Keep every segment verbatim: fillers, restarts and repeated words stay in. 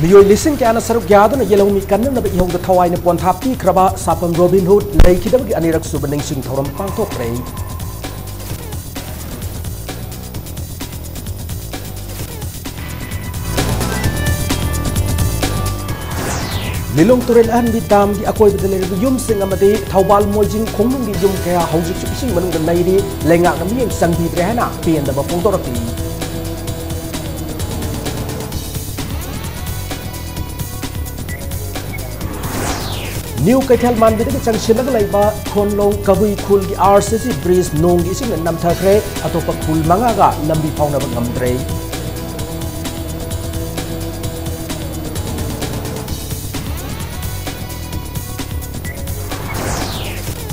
ꯃꯤꯑꯣꯏ ꯂꯤꯁꯤꯡ ꯀꯌꯥꯅ ꯁꯔꯨꯛ ꯌꯥꯗꯨꯅ ꯌꯦꯜꯍꯧꯃꯤ ꯀꯟꯅꯅꯕ ꯏꯍꯧꯗ ꯊꯋꯥꯏꯅ ꯄꯣꯟꯊꯥ ꯄꯤꯈ꯭ꯔꯕ ꯁꯥꯄꯝ ꯔꯣꯕꯤꯟ ꯍꯨꯗ ꯂꯩꯈꯤꯗꯕꯒꯤ ꯑꯅꯤꯔꯛ ꯁꯨꯕ ꯅꯤꯡꯁꯤꯡ ꯊꯧꯔꯝ ꯄꯥꯡꯊꯣꯛꯈ꯭ꯔꯦ꯫ ꯂꯤꯂꯣꯡ ꯇꯨꯔꯦꯜ ꯑꯍꯟꯕꯤ ꯗꯥꯝꯒꯤ ꯑꯀꯣꯏꯕꯗ ꯂꯩꯔꯤꯕ ꯌꯨꯝꯁꯤꯡ ꯑꯃꯗꯤ ꯊꯧꯕꯥꯜ ꯃꯣꯏꯖꯤꯡ ꯈꯣꯡꯅꯨꯡꯒꯤ ꯌꯨꯝ ꯀꯌꯥ ꯍꯧꯖꯤꯛꯁꯨ ꯏꯁꯤꯡ ꯃꯅꯨꯡꯗ ꯂꯩꯔꯤ꯫ ꯂꯩꯉꯥꯛꯅ ꯃꯤꯠꯌꯦꯡ ꯆꯪꯕꯤꯗ꯭ꯔꯦ ꯍꯥꯏꯅ ꯄꯦꯟꯗꯕ ꯐꯣꯡꯗꯣꯔꯛꯂꯤ꯫ ꯅ꯭ꯌꯨ ꯀꯩꯊꯦꯜ ꯃꯥꯟꯕꯤꯗꯒꯤ ꯆꯪꯁꯤꯜꯂꯒ ꯂꯩꯕ ꯈꯣꯟꯂꯣꯡ ꯀꯕꯨꯏ ꯈꯨꯜꯒꯤ ꯑꯥꯔ ꯁꯤ ꯁꯤ ꯕ꯭ꯔꯤꯖ ꯅꯣꯡꯒꯤ ꯏꯁꯤꯡꯅ ꯅꯝꯊꯈ꯭ꯔꯦ꯫ ꯑꯇꯣꯞꯄ ꯈꯨꯜ ꯃꯉꯥꯒ ꯂꯝꯕꯤ ꯐꯥꯎꯅꯕ ꯉꯝꯗ꯭ꯔꯦ꯫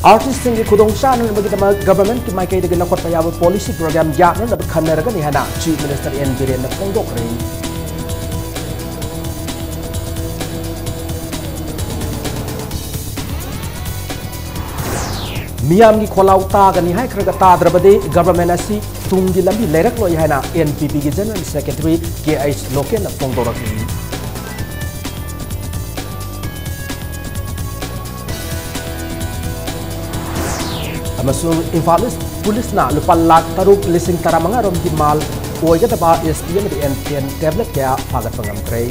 ꯑꯥꯔꯇꯤꯁꯁꯤꯡꯒꯤ ꯈꯨꯗꯣꯡꯆꯥꯅꯅꯕꯒꯤꯗꯃꯛ ꯒꯚꯔꯟꯃꯦꯟꯠꯀꯤ ꯃꯥꯏꯀꯩꯗꯒꯤ ꯂꯧꯈꯠꯄ ꯌꯥꯕ ꯄꯣꯂꯤꯁꯤ ꯄ꯭ꯔꯣꯒ꯭ꯔꯥꯝ ꯌꯥꯠꯅꯅꯕ ꯈꯟꯅꯔꯒꯅꯤ ꯍꯥꯏꯅ ꯆꯤꯐ ꯃꯤꯅꯤꯁꯇꯔ ꯑꯦꯟ ꯕꯤꯔꯦꯟꯅ ꯐꯣꯡꯗꯣꯛꯈ꯭ꯔꯦ꯫ ꯃꯤꯌꯥꯝꯒꯤ ꯈꯣꯜꯂꯥꯎ ꯇꯥꯒꯅꯤ ꯍꯥꯏꯈ꯭ꯔꯒ ꯇꯥꯗ꯭ꯔꯕꯗꯤ ꯒꯚꯔꯟꯃꯦꯟꯠ ꯑꯁꯤ ꯇꯨꯡꯒꯤ ꯂꯝꯕꯤ ꯂꯩꯔꯛꯂꯣꯏ ꯍꯥꯏꯅ ꯑꯦꯟ ꯄꯤ ꯄꯤꯒꯤ ꯖꯦꯅꯔꯦꯜ ꯁꯦꯀ꯭ꯔꯦꯇꯔꯤ ꯀꯦ ꯑꯩꯆ ꯂꯣꯀꯦꯟꯅ ꯐꯣꯡꯗꯣꯔꯛꯂꯤ꯫ ꯑꯃꯁꯨꯡ ꯏꯝꯐꯥꯜ ꯏꯁ ꯄꯨꯂꯤꯁꯅ ꯂꯨꯄꯥ ꯂꯥꯈ ꯇꯔꯨꯛ ꯂꯤꯁꯤꯡ ꯇꯔꯥꯃꯉꯥ ꯔꯣꯝꯒꯤ ꯃꯥꯜ ꯑꯣꯏꯒꯗꯕ ꯑꯦꯁ ꯄꯤ ꯑꯃꯗꯤ ꯑꯦꯟ ꯇꯦꯟ ꯇꯦꯕ꯭ꯂꯦꯠ ꯀꯌꯥ ꯐꯥꯒꯠꯄ ꯉꯝꯈ꯭ꯔꯦ꯫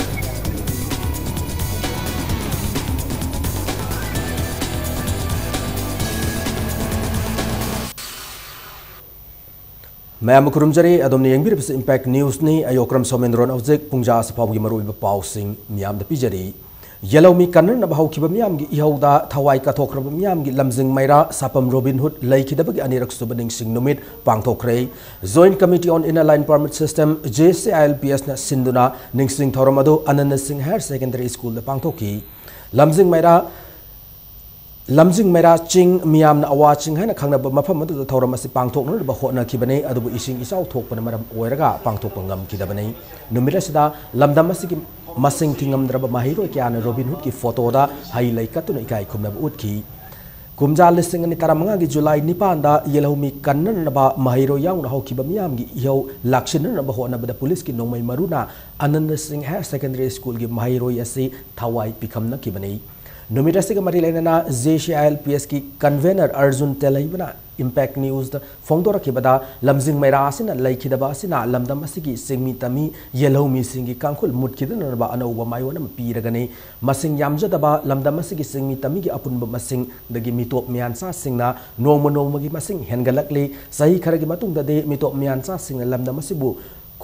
ꯃꯌꯥꯝꯕꯨ ꯈꯨꯔꯨꯝꯖꯔꯤ꯫ ꯑꯗꯣꯝꯅ ꯌꯦꯡꯕꯤꯔꯤꯕꯁꯤ ꯏꯝꯄꯦꯛ ꯅ꯭ꯌꯨꯁꯅꯤ꯫ ꯑꯩ ꯑꯣꯀ꯭ꯔꯝ ꯁꯣꯃꯦꯟꯗ꯭ꯔꯣꯟ ꯍꯧꯖꯤꯛ ꯄꯨꯡꯖꯥ ꯑꯁꯤ ꯐꯥꯎꯕꯒꯤ ꯃꯔꯨꯑꯣꯏꯕ ꯄꯥꯎꯁꯤꯡ ꯃꯤꯌꯥꯝꯗ ꯄꯤꯖꯔꯤ꯫ ꯌꯦꯜꯍꯧꯃꯤ ꯀꯟꯅꯅꯕ ꯍꯧꯈꯤꯕ ꯃꯤꯌꯥꯝꯒꯤ ꯏꯍꯧꯗ ꯊꯋꯥꯏ ꯀꯠꯊꯣꯛꯈ꯭ꯔꯕ ꯃꯤꯌꯥꯝꯒꯤ ꯂꯝꯖꯤꯡ ꯃꯩꯔꯥ ꯁꯥꯄꯝ ꯔꯣꯕꯤꯟ ꯍꯨꯗ ꯂꯩꯈꯤꯗꯕꯒꯤ ꯑꯅꯤꯔꯛ ꯁꯨꯕ ꯅꯤꯡꯁꯤꯡ ꯅꯨꯃꯤꯠ ꯄꯥꯡꯊꯣꯛꯈ꯭ꯔꯦ꯫ Joint Committee on Inner Line Permit System, J C I L ꯄꯤ ꯑꯦꯁꯅ ꯁꯤꯟꯗꯨꯅ ꯅꯤꯡꯁꯤꯡ ꯊꯧꯔꯝ ꯑꯗꯨ ꯑꯅꯟꯗ ꯁꯤꯡ ꯍꯥꯌꯔ ꯁꯦꯀꯦꯟꯗꯔꯤ ꯁ꯭ꯀꯨꯜꯗ ꯄꯥꯡꯊꯣꯛꯈꯤ꯫ ꯂꯝꯖꯤꯡ ꯃꯩꯔꯥ ꯂꯝꯖꯤꯡ ꯃꯩꯔꯥ ꯆꯤꯡ, ꯃꯤꯌꯥꯝꯅ ꯑꯋꯥ ꯆꯤꯡ ꯍꯥꯏꯅ ꯈꯪꯅꯕ ꯃꯐꯝ ꯑꯗꯨꯗ ꯊꯧꯔꯝ ꯑꯁꯤ ꯄꯥꯡꯊꯣꯛꯅꯅꯕ ꯍꯣꯠꯅꯈꯤꯕꯅꯤ, ꯑꯗꯨꯕꯨ ꯏꯁꯤꯡ ꯏꯆꯥꯎ ꯊꯣꯛꯄꯅ ꯃꯔꯝ ꯑꯣꯏꯔꯒ ꯄꯥꯡꯊꯣꯛꯄ ꯉꯝꯈꯤꯗꯕꯅꯤ꯫ ꯅꯨꯃꯤꯠ ꯑꯁꯤꯗ ꯂꯝꯗꯝ ꯑꯁꯤꯒꯤ ꯃꯁꯤꯡ ꯊꯤꯉꯝꯗ꯭ꯔꯕ ꯃꯍꯩꯔꯣꯏ ꯀꯌꯥꯅ ꯔꯣꯕꯤꯟ ꯍꯨꯗꯀꯤ ꯐꯣꯇꯣꯗ ꯍꯩ ꯂꯩ ꯀꯠꯇꯨꯅ ꯏꯀꯥꯏ ꯈꯨꯝꯅꯕ ꯎꯠꯈꯤ꯫ ꯀꯨꯝꯖꯥ ꯂꯤꯁꯤꯡ ꯑꯅꯤ ꯇꯔꯥꯃꯉꯥꯒꯤ ꯖꯨꯂꯥꯏ ꯅꯤꯄꯥꯟꯗ ꯌꯦꯜꯍꯧꯃꯤ ꯀꯟꯅꯅꯕ ꯃꯍꯩꯔꯣꯏ ꯌꯥꯎꯅ ꯍꯧꯈꯤꯕ ꯃꯤꯌꯥꯝꯒꯤ ꯏꯍꯧ ꯂꯥꯛꯁꯤꯟꯅꯅꯕ ꯍꯣꯠꯅꯕꯗ ꯄꯨꯂꯤꯁꯀꯤ ꯅꯣꯡꯃꯩ ꯃꯔꯨꯅ ꯑꯅꯟꯗ ꯁꯤꯡ ꯍꯥꯌꯔ ꯁꯦꯀꯦꯟꯗꯔꯤ ꯁ꯭ꯀꯨꯜꯒꯤ ꯃꯍꯩꯔꯣꯏ ꯑꯁꯤ ꯊꯋꯥꯏ ꯄꯤꯈꯝꯅꯈꯤꯕꯅꯤ꯫ ꯅꯨꯃꯤꯠ ꯑꯁꯤꯒ ꯃꯔꯤ ꯂꯩꯅꯅ J C I L P ꯑꯦꯁꯀꯤ ꯀꯟꯚꯦꯅꯔ ꯑꯔꯖꯨꯟ ꯇꯦꯂꯩꯕꯅ ꯏꯝꯄꯦꯛ ꯅ꯭ꯌꯨꯁꯇ ꯐꯣꯡꯗꯣꯔꯛꯈꯤꯕꯗ, ꯂꯝꯖꯤꯡ ꯃꯩꯔꯥ ꯑꯁꯤꯅ ꯂꯩꯈꯤꯗꯕ ꯑꯁꯤꯅ ꯂꯝꯗꯝ ꯑꯁꯤꯒꯤ ꯆꯤꯡꯃꯤ ꯇꯝꯃꯤ ꯌꯦꯜꯍꯧꯃꯤꯁꯤꯡꯒꯤ ꯀꯥꯡꯈꯨꯜ ꯃꯨꯠꯈꯤꯗꯅꯕ ꯑꯅꯧꯕ ꯃꯥꯏꯑꯣꯟ ꯑꯃ ꯄꯤꯔꯒꯅꯤ꯫ ꯃꯁꯤꯡ ꯌꯥꯝꯖꯗꯕ ꯂꯝꯗꯝ ꯑꯁꯤꯒꯤ ꯆꯤꯡꯃꯤ ꯇꯝꯃꯤꯒꯤ ꯑꯄꯨꯟꯕ ꯃꯁꯤꯡꯗꯒꯤ ꯃꯤꯇꯣꯞ ꯃꯤꯌꯥꯟꯆꯥꯁꯤꯡꯅ ꯅꯣꯡꯃ ꯅꯣꯡꯃꯒꯤ ꯃꯁꯤꯡ ꯍꯦꯟꯒꯠꯂꯛꯂꯤ꯫ ꯆꯍꯤ ꯈꯔꯒꯤ ꯃꯇꯨꯡꯗꯗꯤ ꯃꯤꯇꯣꯞ ꯃꯤꯌꯥꯟꯆꯥꯁꯤꯡꯅ ꯂꯝꯗꯝ ꯑꯁꯤꯕꯨ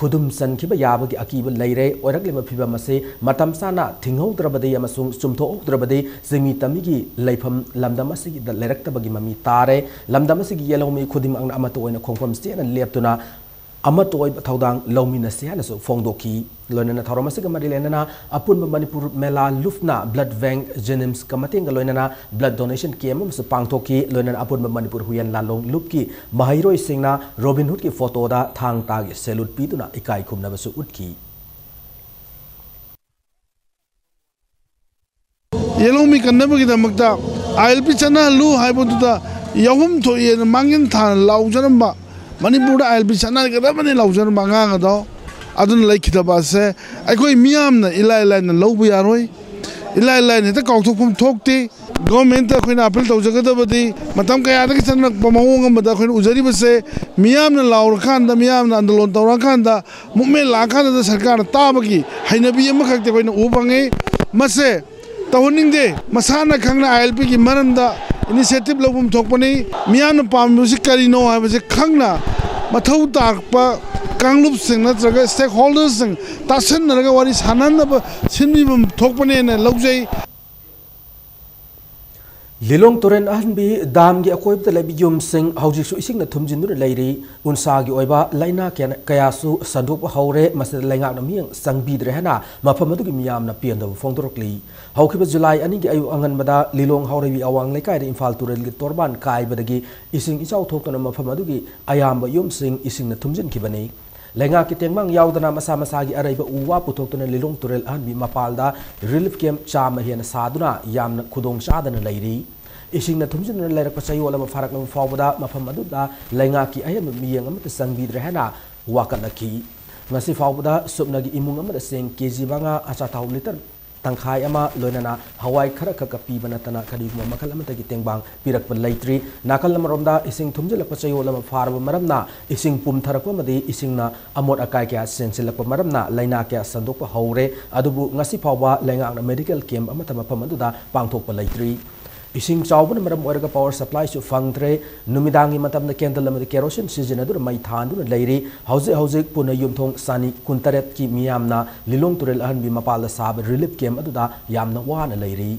ꯈꯨꯗꯨꯝ ꯆꯟꯈꯤꯕ ꯌꯥꯕꯒꯤ ꯑꯀꯤꯕ ꯂꯩꯔꯦ꯫ ꯑꯣꯏꯔꯛꯂꯤꯕ ꯐꯤꯕꯝ ꯑꯁꯤ ꯃꯇꯝ ꯆꯥꯅ ꯊꯤꯡꯍꯧꯗ꯭ꯔꯕꯗꯤ ꯑꯃꯁꯨꯡ ꯆꯨꯝꯊꯣꯛꯍꯧꯗ꯭ꯔꯕꯗꯤ ꯆꯤꯡꯃꯤ ꯇꯝꯃꯤꯒꯤ ꯂꯩꯐꯝ ꯂꯝꯗꯝ ꯑꯁꯤꯗ ꯂꯩꯔꯛꯇꯕꯒꯤ ꯃꯃꯤ ꯇꯥꯔꯦ꯫ ꯂꯝꯗꯝ ꯑꯁꯤꯒꯤ ꯌꯦꯜꯍꯧꯃꯤ ꯈꯨꯗꯤꯡꯃꯛꯅ ꯑꯃꯠꯇ ꯑꯣꯏꯅ ꯈꯣꯡꯐꯝ ꯆꯦꯠꯅ ꯂꯦꯞꯇꯨꯅ ꯑꯃꯠꯇ ꯑꯣꯏꯕ ꯊꯧꯗꯥꯡ ꯂꯧꯃꯤꯟꯅꯁꯤ ꯍꯥꯏꯅꯁꯨ ꯐꯣꯡꯗꯣꯛꯈꯤ꯫ ꯂꯣꯏꯅꯅ ꯊꯧꯔꯝ ꯑꯁꯤꯒ ꯃꯔꯤ ꯂꯩꯅꯅ ꯑꯄꯨꯟꯕ ꯃꯅꯤꯄꯨꯔ ꯃꯦꯂꯥ ꯂꯨꯞꯅ ꯕ꯭ꯂꯗ ꯕꯦꯡꯛ, ꯖꯦꯅꯤꯝꯁꯀ ꯃꯇꯦꯡꯒ ꯂꯣꯏꯅꯅ ꯕ꯭ꯂꯗ ꯗꯣꯅꯦꯁꯟ ꯀꯦꯝꯞ ꯑꯃꯁꯨ ꯄꯥꯡꯊꯣꯛꯈꯤ꯫ ꯂꯣꯏꯅꯅ ꯑꯄꯨꯟꯕ ꯃꯅꯤꯄꯨꯔ ꯍꯨꯌꯦꯟ ꯂꯥꯂꯣꯡ ꯂꯨꯞꯀꯤ ꯃꯍꯩꯔꯣꯏꯁꯤꯡꯅ ꯔꯣꯕꯤꯟ ꯍꯨꯗꯀꯤ ꯐꯣꯇꯣꯗ ꯊꯥꯡ ꯇꯥꯒꯤ ꯁꯦꯂꯨꯠ ꯄꯤꯗꯨꯅ ꯏꯀꯥꯏ ꯈꯨꯝꯅꯕꯁꯨ ꯎꯠꯈꯤ꯫ ꯌꯦꯜꯍꯧꯃꯤ ꯀꯟꯅꯕꯒꯤꯗꯃꯛꯇ ꯑꯥꯏ ꯑꯦꯜ ꯄꯤ ꯆꯠꯅꯍꯜꯂꯨ ꯍꯥꯏꯕꯗꯨꯗ ꯌꯥꯎꯐꯝ ꯊꯣꯛꯏꯅ ꯃꯥꯡꯖꯤꯟ ꯊꯥꯅ ꯂꯥꯎꯖꯔꯝꯕ, ꯃꯅꯤꯄꯨꯔꯗ ꯑꯥꯏ ꯑꯦꯜ ꯄꯤ ꯆꯠꯅꯒꯗꯕꯅꯤ ꯂꯥꯎꯖꯔꯝꯕ ꯑꯉꯥꯡ ꯑꯗꯣ, ꯑꯗꯨꯅ ꯂꯩꯈꯤꯗꯕ ꯑꯁꯦ ꯑꯩꯈꯣꯏ ꯃꯤꯌꯥꯝꯅ ꯏꯂꯥꯏ ꯂꯥꯏꯅ ꯂꯧꯕ ꯌꯥꯔꯣꯏ, ꯏꯂꯥꯏ ꯂꯥꯏꯅ ꯍꯦꯛꯇ ꯀꯥꯎꯊꯣꯛꯐꯝ ꯊꯣꯛꯇꯦ꯫ ꯒꯣꯔꯃꯦꯟꯇ ꯑꯩꯈꯣꯏꯅ ꯑꯄꯤꯜ ꯇꯧꯖꯒꯗꯕꯗꯤ, ꯃꯇꯝ ꯀꯌꯥꯗꯒꯤ ꯆꯠꯅꯔꯛꯄ ꯃꯑꯣꯡ ꯑꯃꯗ ꯑꯩꯈꯣꯏꯅ ꯎꯖꯔꯤꯕꯁꯦ, ꯃꯤꯌꯥꯝꯅ ꯂꯥꯎꯔꯀꯥꯟꯗ, ꯃꯤꯌꯥꯝꯅ ꯑꯟꯗꯣꯂꯣꯟ ꯇꯧꯔꯀꯥꯟꯗ, ꯃꯨꯞꯃꯦꯟ ꯂꯥꯛꯑꯀꯥꯟꯗ ꯁꯔꯀꯥꯔꯅ ꯇꯥꯕꯒꯤ ꯍꯩꯅꯕꯤ ꯑꯃꯈꯛꯇꯤ ꯑꯩꯈꯣꯏꯅ ꯎꯕ ꯐꯪꯉꯤ꯫ ꯃꯁꯦ ꯇꯧꯍꯟꯅꯤꯡꯗꯦ꯫ ꯃꯁꯥꯅ ꯈꯪꯅ ꯑꯥꯏ ꯑꯦꯜ ꯄꯤꯒꯤ ꯃꯔꯝꯗ ꯏꯅꯤꯁꯤꯌꯦꯇꯤꯚ ꯂꯧꯐꯝ ꯊꯣꯛꯄꯅꯤ꯫ ꯃꯤꯌꯥꯝꯅ ꯄꯥꯝꯃꯤꯕꯁꯤ ꯀꯔꯤꯅꯣ ꯍꯥꯏꯕꯁꯤ ꯈꯪꯅ, ꯃꯊꯧ ꯇꯥꯔꯛꯄ ꯀꯥꯡꯂꯨꯞꯁꯤꯡ ꯅꯠꯇ꯭ꯔꯒ ꯁ꯭ꯇꯦꯛ ꯍꯣꯜꯗꯔꯁꯤꯡ ꯇꯥꯁꯤꯟꯅꯔꯒ ꯋꯥꯔꯤ ꯁꯥꯟꯅꯅꯕ ꯁꯤꯟꯕꯤꯐꯝ ꯊꯣꯛꯄꯅꯦꯅ ꯂꯧꯖꯩ꯫ ꯂꯤꯂꯣꯡ ꯇꯨꯔꯦꯜ ꯑꯍꯟꯕꯤ ꯗꯥꯝꯒꯤ ꯑꯀꯣꯏꯕꯗ ꯂꯩꯕ ꯌꯨꯝꯁꯤꯡ ꯍꯧꯖꯤꯛꯁꯨ ꯏꯁꯤꯡꯅ ꯊꯨꯝꯖꯤꯟꯗꯨꯅ ꯂꯩꯔꯤ꯫ ꯎꯟꯁꯥꯒꯤ ꯑꯣꯏꯕ ꯂꯥꯏꯅꯥ ꯀꯌꯥꯅ, ꯀꯌꯥꯁꯨ ꯁꯟꯗꯣꯛꯄ ꯍꯧꯔꯦ꯫ ꯃꯁꯤꯗ ꯂꯩꯉꯥꯛꯅ ꯃꯤꯠꯌꯦꯡ ꯆꯪꯕꯤꯗ꯭ꯔꯦ ꯍꯥꯏꯅ ꯃꯐꯝ ꯑꯗꯨꯒꯤ ꯃꯤꯌꯥꯝꯅ ꯄꯦꯟꯗꯕ ꯐꯣꯡꯗꯣꯔꯛꯂꯤ꯫ ꯍꯧꯈꯤꯕ ꯖꯨꯂꯥꯏ ꯑꯅꯤꯒꯤ ꯑꯌꯨꯛ ꯑꯉꯟꯕꯗ ꯂꯤꯂꯣꯡ ꯍꯥꯎꯔꯩꯕꯤ ꯑꯋꯥꯡ ꯂꯩꯀꯥꯏꯗ ꯏꯝꯐꯥꯜ ꯇꯨꯔꯦꯜꯒꯤ ꯇꯣꯔꯕꯥꯟ ꯀꯥꯏꯕꯗꯒꯤ ꯏꯁꯤꯡ ꯏꯆꯥꯎ ꯊꯣꯛꯇꯨꯅ ꯃꯐꯝ ꯑꯗꯨꯒꯤ ꯑꯌꯥꯝꯕ ꯌꯨꯝꯁꯤꯡ ꯏꯁꯤꯡꯅ ꯊꯨꯝꯖꯤꯟꯈꯤꯕꯅꯤ꯫ ꯂꯩꯉꯥꯛꯀꯤ ꯇꯦꯡꯕꯥꯡ ꯌꯥꯎꯗꯅ ꯃꯁꯥ ꯃꯁꯥꯒꯤ ꯑꯔꯩꯕ ꯎ ꯋꯥ ꯄꯨꯊꯣꯛꯇꯨꯅ ꯂꯤꯂꯣꯡ ꯇꯨꯔꯦꯜ ꯑꯍꯟꯕꯤ ꯃꯄꯥꯜꯗ ꯔꯤꯂꯤꯐ ꯀꯦꯝꯞ ꯆꯥꯝꯃ ꯍꯦꯟꯅ ꯁꯥꯗꯨꯅ ꯌꯥꯝꯅ ꯈꯨꯗꯣꯡ ꯆꯥꯗꯅ ꯂꯩꯔꯤ꯫ ꯏꯁꯤꯡꯅ ꯊꯨꯝꯖꯤꯟꯗꯨꯅ ꯂꯩꯔꯛꯄ ꯆꯌꯣꯜ ꯑꯃ ꯐꯥꯔꯛꯂꯕ ꯐꯥꯎꯕꯗ ꯃꯐꯝ ꯑꯗꯨꯗ ꯂꯩꯉꯥꯛꯀꯤ ꯑꯍꯦꯟꯕ ꯃꯤꯠꯌꯦꯡ ꯑꯃꯠꯇ ꯆꯪꯕꯤꯗ꯭ꯔꯦ ꯍꯥꯏꯅ ꯋꯥꯀꯠꯂꯛꯈꯤ꯫ ꯉꯁꯤ ꯐꯥꯎꯕꯗ ꯁꯨꯞꯅꯒꯤ ꯏꯃꯨꯡ ꯑꯃꯗ ꯆꯦꯡ ꯀꯦꯖꯤ ꯃꯉꯥ, ꯑꯆꯥꯊꯥꯎ ꯂꯤꯇꯔ ꯇꯪꯈꯥꯏ ꯑꯃ, ꯂꯣꯏꯅꯅ ꯍꯋꯥꯏ ꯈꯔ ꯈꯛꯀ ꯄꯤꯕ ꯅꯠꯇꯅ ꯀꯔꯤꯒꯨꯝꯕ ꯃꯈꯜ ꯑꯃꯠꯇꯒꯤ ꯇꯦꯡꯕꯥꯡ ꯄꯤꯔꯛꯄ ꯂꯩꯇ꯭ꯔꯤ꯫ ꯅꯥꯀꯜ ꯑꯃꯔꯣꯝꯗ ꯏꯁꯤꯡ ꯊꯨꯝꯖꯤꯜꯂꯛꯄ ꯆꯌꯣꯜ ꯑꯃ ꯐꯥꯔꯕ ꯃꯔꯝꯅ ꯏꯁꯤꯡ ꯄꯨꯝꯊꯔꯛꯄ ꯑꯃꯗꯤ ꯏꯁꯤꯡꯅ ꯑꯃꯣꯠ ꯑꯀꯥꯏ ꯀꯌꯥ ꯆꯦꯟꯁꯤꯜꯂꯛꯄ ꯃꯔꯝꯅ ꯂꯩꯅꯥ ꯀꯌꯥ ꯁꯟꯗꯣꯛꯄ ꯍꯧꯔꯦ꯫ ꯑꯗꯨꯕꯨ ꯉꯁꯤ ꯐꯥꯎꯕ ꯂꯩꯉꯥꯛꯅ medical camp ꯑꯃꯠꯇ ꯃꯐꯝ ꯑꯗꯨꯗ ꯄꯥꯡꯊꯣꯛꯄ ꯂꯩꯇ꯭ꯔꯤ꯫ ꯏꯁꯤꯡ ꯆꯥꯎꯕꯅ ꯃꯔꯝ ꯑꯣꯏꯔꯒ power supplyꯁꯨ ꯐꯪꯗ꯭ꯔꯦ꯫ ꯅꯨꯃꯤꯗꯥꯡꯒꯤ ꯃꯇꯝꯗ candle ꯑꯃꯗꯤ kerosene ꯁꯤꯖꯤꯟꯅꯗꯨꯅ ꯃꯩ ꯊꯥꯟꯗꯨꯅ ꯂꯩꯔꯤ꯫ ꯍꯧꯖꯤꯛ ꯍꯧꯖꯤꯛ ꯄꯨꯟꯅ ꯌꯨꯝꯊꯣꯡ ꯆꯅꯤ ꯀꯨꯟꯇꯔꯦꯠꯀꯤ ꯃꯤꯌꯥꯝꯅ ꯂꯤꯂꯣꯡ ꯇꯨꯔꯦꯜ ꯑꯍꯟꯕꯤ ꯃꯄꯥꯜꯗ ꯁꯥꯕ relief camp ꯑꯗꯨꯗ ꯌꯥꯝꯅ ꯋꯥꯅ ꯂꯩꯔꯤ꯫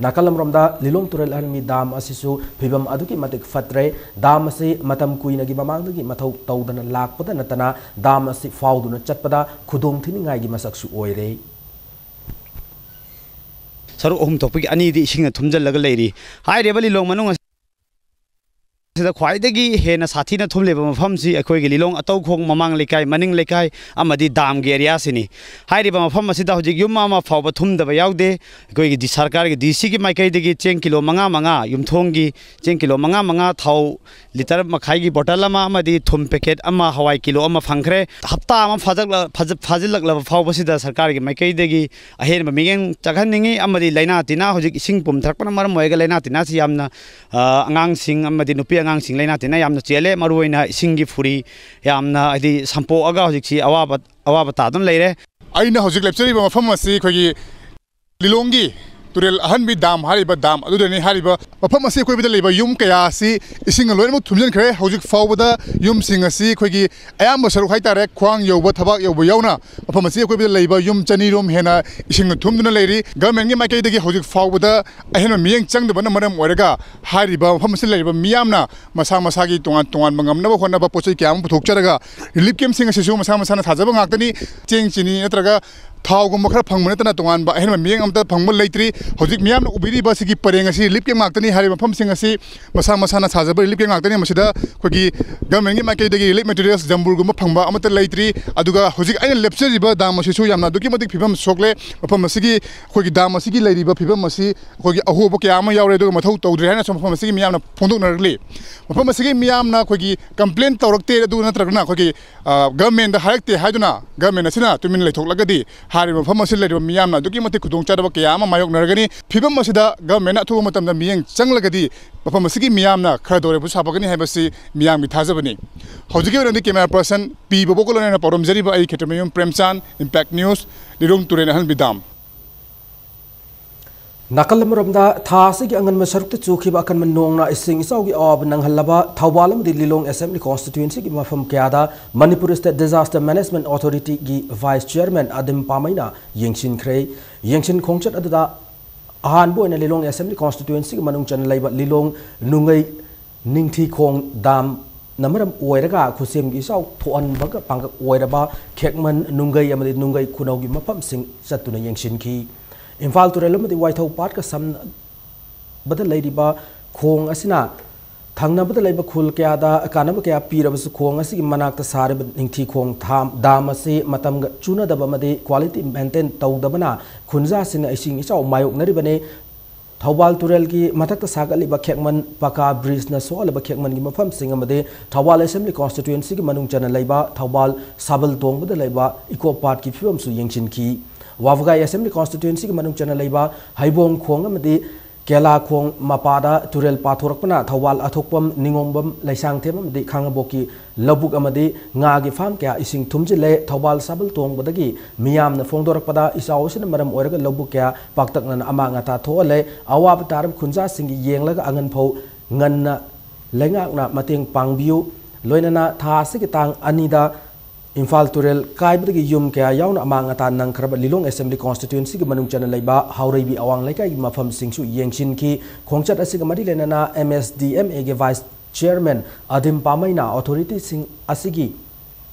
ꯅꯥꯀꯜ ꯑꯃꯔꯣꯝꯗ ꯂꯤꯂꯣꯡ ꯇꯨꯔꯦꯜ ꯑꯍꯟꯕꯤ dam ꯑꯁꯤꯁꯨ ꯐꯤꯕꯝ ꯑꯗꯨꯛꯀꯤ ꯃꯇꯤꯛ ꯐꯠꯇ꯭ꯔꯦ꯫ Dam ꯑꯁꯤ ꯃꯇꯝ ꯀꯨꯏꯅꯒꯤ ꯃꯃꯥꯡꯗꯒꯤ ꯃꯊꯧ ꯇꯧꯗꯅ ꯂꯥꯛꯄꯗ ꯅꯠꯇꯅ dam ꯑꯁꯤ ꯐꯥꯎꯗꯨꯅ ꯆꯠꯄꯗ ꯈꯨꯗꯣꯡ ꯊꯤꯅꯤꯡꯉꯥꯏꯒꯤ ꯃꯁꯛꯁꯨ ꯑꯣꯏꯔꯦ꯫ ꯁꯔꯨꯛ ꯑꯍꯨꯝ ꯊꯣꯛꯄꯒꯤ ꯑꯅꯤꯗꯤ ꯏꯁꯤꯡꯅ ꯊꯨꯝꯖꯤꯜꯂꯒ ꯂꯩꯔꯤ꯫ ꯍꯥꯏꯔꯤꯕ ꯂꯤꯂꯣꯡ ꯃꯅꯨꯡ ꯑꯁꯤꯗ ꯈ꯭ꯋꯥꯏꯗꯒꯤ ꯍꯦꯟꯅ ꯁꯥꯊꯤꯅ ꯊꯨꯝꯂꯤꯕ ꯃꯐꯝꯁꯤ ꯑꯩꯈꯣꯏꯒꯤ ꯂꯤꯂꯣꯡ ꯑꯇꯧꯈꯣꯡ ꯃꯃꯥꯡ ꯂꯩꯀꯥꯏ, ꯃꯅꯤꯡ ꯂꯩꯀꯥꯏ ꯑꯃꯗꯤ damꯒꯤ areaꯁꯤꯅꯤ꯫ ꯍꯥꯏꯔꯤꯕ ꯃꯐꯝ ꯑꯁꯤꯗ ꯍꯧꯖꯤꯛ ꯌꯨꯝ ꯑꯃ ꯐꯥꯎꯕ ꯊꯨꯝꯗꯕ ꯌꯥꯎꯗꯦ꯫ ꯑꯩꯈꯣꯏꯒꯤ ꯗꯤ-, ꯁꯔꯀꯥꯔꯒꯤ DCꯒꯤ ꯃꯥꯏꯀꯩꯗꯒꯤ ꯆꯦꯡ ꯀꯤꯂꯣ ꯃꯉꯥ ꯃꯉꯥ, ꯌꯨꯝꯊꯣꯡꯒꯤ ꯆꯦꯡ ꯀꯤꯂꯣ ꯃꯉꯥ ꯃꯉꯥ, ꯊꯥꯎ ꯂꯤꯇꯔ ꯃꯈꯥꯏꯒꯤ ꯕꯣꯇꯜ ꯑꯃ ꯑꯃꯗꯤ ꯊꯨꯝ ꯄꯦꯀꯦꯠ ꯑꯃ, ꯍꯋꯥꯏ ꯀꯤꯂꯣ ꯑꯃ ꯐꯪꯈ꯭ꯔꯦ꯫ ꯍꯞꯇꯥ ꯑꯃ ꯐꯥꯖꯛꯂ-, ꯐꯥꯖ-, ꯐꯥꯖꯤꯜꯂꯛꯂꯕ ꯐꯥꯎꯕꯁꯤꯗ ꯁꯔꯀꯥꯔꯒꯤ ꯃꯥꯏꯀꯩꯗꯒꯤ ꯑꯍꯦꯟꯕ ꯃꯤꯠꯌꯦꯡ ꯆꯪꯍꯟꯅꯤꯡꯉꯤ꯫ ꯑꯃꯗꯤ ꯂꯥꯏꯅꯥ ꯇꯤꯟꯅꯥ, ꯍꯧꯖꯤꯛ ꯏꯁꯤꯡ ꯄꯨꯝꯊꯔꯛꯄꯅ ꯃꯔꯝ ꯑꯣꯏꯔꯒ ꯂꯥꯏꯅꯥ ꯇꯤꯟꯅꯥꯁꯤ ꯌꯥꯝꯅ, ꯑ, ꯑꯉꯥꯡꯁꯤꯡ ꯑꯃꯗꯤ ꯅꯨꯄꯤ ꯑꯉꯥꯡꯁꯤꯡ ꯂꯥꯏꯅꯥ ꯇꯤꯟꯅꯥ ꯌꯥꯝꯅ ꯆꯦꯜꯂꯦ꯫ ꯃꯔꯨꯑꯣꯏꯅ ꯏꯁꯤꯡꯒꯤ ꯐꯨꯔꯤ ꯌꯥꯝꯅ, ꯍꯥꯏꯗꯤ, ꯁꯝꯄꯣꯛꯑꯒ ꯍꯧꯖꯤꯛꯁꯤ ꯑꯋꯥꯕ, ꯑꯋꯥꯕ ꯇꯥꯗꯨꯅ ꯂꯩꯔꯦ꯫ ꯑꯩꯅ ꯍꯧꯖꯤꯛ ꯂꯦꯞꯆꯔꯤꯕ ꯃꯐꯝ ꯑꯁꯤ ꯑꯩꯈꯣꯏꯒꯤ ꯂꯤꯂꯣꯡꯒꯤ ꯇꯨꯔꯦꯜ ꯑꯍꯟꯕꯤ dam ꯍꯥꯏꯔꯤꯕ dam ꯑꯗꯨꯗꯅꯤ꯫ ꯍꯥꯏꯔꯤꯕ ꯃꯐꯝ ꯑꯁꯤ ꯑꯀꯣꯏꯕꯗ ꯂꯩꯕ ꯌꯨꯝ ꯀꯌꯥ ꯑꯁꯤ ꯏꯁꯤꯡꯅ ꯂꯣꯏꯅꯃꯛ ꯊꯨꯝꯖꯤꯟꯈ꯭ꯔꯦ꯫ ꯍꯧꯖꯤꯛ ꯐꯥꯎꯕꯗ ꯌꯨꯝꯁꯤꯡ ꯑꯁꯤ ꯑꯩꯈꯣꯏꯒꯤ ꯑꯌꯥꯝꯕ ꯁꯔꯨꯛ ꯍꯥꯏꯇꯥꯔꯦ, ꯈ꯭ꯋꯥꯡ ꯌꯧꯕ, ꯊꯕꯥꯛ ꯌꯧꯕ ꯌꯥꯎꯅ ꯃꯐꯝ ꯑꯁꯤ ꯑꯀꯣꯏꯕꯗ ꯂꯩꯕ ꯌꯨꯝ ꯆꯅꯤ ꯔꯣꯝ ꯍꯦꯟꯅ ꯏꯁꯤꯡꯅ ꯊꯨꯝꯗꯨꯅ ꯂꯩꯔꯤ꯫ Governmentꯀꯤ ꯃꯥꯏꯀꯩꯗꯒꯤ ꯍꯧꯖꯤꯛ ꯐꯥꯎꯕꯗ ꯑꯍꯦꯟꯕ ꯃꯤꯠꯌꯦꯡ ꯆꯪꯗꯕꯅ ꯃꯔꯝ ꯑꯣꯏꯔꯒ ꯍꯥꯏꯔꯤꯕ ꯃꯐꯝ ꯑꯁꯤꯗ ꯂꯩꯔꯤꯕ ꯃꯤꯌꯥꯝꯅ ꯃꯁꯥ ꯃꯁꯥꯒꯤ ꯇꯣꯉꯥꯟ ꯇꯣꯉꯥꯟꯕ ꯉꯝꯅꯕ ꯍꯣꯠꯅꯕ ꯄꯣꯠ ꯆꯩ ꯀꯌꯥ ꯑꯃ ꯄꯨꯊꯣꯛꯆꯔꯒ relief campꯁꯤꯡ ꯑꯁꯤꯁꯨ ꯃꯁꯥ ꯃꯁꯥꯅ ꯁꯥꯖꯕ ꯉꯥꯛꯇꯅꯤ꯫ ꯆꯦꯡ, ꯆꯤꯅꯤ ꯅꯠꯇ꯭ꯔꯒ ꯊꯥꯎꯒꯨꯝꯕ ꯈꯔ ꯐꯪꯕ ꯅꯠꯇꯅ ꯇꯣꯉꯥꯟꯕ ꯑꯍꯦꯟꯕ ꯃꯤꯠꯌꯦꯡ ꯑꯃꯠꯇ ꯐꯪꯕ ꯂꯩꯇ꯭ꯔꯤ꯫ ꯍꯧꯖꯤꯛ ꯃꯤꯌꯥꯝꯅ ꯎꯕꯤꯔꯤꯕ ꯑꯁꯤꯒꯤ ꯄꯔꯦꯡ ꯑꯁꯤ ꯔꯤꯂꯤꯐ ꯀꯦꯝꯞ ꯉꯥꯛꯇꯅꯤ꯫ ꯍꯥꯏꯔꯤꯕ ꯃꯐꯝꯁꯤꯡ ꯑꯁꯤ ꯃꯁꯥ ꯃꯁꯥꯅ ꯁꯥꯖꯕ ꯔꯤꯂꯤꯐ ꯀꯦꯝꯞ ꯉꯥꯛꯇꯅꯤ꯫ ꯃꯁꯤꯗ ꯑꯩꯈꯣꯏꯒꯤ ꯒꯚꯔꯟꯃꯦꯟꯠꯀꯤ ꯃꯥꯏꯀꯩꯗꯒꯤ ꯔꯤꯂꯤꯐ ꯃꯦꯇꯔꯤꯌꯦꯜꯁ, ꯖꯝꯕꯨꯔꯒꯨꯝꯕ ꯐꯪꯕ ꯑꯃꯠꯇ ꯂꯩꯇ꯭ꯔꯤ꯫ ꯑꯗꯨꯒ ꯍꯧꯖꯤꯛ ꯑꯩꯅ ꯂꯦꯞꯆꯔꯤꯕ ꯗꯥꯝ ꯑꯁꯤꯁꯨ ꯌꯥꯝꯅ ꯑꯗꯨꯛꯀꯤ ꯃꯇꯤꯛ ꯐꯤꯕꯝ ꯁꯣꯛꯂꯦ꯫ ꯃꯐꯝ ꯑꯁꯤꯒꯤ, ꯑꯩꯈꯣꯏꯒꯤ ꯗꯥꯝ ꯑꯁꯤꯒꯤ ꯂꯩꯔꯤꯕ ꯐꯤꯕꯝ ꯑꯁꯤ ꯑꯩꯈꯣꯏꯒꯤ ꯑꯍꯣꯕ ꯀꯌꯥ ꯑꯃ ꯌꯥꯎꯔꯦ, ꯑꯗꯨꯒ ꯃꯊꯧ ꯇꯧꯗ꯭ꯔꯦ ꯍꯥꯏꯅꯁꯨ ꯃꯐꯝ ꯑꯁꯤꯒꯤ ꯃꯤꯌꯥꯝꯅ ꯐꯣꯡꯗꯣꯛꯅꯔꯛꯂꯤ꯫ ꯃꯐꯝ ꯑꯁꯤꯒꯤ ꯃꯤꯌꯥꯝꯅ ꯑꯩꯈꯣꯏꯒꯤ ꯀꯝꯄ꯭ꯂꯦꯟ ꯇꯧꯔꯛꯇꯦ, ꯑꯗꯨ ꯅꯠꯇ꯭ꯔꯒꯅ ꯑꯩꯈꯣꯏꯒꯤ, ꯑ, ꯒꯚꯔꯟꯃꯦꯟꯠꯇ ꯍꯥꯏꯔꯛꯇꯦ ꯍꯥꯏꯗꯨꯅ ꯒꯚꯔꯟꯃꯦꯟꯠ ꯑꯁꯤꯅ ꯇꯨꯃꯤꯟ ꯂꯩꯊꯣꯛꯂꯒꯗꯤ ꯍꯥꯏꯔꯤꯕ ꯃꯐꯝ ꯑꯁꯤꯗ ꯂꯩꯔꯤꯕ ꯃꯤꯌꯥꯝꯅ ꯑꯗꯨꯛꯀꯤ ꯃꯇꯤꯛ ꯈꯨꯗꯣꯡꯆꯥꯗꯕ ꯀꯌꯥ ꯑꯃ ꯃꯥꯌꯣꯛꯅꯔꯒꯅꯤ꯫ ꯐꯤꯕꯝ ꯑꯁꯤꯗ ꯒꯚꯔꯟꯃꯦꯟꯠꯅ ꯑꯊꯨꯕ ꯃꯇꯝꯗ ꯃꯤꯠꯌꯦꯡ ꯆꯪꯂꯒꯗꯤ ꯃꯐꯝ ꯑꯁꯤꯒꯤ ꯃꯤꯌꯥꯝꯅ ꯈꯔꯗ ꯑꯣꯏꯔꯕꯁꯨ ꯁꯥꯐꯒꯅꯤ ꯍꯥꯏꯕꯁꯤ ꯃꯤꯌꯥꯝꯒꯤ ꯊꯥꯖꯕꯅꯤ꯫ ꯍꯧꯖꯤꯛꯀꯤ ꯑꯣꯏꯅꯗꯤ ꯀꯦꯃꯦꯔꯥ ꯄꯔꯁꯟ ꯄꯤ ꯕꯣꯕꯣꯒ ꯂꯣꯏꯅꯅ ꯄꯥꯎꯗꯝꯖꯔꯤꯕ ꯑꯩ ꯈꯦꯇ꯭ꯔꯤꯃꯌꯨꯝ ꯄ꯭ꯔꯦꯝꯆꯥꯟ, ꯏꯝꯄꯦꯛ ꯅ꯭ꯌꯨꯁ, ꯂꯤꯂꯣꯡ ꯇꯨꯔꯦꯜ ꯑꯍꯟꯕꯤ ꯗꯥꯝ꯫ ꯅꯥꯀꯜ ꯑꯃꯔꯣꯝꯗ, ꯊꯥ ꯑꯁꯤꯒꯤ ꯑꯉꯟꯕ ꯁꯔꯨꯛꯇ ꯆꯨꯈꯤꯕ ꯑꯀꯟꯕ ꯅꯣꯡꯅ ꯏꯁꯤꯡ ꯏꯆꯥꯎꯒꯤ ꯑꯋꯥꯕ ꯅꯪꯍꯜꯂꯕ ꯊꯧꯕꯥꯜ ꯑꯃꯗꯤ ꯂꯤꯂꯣꯡ ꯑꯦꯁꯦꯝꯕ꯭ꯂꯤ ꯀꯣꯟꯁꯇꯤꯇ꯭ꯋꯦꯟꯁꯤꯒꯤ ꯃꯐꯝ ꯀꯌꯥꯗ ꯃꯅꯤꯄꯨꯔ ꯁ꯭ꯇꯦꯠ ꯗꯤꯖꯥꯁꯇꯔ ꯃꯦꯅꯦꯖꯃꯦꯟꯠ ꯑꯣꯊꯣꯔꯤꯇꯤꯒꯤ ꯚꯥꯏꯁ ꯆꯤꯌꯔꯃꯦꯟ ꯑꯗꯤꯝ ꯄꯥꯃꯩꯅ ꯌꯦꯡꯁꯤꯟꯈ꯭ꯔꯦ꯫ ꯌꯦꯡꯁꯤꯟ ꯈꯣꯡꯆꯠ ꯑꯗꯨꯗ ꯑꯍꯥꯟꯕ ꯑꯣꯏꯅ ꯂꯤꯂꯣꯡ ꯑꯦꯁꯦꯝꯕ꯭ꯂꯤ ꯀꯣꯟꯁꯇꯤꯇ꯭ꯋꯦꯟꯁꯤꯒꯤ ꯃꯅꯨꯡ ꯆꯟꯅ ꯂꯩꯕ ꯂꯤꯂꯣꯡ ꯅꯨꯡꯒꯩ ꯅꯤꯡꯊꯤꯈꯣꯡ ꯗꯥꯝꯅ ꯃꯔꯝ ꯑꯣꯏꯔꯒ ꯈꯨꯠꯁꯦꯝꯒꯤ ꯏꯆꯥꯎ ꯊꯣꯛꯍꯟꯕꯒ ꯄꯥꯡꯒꯜ ꯑꯣꯏꯔꯕ ꯈꯦꯛꯃꯟ, ꯅꯨꯡꯒꯩ ꯑꯃꯗꯤ ꯅꯨꯡꯒꯩ ꯈꯨꯅꯧꯒꯤ ꯃꯐꯝꯁꯤꯡ ꯆꯠꯇꯨꯅ ꯌꯦꯡꯁꯤꯟꯈꯤ꯫ ꯏꯝꯐꯥꯜ ꯇꯨꯔꯦꯜ ꯑꯃꯗꯤ ꯋꯥꯏꯊꯧ ꯄꯥꯠꯀ ꯁꯝꯅꯕꯗ ꯂꯩꯔꯤꯕ ꯈꯣꯡ ꯑꯁꯤꯅ ꯊꯪꯅꯕꯗ ꯂꯩꯕ ꯈꯨꯜ ꯀꯌꯥꯗ ꯀꯥꯟꯅꯕ ꯀꯌꯥ ꯄꯤꯔꯕꯁꯨ, ꯈꯣꯡ ꯑꯁꯤꯒꯤ ꯃꯅꯥꯛꯇ ꯁꯥꯔꯤꯕ ꯅꯤꯡꯊꯤꯈꯣꯡ ꯊꯥꯝ-, ꯗꯥꯝ ꯑꯁꯤ ꯃꯇꯝꯒ ꯆꯨꯅꯗꯕ ꯑꯃꯗꯤ ꯀ꯭ꯋꯥꯂꯤꯇꯤ ꯃꯦꯟꯇꯦꯟ ꯇꯧꯗꯕꯅ ꯈꯨꯟꯖꯥꯁꯤꯡꯅ ꯏꯁꯤꯡ ꯏꯆꯥꯎ ꯃꯥꯌꯣꯛꯅꯔꯤꯕꯅꯤ꯫ ꯊꯧꯕꯥꯜ ꯇꯨꯔꯦꯜꯒꯤ ꯃꯊꯛꯇ ꯁꯥꯒꯠꯂꯤꯕ ꯈꯦꯛꯃꯟ ꯄꯀꯥ ꯕ꯭ꯔꯤꯖꯅ ꯁꯣꯛꯍꯜꯂꯤꯕ ꯈꯦꯛꯃꯟꯒꯤ ꯃꯐꯝꯁꯤꯡ ꯑꯃꯗꯤ ꯊꯧꯕꯥꯜ ꯑꯦꯁꯦꯝꯕ꯭ꯂꯤ ꯀꯣꯟꯁꯇꯤꯇ꯭ꯋꯦꯟꯁꯤꯒꯤ ꯃꯅꯨꯡ ꯆꯟꯅ ꯂꯩꯕ ꯊꯧꯕꯥꯜ ꯁꯥꯕꯜ ꯇꯣꯡꯕꯗ ꯂꯩꯕ ꯏꯀꯣ ꯄꯥꯔꯛꯀꯤ ꯐꯤꯕꯝꯁꯨ ꯌꯦꯡꯁꯤꯟꯈꯤ꯫ ꯋꯥꯕꯒꯥꯏ ꯑꯦꯁꯦꯝꯕ꯭ꯂꯤ ꯀꯣꯟꯁꯇꯤꯇ꯭ꯋꯦꯟꯁꯤꯒꯤ ꯃꯅꯨꯡ ꯆꯟꯅ ꯂꯩꯕ ꯍꯩꯕꯣꯡ ꯈꯣꯡ ꯑꯃꯗꯤ ꯀꯦꯂꯥ ꯈꯣꯡ ꯃꯄꯥꯗ ꯇꯨꯔꯦꯜ ꯄꯥꯊꯣꯔꯛꯄꯅ ꯊꯧꯕꯥꯜ ꯑꯊꯣꯛꯄꯝ, ꯅꯤꯉꯣꯝꯕꯝ, ꯂꯩꯁꯥꯡꯊꯦꯝ ꯑꯃꯗꯤ ꯈꯥꯡꯉꯕꯣꯛꯀꯤ ꯂꯧꯕꯨꯛ ꯑꯃꯗꯤ ꯉꯥꯒꯤ ꯐꯥꯝ ꯀꯌꯥ ꯏꯁꯤꯡ ꯊꯨꯝꯖꯤꯜꯂꯦ꯫ ꯊꯧꯕꯥꯜ ꯁꯥꯕꯜ ꯇꯣꯡꯕꯗꯒꯤ ꯃꯤꯌꯥꯝꯅ ꯐꯣꯡꯗꯣꯔꯛꯄꯗ, ꯏꯆꯥꯎ ꯑꯁꯤꯅ ꯃꯔꯝ ꯑꯣꯏꯔꯒ ꯂꯧꯕꯨꯛ ꯀꯌꯥ ꯄꯥꯛꯇꯛꯅꯅ ꯑꯃꯥꯡ ꯑꯇꯥ ꯊꯣꯛꯍꯜꯂꯦ꯫ ꯑꯋꯥꯕ ꯇꯥꯔꯕ ꯈꯨꯟꯖꯥꯁꯤꯡꯒꯤ ꯌꯦꯡꯂꯒ ꯑꯉꯟ ꯐꯧ ꯉꯟꯅ ꯂꯩꯉꯥꯛꯅ ꯃꯇꯦꯡ ꯄꯥꯡꯕꯤꯌꯨ꯫ ꯂꯣꯏꯅꯅ ꯊꯥ ꯑꯁꯤꯒꯤ ꯇꯥꯡ ꯑꯅꯤꯗ ꯏꯝꯐꯥꯜ ꯇꯨꯔꯦꯜ ꯀꯥꯏꯕꯗꯒꯤ ꯌꯨꯝ ꯀꯌꯥ ꯌꯥꯎꯅ ꯑꯃꯥꯡ ꯑꯇꯥ ꯅꯪꯈ꯭ꯔꯕ ꯂꯤꯂꯣꯡ ꯑꯦꯁꯦꯝꯕ꯭ꯂꯤ ꯀꯣꯟꯁꯇꯤꯇ꯭ꯋꯦꯟꯁꯤꯒꯤ ꯃꯅꯨꯡ ꯆꯟꯅ ꯂꯩꯕ ꯍꯥꯎꯔꯩꯕꯤ ꯑꯋꯥꯡ ꯂꯩꯀꯥꯏꯒꯤ ꯃꯐꯝꯁꯤꯡꯁꯨ ꯌꯦꯡꯁꯤꯟꯈꯤ꯫ ꯈꯣꯡꯆꯠ ꯑꯁꯤꯒ ꯃꯔꯤ ꯂꯩꯅꯅ ꯑꯦꯝ ꯑꯦꯁ ꯗꯤ ꯑꯦꯝ ꯑꯦꯒꯤ ꯚꯥꯏꯁ ꯆꯤꯌꯔꯃꯦꯟ ꯑꯗꯤꯝ ꯄꯥꯃꯩꯅ ꯑꯣꯊꯣꯔꯤꯇꯤꯁꯤꯡ ꯑꯁꯤꯒꯤ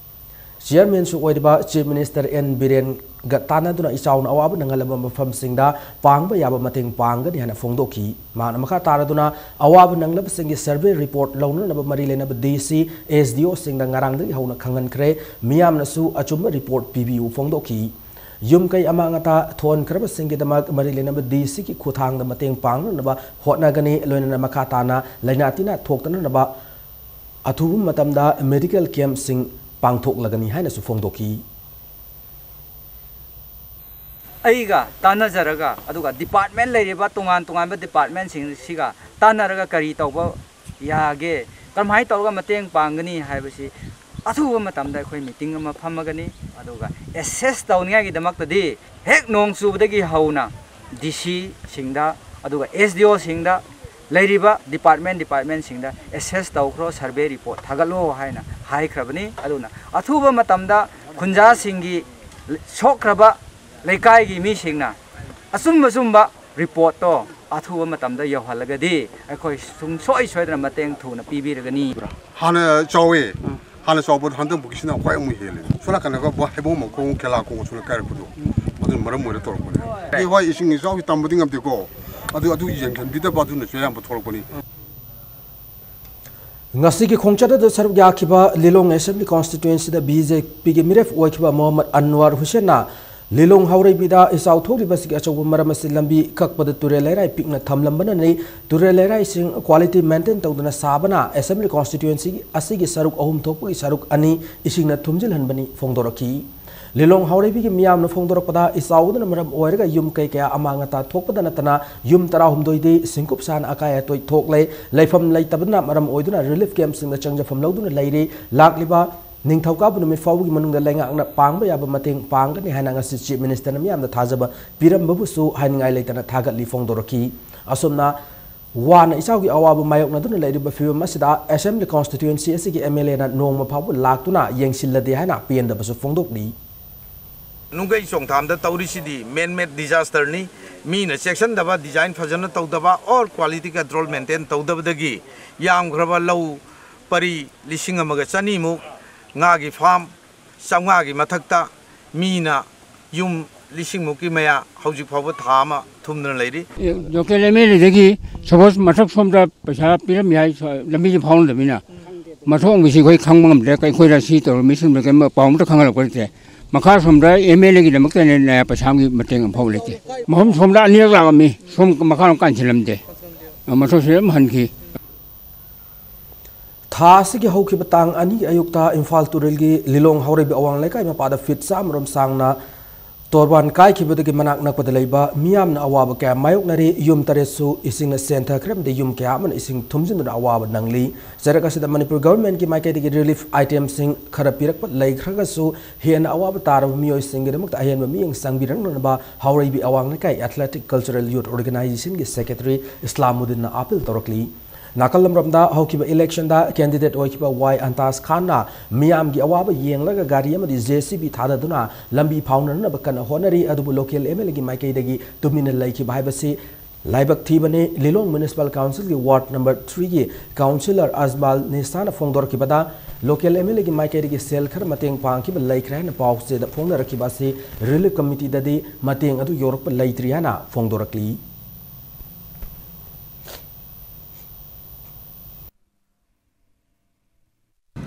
ꯆꯤꯌꯔꯃꯦꯟꯁꯨ ꯑꯣꯏꯔꯤꯕ ꯆꯤꯐ ꯃꯤꯅꯤꯁꯇꯔ ꯑꯦꯟ ꯕꯤꯔꯦꯟꯒ ꯇꯥꯟꯅꯗꯨꯅ ꯏꯆꯥꯎꯅ ꯑꯋꯥꯕ ꯅꯪꯍꯜꯂꯕ ꯃꯐꯝꯁꯤꯡꯗ ꯄꯥꯡꯕ ꯌꯥꯕ ꯃꯇꯦꯡ ꯄꯥꯡꯒꯅꯤ ꯍꯥꯏꯅ ꯐꯣꯡꯗꯣꯛꯈꯤ꯫ ꯃꯍꯥꯛꯅ ꯃꯈꯥ ꯇꯥꯔꯗꯨꯅ ꯑꯋꯥꯕ ꯅꯪꯂꯕꯁꯤꯡꯒꯤ ꯁꯔꯚꯦ ꯔꯤꯄꯣꯔꯠ ꯂꯧꯅꯅꯕ ꯃꯔꯤ ꯂꯩꯅꯕ ꯗꯤ ꯁꯤ, ꯑꯦꯁ ꯗꯤ ꯑꯣꯁꯤꯡꯗ ꯉꯔꯥꯡꯗꯒꯤ ꯍꯧꯅ ꯈꯪꯍꯟꯈ꯭ꯔꯦ꯫ ꯃꯤꯌꯥꯝꯅꯁꯨ ꯑꯆꯨꯝꯕ ꯔꯤꯄꯣꯔꯠ ꯄꯤꯕꯤꯌꯨ ꯐꯣꯡꯗꯣꯛꯈꯤ꯫ ꯌꯨꯝ ꯀꯩ ꯑꯃꯥꯡ ꯑꯇꯥ ꯊꯣꯛꯍꯟꯈ꯭ꯔꯕꯁꯤꯡꯒꯤꯗꯃꯛ ꯃꯔꯤ ꯂꯩꯅꯕ ꯗꯤ ꯁꯤꯒꯤ ꯈꯨꯠꯊꯥꯡꯗ ꯃꯇꯦꯡ ꯄꯥꯡꯅꯅꯕ ꯍꯣꯠꯅꯒꯅꯤ꯫ ꯂꯣꯏꯅꯅ ꯃꯈꯥ ꯇꯥꯅ ꯂꯥꯏꯅꯥ ꯇꯤꯟꯅꯥ ꯊꯣꯛꯇꯅꯅꯕ ꯑꯊꯨꯕ ꯃꯇꯝꯗ ꯃꯦꯗꯤꯀꯦꯜ ꯀꯦꯝꯞꯁꯤꯡ ꯄꯥꯡꯊꯣꯛꯂꯒꯅꯤ ꯍꯥꯏꯅꯁꯨ ꯐꯣꯡꯗꯣꯛꯈꯤ꯫ ꯑꯩꯒ ꯇꯥꯟꯅꯖꯔꯒ, ꯑꯗꯨꯒ ꯗꯤꯄꯥꯔꯠꯃꯦꯟ ꯂꯩꯔꯤꯕ ꯇꯣꯉꯥꯟ ꯇꯣꯉꯥꯟꯕ ꯗꯤꯄꯥꯔꯠꯃꯦꯟꯁꯤꯡꯁꯤꯒ ꯇꯥꯟꯅꯔꯒ ꯀꯔꯤ ꯇꯧꯕ ꯌꯥꯒꯦ, ꯀꯔꯝꯍꯥꯏꯅ ꯇꯧꯔꯒ ꯃꯇꯦꯡ ꯄꯥꯡꯒꯅꯤ ꯍꯥꯏꯕꯁꯤ ꯑꯊꯨꯕ ꯃꯇꯝꯗ ꯑꯩꯈꯣꯏ ꯃꯤꯇꯤꯡ ꯑꯃ ꯐꯝꯃꯒꯅꯤ꯫ ꯑꯗꯨꯒ ꯑꯦꯁꯦꯁ ꯇꯧꯅꯤꯡꯉꯥꯏꯒꯤꯗꯃꯛꯇꯗꯤ ꯍꯦꯛ ꯅꯣꯡ ꯆꯨꯕꯗꯒꯤ ꯍꯧꯅ ꯗꯤ ꯁꯤꯁꯤꯡꯗ, ꯑꯗꯨꯒ ꯑꯦꯁ ꯗꯤ ꯑꯣꯁꯤꯡꯗ, ꯂꯩꯔꯤꯕ ꯗꯤꯄꯥꯔꯠꯃꯦꯟ ꯗꯤꯄꯥꯔꯠꯃꯦꯟꯁꯤꯡꯗ ꯑꯦꯁꯦꯁ ꯇꯧꯈ꯭ꯔꯣ, ꯁꯔꯚꯦ ꯔꯤꯄꯣꯔꯠ ꯊꯥꯒꯠꯂꯣ ꯍꯥꯏꯅ ꯍꯥꯏꯈ꯭ꯔꯕꯅꯤ꯫ ꯑꯗꯨꯅ ꯑꯊꯨꯕ ꯃꯇꯝꯗ ꯈꯨꯟꯖꯥꯁꯤꯡꯒꯤ ꯁꯣꯛꯈ꯭ꯔꯕ ꯂꯩꯀꯥꯏꯒꯤ ꯃꯤꯁꯤꯡꯅ ꯑꯆꯨꯝ ꯑꯆꯨꯝꯕ ꯔꯤꯄꯣꯔꯠꯇꯣ ꯑꯊꯨꯕ ꯃꯇꯝꯗ ꯌꯧꯍꯜꯂꯒꯗꯤ ꯑꯩꯈꯣꯏ ꯁꯨꯡꯁꯣꯏ ꯁꯣꯏꯗꯅ ꯃꯇꯦꯡ ꯊꯨꯅ ꯄꯤꯕꯤꯔꯒꯅꯤ꯫ ꯍꯥꯟꯅ ꯆꯥꯎꯋꯦ꯫ ꯍꯥꯟꯅ ꯆꯥꯎꯕꯗꯣ ꯍꯟꯗꯛ ꯕꯨꯛꯀꯤꯁꯤꯅ ꯈ꯭ꯋꯥꯏ ꯑꯃꯨꯛ ꯍꯦꯜꯂꯦ꯫ ꯁꯣꯝ ꯅꯥꯀꯟꯗꯒ ꯕ-, ꯍꯩꯕꯣꯡ ꯃꯈꯣꯡ, ꯈꯦꯂꯥ ꯈꯣꯡ ꯁꯣꯝꯗ ꯀꯥꯏꯔꯛꯄꯗꯣ, ꯑꯗꯨꯅ ꯃꯔꯝ ꯑꯣꯏꯔ ꯇꯧꯔꯛꯄꯅꯦ꯫ ꯑꯩ ꯍꯣꯏ, ꯏꯁꯤꯡ ꯏꯆꯥꯎꯁꯤ ꯇꯝꯕꯗꯤ ꯉꯝꯗꯦꯀꯣ, ꯑꯗꯨ, ꯑꯗꯨ ꯌꯦꯡꯁꯤꯟꯕꯤꯗꯕ ꯑꯗꯨꯅꯁꯨ ꯑꯌꯥꯝꯕ ꯊꯣꯛꯂꯛꯄꯅꯤ꯫ ꯉꯁꯤꯒꯤ ꯈꯣꯡꯆꯠ ꯑꯗꯨꯗ ꯁꯔꯨꯛ ꯌꯥꯈꯤꯕ ꯂꯤꯂꯣꯡ ꯑꯦꯁꯦꯝꯕ꯭ꯂꯤ ꯀꯣꯟꯁꯇꯤꯇ꯭ꯋꯦꯟꯁꯤꯗ ꯕꯤ ꯖꯦ ꯄꯤꯒꯤ ꯃꯤꯔꯦꯞ ꯑꯣꯏꯈꯤꯕ ꯃꯣꯍꯝꯃꯗ ꯑꯟꯋꯥꯔ ꯍꯨꯁꯦꯟꯅ ꯂꯤꯂꯣꯡ ꯍꯥꯎꯔꯩꯕꯤꯗ ꯏꯆꯥꯎ ꯊꯣꯛꯂꯤꯕꯁꯤꯒꯤ ꯑꯆꯧꯕ ꯃꯔꯝ ꯑꯁꯤ ꯂꯝꯕꯤ ꯀꯛꯄꯗ ꯇꯨꯔꯦꯜ ꯂꯩꯔꯥꯏ ꯄꯤꯛꯅ ꯊꯝꯂꯝꯕꯅꯅꯤ꯫ ꯇꯨꯔꯦꯜ ꯂꯩꯔꯥꯏꯁꯤꯡ ꯀ꯭ꯋꯥꯂꯤꯇꯤ ꯃꯦꯟꯇꯦꯟ ꯇꯧꯗꯅ ꯁꯥꯕꯅ ꯑꯦꯁꯦꯝꯕ꯭ꯂꯤ ꯀꯣꯟꯁꯇꯤꯇ꯭ꯋꯦꯟꯁꯤ ꯑꯁꯤꯒꯤ ꯁꯔꯨꯛ ꯑꯍꯨꯝ ꯊꯣꯛꯄꯒꯤ ꯁꯔꯨꯛ ꯑꯅꯤ ꯏꯁꯤꯡꯅ ꯊꯨꯝꯖꯤꯜꯍꯟꯕꯅꯤ ꯐꯣꯡꯗꯣꯔꯛꯈꯤ꯫ ꯂꯤꯂꯣꯡ ꯍꯥꯎꯔꯩꯕꯤꯒꯤ ꯃꯤꯌꯥꯝꯅ ꯐꯣꯡꯗꯣꯔꯛꯄꯗ, ꯏꯆꯥꯎ ꯑꯗꯨꯅ ꯃꯔꯝ ꯑꯣꯏꯔꯒ ꯌꯨꯝ ꯀꯩ ꯀꯌꯥ ꯑꯃꯥꯡ ꯑꯇꯥ ꯊꯣꯛꯄꯗ ꯅꯠꯇꯅ ꯌꯨꯝ ꯇꯔꯥꯍꯨꯝꯗꯣꯏꯗꯤ ꯁꯤꯡꯀꯨꯞ ꯁꯥꯅ ꯑꯀꯥꯏ ꯑꯇꯣꯏ ꯊꯣꯛꯂꯦ꯫ ꯂꯩꯐꯝ ꯂꯩꯇꯕꯅ ꯃꯔꯝ ꯑꯣꯏꯗꯨꯅ ꯔꯤꯂꯤꯐ ꯀꯦꯝꯞꯁꯤꯡꯗ ꯆꯪꯖꯐꯝ ꯂꯧꯗꯨꯅ ꯂꯩꯔꯤ꯫ ꯂꯥꯛꯂꯤꯕ ꯅꯤꯡꯊꯧꯀꯥꯕ ꯅꯨꯃꯤꯠ ꯐꯥꯎꯕꯒꯤ ꯃꯅꯨꯡꯗ ꯂꯩꯉꯥꯛꯅ ꯄꯥꯡꯕ ꯌꯥꯕ ꯃꯇꯦꯡ ꯄꯥꯡꯒꯅꯤ ꯍꯥꯏꯅ ꯉꯁꯤ ꯆꯤꯐ ꯃꯤꯅꯤꯁꯇꯔꯅ ꯃꯤꯌꯥꯝꯗ ꯊꯥꯖꯕ ꯄꯤꯔꯝꯕꯕꯨꯁꯨ ꯍꯥꯏꯅꯤꯡꯉꯥꯏ ꯂꯩꯇꯅ ꯊꯥꯒꯠꯂꯤ ꯐꯣꯡꯗꯣꯔꯛꯈꯤ꯫ ꯑꯁꯨꯝꯅ ꯋꯥꯅ ꯏꯆꯥꯎꯒꯤ ꯑꯋꯥꯕ ꯃꯥꯌꯣꯛꯅꯗꯨꯅ ꯂꯩꯔꯤꯕ ꯐꯤꯕꯝ ꯑꯁꯤꯗ ꯑꯦꯁꯦꯝꯕ꯭ꯂꯤ ꯀꯣꯟꯁꯇꯤꯇ꯭ꯋꯦꯟꯁꯤ ꯑꯁꯤꯒꯤ ꯑꯦꯝ ꯑꯦꯜ ꯑꯦꯅ ꯅꯣꯡꯃ ꯐꯥꯎꯕ ꯂꯥꯛꯇꯨꯅ ꯌꯦꯡꯁꯤꯜꯂꯗꯦ ꯍꯥꯏꯅ ꯄꯦꯟꯗꯕꯁꯨ ꯐꯣꯡꯗꯣꯛꯂꯤ꯫ ꯅꯨꯡꯒꯩ ꯆꯣꯡꯊꯥꯝꯗ ꯇꯧꯔꯤꯁꯤꯗꯤ ꯃꯦꯟ ꯃꯦꯗ ꯗꯤꯖꯥꯁꯇꯔꯅꯤ꯫ ꯃꯤꯅ ꯆꯦꯛꯁꯤꯟꯗꯕ, ꯗꯤꯖꯥꯏꯟ ꯐꯖꯅ ꯇꯧꯗꯕ, ꯑꯣꯔ ꯀ꯭ꯋꯥꯂꯤꯇꯤ ꯀꯟꯇ꯭ꯔꯣꯜ ꯃꯦꯟꯇꯦꯟ ꯇꯧꯗꯕꯗꯒꯤ ꯌꯥꯝꯈ꯭ꯔꯕ ꯂꯧ ꯄꯔꯤ ꯂꯤꯁꯤꯡ ꯑꯃꯒ ꯆꯅꯤꯃꯨꯛ, ꯉꯥꯒꯤ ꯐꯥꯝ ꯆꯥꯝꯃꯉꯥꯒꯤ ꯃꯊꯛꯇ ꯃꯤꯅ ꯌꯨꯝ ꯂꯤꯁꯤꯡꯃꯨꯛꯀꯤ ꯃꯌꯥ ꯍꯧꯖꯤꯛ ꯐꯥꯎꯕ ꯊꯥ ꯑꯃ ꯊꯨꯝꯗꯅ ꯂꯩꯔꯤ꯫ ꯂꯣꯀꯦꯜ ꯑꯦꯝ ꯑꯦꯜ ꯑꯦꯗꯒꯤ ꯁꯄꯣꯁ ꯃꯊꯛ ꯁꯣꯝꯗ ꯄꯩꯁꯥ ꯄꯤꯔꯝꯃꯤ ꯍꯥꯏ, ꯂꯝꯕꯤꯁꯤ ꯐꯥꯎꯅꯗꯕꯅꯤꯅ ꯃꯊꯣꯡꯒꯤꯁꯤ ꯑꯩꯈꯣꯏ ꯈꯪꯕ ꯉꯝꯗ꯭ꯔꯦ꯫ ꯑꯩꯈꯣꯏꯗ ꯁꯤ ꯇꯧꯔ ꯃꯤꯁꯤꯡꯗ ꯀꯔꯤꯝ ꯄꯥꯎ ꯑꯝꯇ ꯈꯪꯍꯜꯂꯛꯄ ꯅꯠꯇꯦ꯫ ꯃꯈꯥ ꯁꯣꯝꯗ ꯑꯦꯝ ꯑꯦꯜ ꯑꯦꯒꯤꯗꯃꯛꯇꯅꯦ ꯄꯩꯁꯥꯒꯤ ꯃꯇꯦꯡ ꯑꯃꯐꯥꯎ ꯂꯩꯇꯦ꯫ ꯃꯐꯝ ꯁꯣꯝꯗ ꯑꯅꯤꯔꯛ ꯂꯥꯛꯑꯝꯃꯤ, ꯁꯣꯝ ꯃꯈꯥꯔꯣꯝ ꯀꯥꯟꯁꯤꯜꯂꯝꯗꯦ꯫ ꯃꯊꯛꯁꯤ ꯑꯗꯨꯝ ꯍꯟꯈꯤ꯫ ꯊꯥ ꯑꯁꯤꯒꯤ ꯍꯧꯈꯤꯕ ꯇꯥꯡ ꯑꯅꯤꯒꯤ ꯑꯌꯨꯛꯇ ꯏꯝꯐꯥꯜ ꯇꯨꯔꯦꯜꯒꯤ ꯂꯤꯂꯣꯡ ꯍꯥꯎꯔꯩꯕꯤ ꯑꯋꯥꯡ ꯂꯩꯀꯥꯏ ꯃꯄꯥꯗ ꯐꯤꯠ ꯆꯥꯝꯃꯔꯣꯝ ꯁꯥꯡꯅ ꯇꯣꯔꯕꯥꯟ ꯀꯥꯏꯈꯤꯕꯗꯒꯤ ꯃꯅꯥꯛ ꯅꯛꯄꯗ ꯂꯩꯕ ꯃꯤꯌꯥꯝꯅ ꯑꯋꯥꯕ ꯀꯌꯥ ꯃꯥꯌꯣꯛꯅꯔꯤ꯫ ꯌꯨꯝ ꯇꯔꯦꯠꯁꯨ ꯏꯁꯤꯡꯅ ꯆꯦꯟꯊꯈ꯭ꯔꯦ ꯑꯃꯗꯤ ꯌꯨꯝ ꯀꯌꯥ ꯑꯃꯅ ꯏꯁꯤꯡ ꯊꯨꯝꯖꯤꯟꯗꯨꯅ ꯑꯋꯥꯕ ꯅꯪꯂꯤ꯫ ꯆꯩꯔꯛ ꯑꯁꯤꯗ ꯃꯅꯤꯄꯨꯔ ꯒꯚꯔꯟꯃꯦꯟꯠꯀꯤ ꯃꯥꯏꯀꯩꯗꯒꯤ ꯔꯤꯂꯤꯐ ꯑꯥꯏꯇꯦꯝꯁꯤꯡ ꯈꯔ ꯄꯤꯔꯛꯄ ꯂꯩꯈ꯭ꯔꯒꯁꯨ ꯍꯦꯟꯅ ꯑꯋꯥꯕ ꯇꯥꯔꯕ ꯃꯤꯑꯣꯏꯁꯤꯡꯒꯤꯗꯃꯛꯇ ꯑꯍꯦꯟꯕ ꯃꯤꯠꯌꯦꯡ ꯆꯪꯕꯤꯔꯛꯅꯅꯕ ꯍꯥꯎꯔꯩꯕꯤ ꯑꯋꯥꯡ ꯂꯩꯀꯥꯏ ꯑꯦꯊꯂꯦꯇꯤꯛ ꯀꯜꯆꯔꯦꯜ ꯌꯨꯠ ꯑꯣꯔꯒꯅꯥꯏꯖꯦꯁꯟꯒꯤ ꯁꯦꯀ꯭ꯔꯦꯇꯔꯤ ꯏꯁꯂꯥꯃꯨꯗꯤꯟꯅ ꯑꯄꯤꯜ ꯇꯧꯔꯛꯂꯤ꯫ ꯅꯥꯀꯜ ꯑꯃꯔꯣꯝꯗ ꯍꯧꯈꯤꯕ ꯏꯂꯦꯛꯁꯟꯗ ꯀꯦꯟꯗꯤꯗꯦꯠ ꯑꯣꯏꯈꯤꯕ ꯋꯥꯏ ꯑꯟꯇꯥꯖ ꯈꯥꯟꯅ ꯃꯤꯌꯥꯝꯒꯤ ꯑꯋꯥꯕ ꯌꯦꯡꯂꯒ ꯒꯥꯔꯤ ꯑꯃꯗꯤ ꯖꯦ ꯁꯤ ꯕꯤ ꯊꯥꯗꯗꯨꯅ ꯂꯝꯕꯤ ꯐꯥꯎꯅꯅꯕ ꯀꯟꯅ ꯍꯣꯠꯅꯔꯤ꯫ ꯑꯗꯨꯕꯨ ꯂꯣꯀꯦꯜ ꯑꯦꯝ ꯑꯦꯜ ꯑꯦꯒꯤ ꯃꯥꯏꯀꯩꯗꯒꯤ ꯇꯨꯃꯤꯟꯅ ꯂꯩꯈꯤꯕ ꯍꯥꯏꯕꯁꯤ ꯂꯥꯏꯕꯛ ꯊꯤꯕꯅꯤ꯫ ꯂꯤꯂꯣꯡ ꯃ꯭ꯌꯨꯅꯤꯁꯤꯄꯥꯜ ꯀꯥꯎꯟꯁꯤꯜꯒꯤ ꯋꯥꯔꯗ ꯅꯝꯕꯔ ꯊ꯭ꯔꯤꯒꯤ ꯀꯥꯎꯟꯁꯤꯂꯔ ꯑꯖꯃꯥꯜ ꯅꯤꯁꯥꯅ ꯐꯣꯡꯗꯣꯔꯛꯈꯤꯕꯗ ꯂꯣꯀꯦꯜ ꯑꯦꯝ ꯑꯦꯜ ꯑꯦꯒꯤ ꯃꯥꯏꯀꯩꯗꯒꯤ ꯁꯦꯜ ꯈꯔ ꯃꯇꯦꯡ ꯄꯥꯡꯈꯤꯕ ꯂꯩꯈ꯭ꯔꯦ ꯍꯥꯏꯅ ꯄꯥꯎ ꯆꯦꯗ ꯐꯣꯡꯅꯔꯛꯈꯤꯕ ꯑꯁꯤ ꯔꯤꯂꯤꯐ ꯀꯃꯤꯇꯤꯗꯗꯤ ꯃꯇꯦꯡ ꯑꯗꯨ ꯌꯧꯔꯛꯄ ꯂꯩꯇ꯭ꯔꯤ ꯍꯥꯏꯅ ꯐꯣꯡꯗꯣꯔꯛꯂꯤ꯫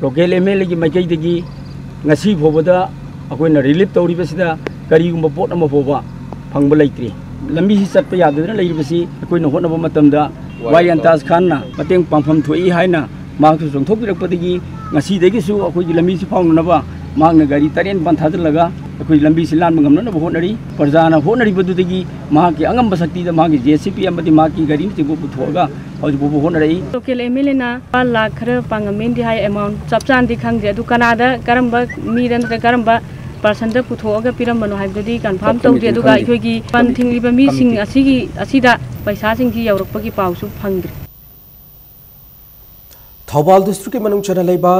ꯂꯣꯀꯦꯜ ꯑꯦꯝ ꯑꯦꯜ ꯑꯦꯒꯤ ꯃꯥꯏꯀꯩꯗꯒꯤ ꯉꯁꯤ ꯐꯥꯎꯕꯗ ꯑꯩꯈꯣꯏꯅ ꯔꯤꯂꯤꯐ ꯇꯧꯔꯤꯕꯁꯤꯗ ꯀꯔꯤꯒꯨꯝꯕ ꯄꯣꯠ ꯑꯃ ꯐꯥꯎꯕ ꯐꯪꯕ ꯂꯩꯇ꯭ꯔꯤ꯫ ꯂꯝꯕꯤꯁꯤ ꯆꯠꯄ ꯌꯥꯗꯗꯅ ꯂꯩꯔꯤꯕꯁꯤ ꯑꯩꯈꯣꯏꯅ ꯍꯣꯠꯅꯕ ꯃꯇꯝꯗ ꯋꯥꯏ ꯑꯟꯇꯥꯖ ꯈꯥꯟꯅ ꯃꯇꯦꯡ ꯄꯥꯡꯐꯝ ꯊꯣꯛꯏ ꯍꯥꯏꯅ ꯃꯍꯥꯛꯁꯨ ꯆꯣꯡꯊꯣꯛꯄꯤꯔꯛꯄꯗꯒꯤ ꯉꯁꯤꯗꯒꯤꯁꯨ ꯑꯩꯈꯣꯏꯒꯤ ꯂꯝꯕꯤꯁꯤ ꯐꯥꯎꯅꯅꯕ ꯃꯍꯥꯛꯅ ꯒꯥꯔꯤ ꯇꯔꯦꯠ ꯅꯤꯄꯥꯜ ꯊꯥꯖꯤꯜꯂꯒ ꯑꯩꯈꯣꯏ ꯂꯝꯕꯤꯁꯤ ꯂꯥꯟꯕ ꯉꯝꯅꯅꯕ ꯍꯣꯠꯅꯔꯤ꯫ ꯄ꯭ꯔꯖꯥꯅ ꯍꯣꯠꯅꯔꯤꯕꯗꯨꯗꯒꯤ ꯃꯍꯥꯛꯀꯤ ꯑꯉꯝꯕ ꯁꯛꯇꯤꯗ ꯃꯍꯥꯛꯀꯤ ꯖꯦ ꯁꯤ ꯕꯤ ꯑꯃꯗꯤ ꯃꯍꯥꯛꯀꯤ ꯒꯥꯔꯤꯅꯆꯤꯡꯕ ꯄꯨꯊꯣꯛꯑꯒ ꯍꯧꯖꯤꯛ ꯐꯥꯎꯕ ꯍꯣꯠꯅꯔꯛꯏ꯫ ꯂꯣꯀꯦꯜ ꯑꯦꯝ ꯑꯦꯜ ꯑꯦꯅ ꯂꯨꯄꯥ ꯂꯥꯈ ꯈꯔ ꯄꯥꯡꯉꯝꯃꯦꯅꯗꯤ ꯍꯥꯏ, ꯑꯦꯃꯥꯎꯟ ꯆꯞ ꯆꯥꯅꯗꯤ ꯈꯪꯗꯦ꯫ ꯑꯗꯨ ꯀꯅꯥꯗ, ꯀꯔꯝꯕ ꯃꯤꯗ ꯅꯠꯇ꯭ꯔꯒ ꯀꯔꯝꯕ ꯄꯥꯔꯁꯟꯗ ꯄꯨꯊꯣꯛꯑꯒ ꯄꯤꯔꯝꯕꯅꯣ ꯍꯥꯏꯕꯗꯨꯗꯤ ꯀꯟꯐꯥꯔꯝ ꯇꯧꯗꯦ꯫ ꯑꯗꯨꯒ ꯑꯩꯈꯣꯏꯒꯤ ꯐꯟ ꯊꯤꯡꯂꯤꯕ ꯃꯤꯁꯤꯡ ꯑꯁꯤꯒꯤ, ꯑꯁꯤꯗ ꯄꯩꯁꯥꯁꯤꯡꯁꯤ ꯌꯧꯔꯛꯄꯒꯤ ꯄꯥꯎꯁꯨ ꯐꯪꯗ꯭ꯔꯤ꯫ ꯊꯧꯕꯥꯜ ꯗꯤꯁꯇ꯭ꯔꯤꯛꯀꯤ ꯃꯅꯨꯡ ꯆꯟꯅ ꯂꯩꯕ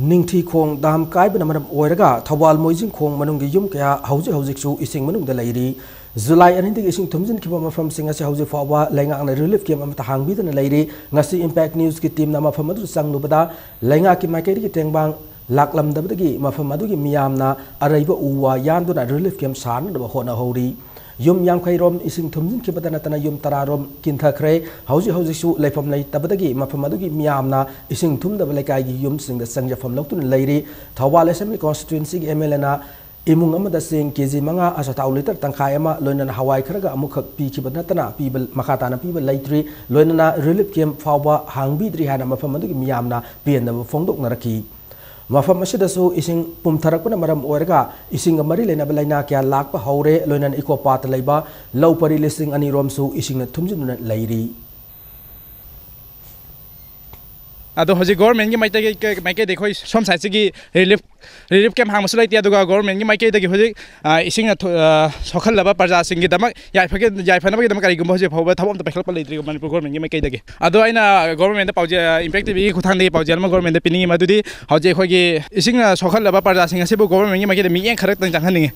ꯅꯤꯡꯊꯤꯈꯣꯡ ꯗꯥꯝ ꯀꯥꯏꯕꯅ ꯃꯔꯝ ꯑꯣꯏꯔꯒ ꯊꯧꯕꯥꯜ ꯃꯣꯏꯖꯤꯡꯈꯣꯡ ꯃꯅꯨꯡꯒꯤ ꯌꯨꯝ ꯀꯌꯥ ꯍꯧꯖꯤꯛ ꯍꯧꯖꯤꯛꯁꯨ ꯏꯁꯤꯡ ꯃꯅꯨꯡꯗ ꯂꯩꯔꯤ꯫ ꯖꯨꯂꯥꯏ ꯑꯅꯤꯗꯒꯤ ꯏꯁꯤꯡ ꯊꯨꯝꯖꯤꯟꯈꯤꯕ ꯃꯐꯝꯁꯤꯡ ꯑꯁꯤ ꯍꯧꯖꯤꯛ ꯐꯥꯎꯕ ꯂꯩꯉꯥꯛꯅ ꯔꯤꯂꯤꯐ ꯀꯦꯝꯞ ꯑꯃꯠꯇ ꯍꯥꯡꯕꯤꯗꯅ ꯂꯩꯔꯤ꯫ ꯉꯁꯤ ꯏꯝꯄꯦꯛ ꯅ꯭ꯌꯨꯁꯀꯤ ꯇꯤꯝꯅ ꯃꯐꯝ ꯑꯗꯨꯗ ꯆꯪꯂꯨꯕꯗ ꯂꯩꯉꯥꯛꯀꯤ ꯃꯥꯏꯀꯩꯗꯒꯤ ꯇꯦꯡꯕꯥꯡ ꯂꯥꯛꯂꯝꯗꯕꯗꯒꯤ ꯃꯐꯝ ꯑꯗꯨꯒꯤ ꯃꯤꯌꯥꯝꯅ ꯑꯔꯩꯕ ꯎ ꯋꯥ ꯌꯥꯟꯗꯨꯅ relief camp ꯁꯥꯅꯅꯕ ꯍꯣꯠꯅꯍꯧꯔꯤ꯫ ꯌꯨꯝ ꯌꯥꯡꯈꯩ ꯔꯣꯝ ꯏꯁꯤꯡ ꯊꯨꯝꯖꯤꯟꯈꯤꯕꯗ ꯅꯠꯇꯅ ꯌꯨꯝ ꯇꯔꯥ ꯔꯣꯝ ꯀꯤꯟꯊꯈ꯭ꯔꯦ꯫ ꯍꯧꯖꯤꯛ ꯍꯧꯖꯤꯛꯁꯨ ꯂꯩꯐꯝ ꯂꯩꯇꯕꯗꯒꯤ ꯃꯐꯝ ꯑꯗꯨꯒꯤ ꯃꯤꯌꯥꯝꯅ ꯏꯁꯤꯡ ꯊꯨꯝꯗꯕ ꯂꯩꯀꯥꯏꯒꯤ ꯌꯨꯝꯁꯤꯡꯗ ꯆꯪꯖꯐꯝ ꯂꯧꯗꯨꯅ ꯂꯩꯔꯤ꯫ ꯊꯧꯕꯥꯜ Assembly Constituencyꯒꯤ MLAꯅ ꯏꯃꯨꯡ ꯑꯃꯗ ꯆꯦꯡ KG ꯃꯉꯥ, ꯑꯆꯥꯊꯥꯎ litre ꯇꯪꯈꯥꯏ ꯑꯃ, ꯂꯣꯏꯅꯅ ꯍꯋꯥꯏ ꯈꯔꯒ ꯑꯃꯨꯛꯈꯛ ꯄꯤꯈꯤꯕ ꯅꯠꯇꯅ ꯄꯤꯕ, ꯃꯈꯥ ꯇꯥꯅ ꯄꯤꯕ ꯂꯩꯇ꯭ꯔꯤ꯫ ꯂꯣꯏꯅꯅ relief camp ꯐꯥꯎꯕ ꯍꯥꯡꯕꯤꯗ꯭ꯔꯤ ꯍꯥꯏꯅ ꯃꯐꯝ ꯑꯗꯨꯒꯤ ꯃꯤꯌꯥꯝꯅ ꯄꯦꯟꯗꯕ ꯐꯣꯡꯗꯣꯛꯅꯔꯛꯈꯤ꯫ ꯃꯐꯝ ꯑꯁꯤꯗꯁꯨ ꯏꯁꯤꯡ ꯄꯨꯝꯊꯔꯛꯄꯅ ꯃꯔꯝ ꯑꯣꯏꯔꯒ ꯏꯁꯤꯡꯒ ꯃꯔꯤ ꯂꯩꯅꯕ ꯂꯥꯏꯅꯥ ꯀꯌꯥ ꯂꯥꯛꯄ ꯍꯧꯔꯦ꯫ ꯂꯣꯏꯅꯅ Eco Parkꯇ ꯂꯩꯕ ꯂꯧ ꯄꯔꯤ ꯂꯤꯁꯤꯡ ꯑꯅꯤ ꯔꯣꯝꯁꯨ ꯏꯁꯤꯡꯅ ꯊꯨꯝꯖꯤꯟꯗꯨꯅ ꯂꯩꯔꯤ꯫ ꯑꯗꯣ ꯍꯧꯖꯤꯛ governmentꯀꯤ ꯃꯥꯏꯀꯩꯒꯤ, ꯃꯥꯏꯀꯩꯗꯒꯤ ꯑꯩꯈꯣꯏ ꯁꯣꯝ sideꯁꯤꯒꯤ relief, relief camp ꯍꯥꯡꯕꯁꯨ ꯂꯩꯇꯦ꯫ ꯑꯗꯨꯒ governmentꯀꯤ ꯃꯥꯏꯀꯩꯗꯒꯤ ꯍꯧꯖꯤꯛ, ꯑ, ꯏꯁꯤꯡꯅ ꯊꯨ-, ꯑ, ꯁꯣꯛꯍꯜꯂꯕ ꯄ꯭ꯔꯖꯥꯁꯤꯡꯒꯤꯗꯃꯛ ꯌꯥꯏꯐꯒꯦ-, ꯌꯥꯏꯐꯅꯕꯒꯤꯗꯃꯛ ꯀꯔꯤꯒꯨꯝꯕ ꯍꯧꯖꯤꯛ ꯐꯥꯎꯕ ꯊꯕꯛ ꯑꯝꯇ ꯄꯥꯏꯈꯠꯂꯛꯄ ꯂꯩꯇ꯭ꯔꯤ ꯃꯅꯤꯄꯨꯔ governmentꯀꯤ ꯃꯥꯏꯀꯩꯗꯒꯤ꯫ ꯑꯗꯣ ꯑꯩꯅ governmentꯇ ꯄꯥꯎꯖꯦꯜ, ꯑ, Impact TVꯒꯤ ꯈꯨꯠꯊꯥꯡꯗꯒꯤ ꯄꯥꯎꯖꯦꯜ ꯑꯃ governmentꯇ ꯄꯤꯅꯤꯡꯉꯤ, ꯃꯗꯨꯗꯤ ꯍꯧꯖꯤꯛ ꯑꯩꯈꯣꯏꯒꯤ ꯏꯁꯤꯡꯅ ꯁꯣꯛꯍꯜꯂꯕ ꯄ꯭ꯔꯖꯥꯁꯤꯡ ꯑꯁꯤꯕꯨ governmentꯀꯤ ꯃꯥꯏꯀꯩꯗ ꯃꯤꯠꯌꯦꯡ ꯈꯔꯇꯪ ꯆꯪꯍꯟꯅꯤꯡꯉꯤ꯫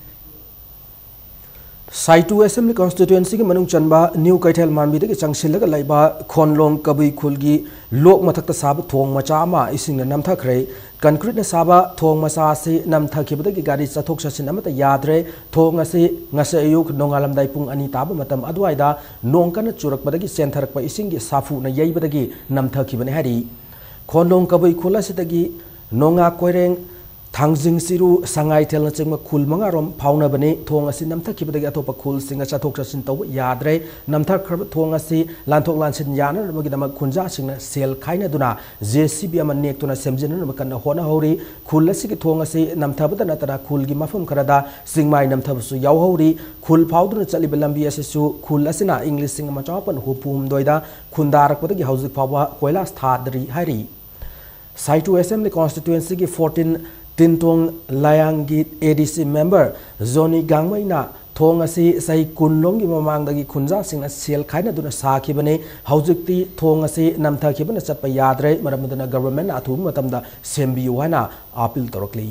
ꯁꯥꯏꯇꯨ Assembly Constituencyꯒꯤ ꯃꯅꯨꯡ ꯆꯟꯕ ꯅ꯭ꯌꯨ ꯀꯩꯊꯦꯜ ꯃꯥꯟꯕꯤꯗꯒꯤ ꯆꯪꯁꯤꯜꯂꯒ ꯂꯩꯕ ꯈꯣꯟꯂꯣꯡ ꯀꯕꯨꯏ ꯈꯨꯜꯒꯤ ꯂꯣꯛ ꯃꯊꯛꯇ ꯁꯥꯕ ꯊꯣꯡ ꯃꯆꯥ ꯑꯃ ꯏꯁꯤꯡꯅ ꯅꯝꯊꯈ꯭ꯔꯦ꯫ Concreteꯅ ꯁꯥꯕ ꯊꯣꯡ ꯃꯆꯥ ꯑꯁꯤ ꯅꯝꯊꯈꯤꯕꯗꯒꯤ ꯒꯥꯔꯤ ꯆꯠꯊꯣꯛ ꯆꯠꯁꯤꯟ ꯑꯃꯠꯇ ꯌꯥꯗ꯭ꯔꯦ꯫ ꯊꯣꯡ ꯑꯁꯤ ꯉꯁꯤ ꯑꯌꯨꯛ ꯅꯣꯡꯉꯥꯜꯂꯝꯗꯥꯏ ꯄꯨꯡ ꯑꯅꯤ ꯇꯥꯕ ꯃꯇꯝ ꯑꯗꯨꯋꯥꯏꯗ ꯅꯣꯡ ꯀꯟꯅ ꯆꯨꯔꯛꯄꯗꯒꯤ ꯆꯦꯟꯊꯔꯛꯄ ꯏꯁꯤꯡꯒꯤ ꯁꯥꯐꯨꯅ ꯌꯩꯕꯗꯒꯤ ꯅꯝꯊꯈꯤꯕꯅꯤ ꯍꯥꯏꯔꯤ꯫ ꯈꯣꯟꯂꯣꯡ ꯀꯕꯨꯏ ꯈꯨꯜ ꯑꯁꯤꯗꯒꯤ ꯅꯣꯡꯉꯥ ꯀꯣꯏꯔꯦꯡ, ꯊꯥꯡꯖꯤꯡ ꯆꯤꯔꯨ, ꯁꯉꯥꯏꯊꯦꯜꯅꯆꯤꯡꯕ ꯈꯨꯜ ꯃꯉꯥꯔꯣꯝ ꯐꯥꯎꯅꯕꯅꯤ꯫ ꯊꯣꯡ ꯑꯁꯤ ꯅꯝꯊꯈꯤꯕꯗꯒꯤ ꯑꯇꯣꯞꯄ ꯈꯨꯜꯁꯤꯡꯒ ꯆꯠꯊꯣꯛ ꯆꯠꯁꯤꯟ ꯇꯧꯕ ꯌꯥꯗ꯭ꯔꯦ꯫ ꯅꯝꯊꯈ꯭ꯔꯕ ꯊꯣꯡ ꯑꯁꯤ ꯂꯥꯟꯊꯣꯛ ꯂꯥꯟꯁꯤꯟ ꯌꯥꯅꯅꯕꯒꯤꯗꯃꯛ ꯈꯨꯟꯖꯥꯁꯤꯡꯅ ꯁꯦꯜ ꯈꯥꯏꯅꯗꯨꯅ JCB ꯑꯃ ꯅꯦꯛꯇꯨꯅ ꯁꯦꯝꯖꯤꯟꯅꯅꯕ ꯀꯟꯅ ꯍꯣꯠꯅꯍꯧꯔꯤ꯫ ꯈꯨꯜ ꯑꯁꯤꯒꯤ ꯊꯣꯡ ꯑꯁꯤ ꯅꯝꯊꯕꯗ ꯅꯠꯇꯅ ꯈꯨꯜꯒꯤ ꯃꯐꯝ ꯈꯔꯗ ꯆꯤꯡꯃꯥꯏ ꯅꯝꯊꯕꯁꯨ ꯌꯥꯎꯍꯧꯔꯤ꯫ ꯈꯨꯜ ꯐꯥꯎꯗꯨꯅ ꯆꯠꯂꯤꯕ ꯂꯝꯕꯤ ꯑꯁꯤꯁꯨ ꯈꯨꯜ ꯑꯁꯤꯅ ꯏꯪ ꯂꯤꯁꯤꯡ ꯑꯃ ꯆꯃꯥꯄꯟ ꯍꯨꯝꯐꯨ ꯍꯨꯝꯗꯣꯏꯗ ꯈꯨꯟꯗꯥꯔꯛꯄꯗꯒꯤ ꯍꯧꯖꯤꯛ ꯐꯥꯎꯕ ꯀꯣꯏꯂꯥꯁ ꯊꯥꯗ꯭ꯔꯤ ꯍꯥꯏꯔꯤ꯫ ꯁꯥꯏꯇꯨ Assembly Constituencyꯒꯤ fourteen ꯇꯤꯟꯇꯣꯡ ꯂꯥꯌꯥꯡꯒꯤ ADC member ꯖꯣꯅꯤ ꯒꯥꯡꯃꯩꯅ ꯊꯣꯡ ꯑꯁꯤ ꯆꯍꯤ ꯀꯨꯟ ꯂꯣꯝꯒꯤ ꯃꯃꯥꯡꯗꯒꯤ ꯈꯨꯟꯖꯥꯁꯤꯡꯅ ꯁꯦꯜ ꯈꯥꯏꯅꯗꯨꯅ ꯁꯥꯈꯤꯕꯅꯤ꯫ ꯍꯧꯖꯤꯛꯇꯤ ꯊꯣꯡ ꯑꯁꯤ ꯅꯝꯊꯈꯤꯕꯅ ꯆꯠꯄ ꯌꯥꯗ꯭ꯔꯦ꯫ ꯃꯔꯝ ꯑꯗꯨꯅ governmentꯅ ꯑꯊꯨꯕ ꯃꯇꯝꯗ ꯁꯦꯝꯕꯤꯌꯨ ꯍꯥꯏꯅ appeal ꯇꯧꯔꯛꯂꯤ꯫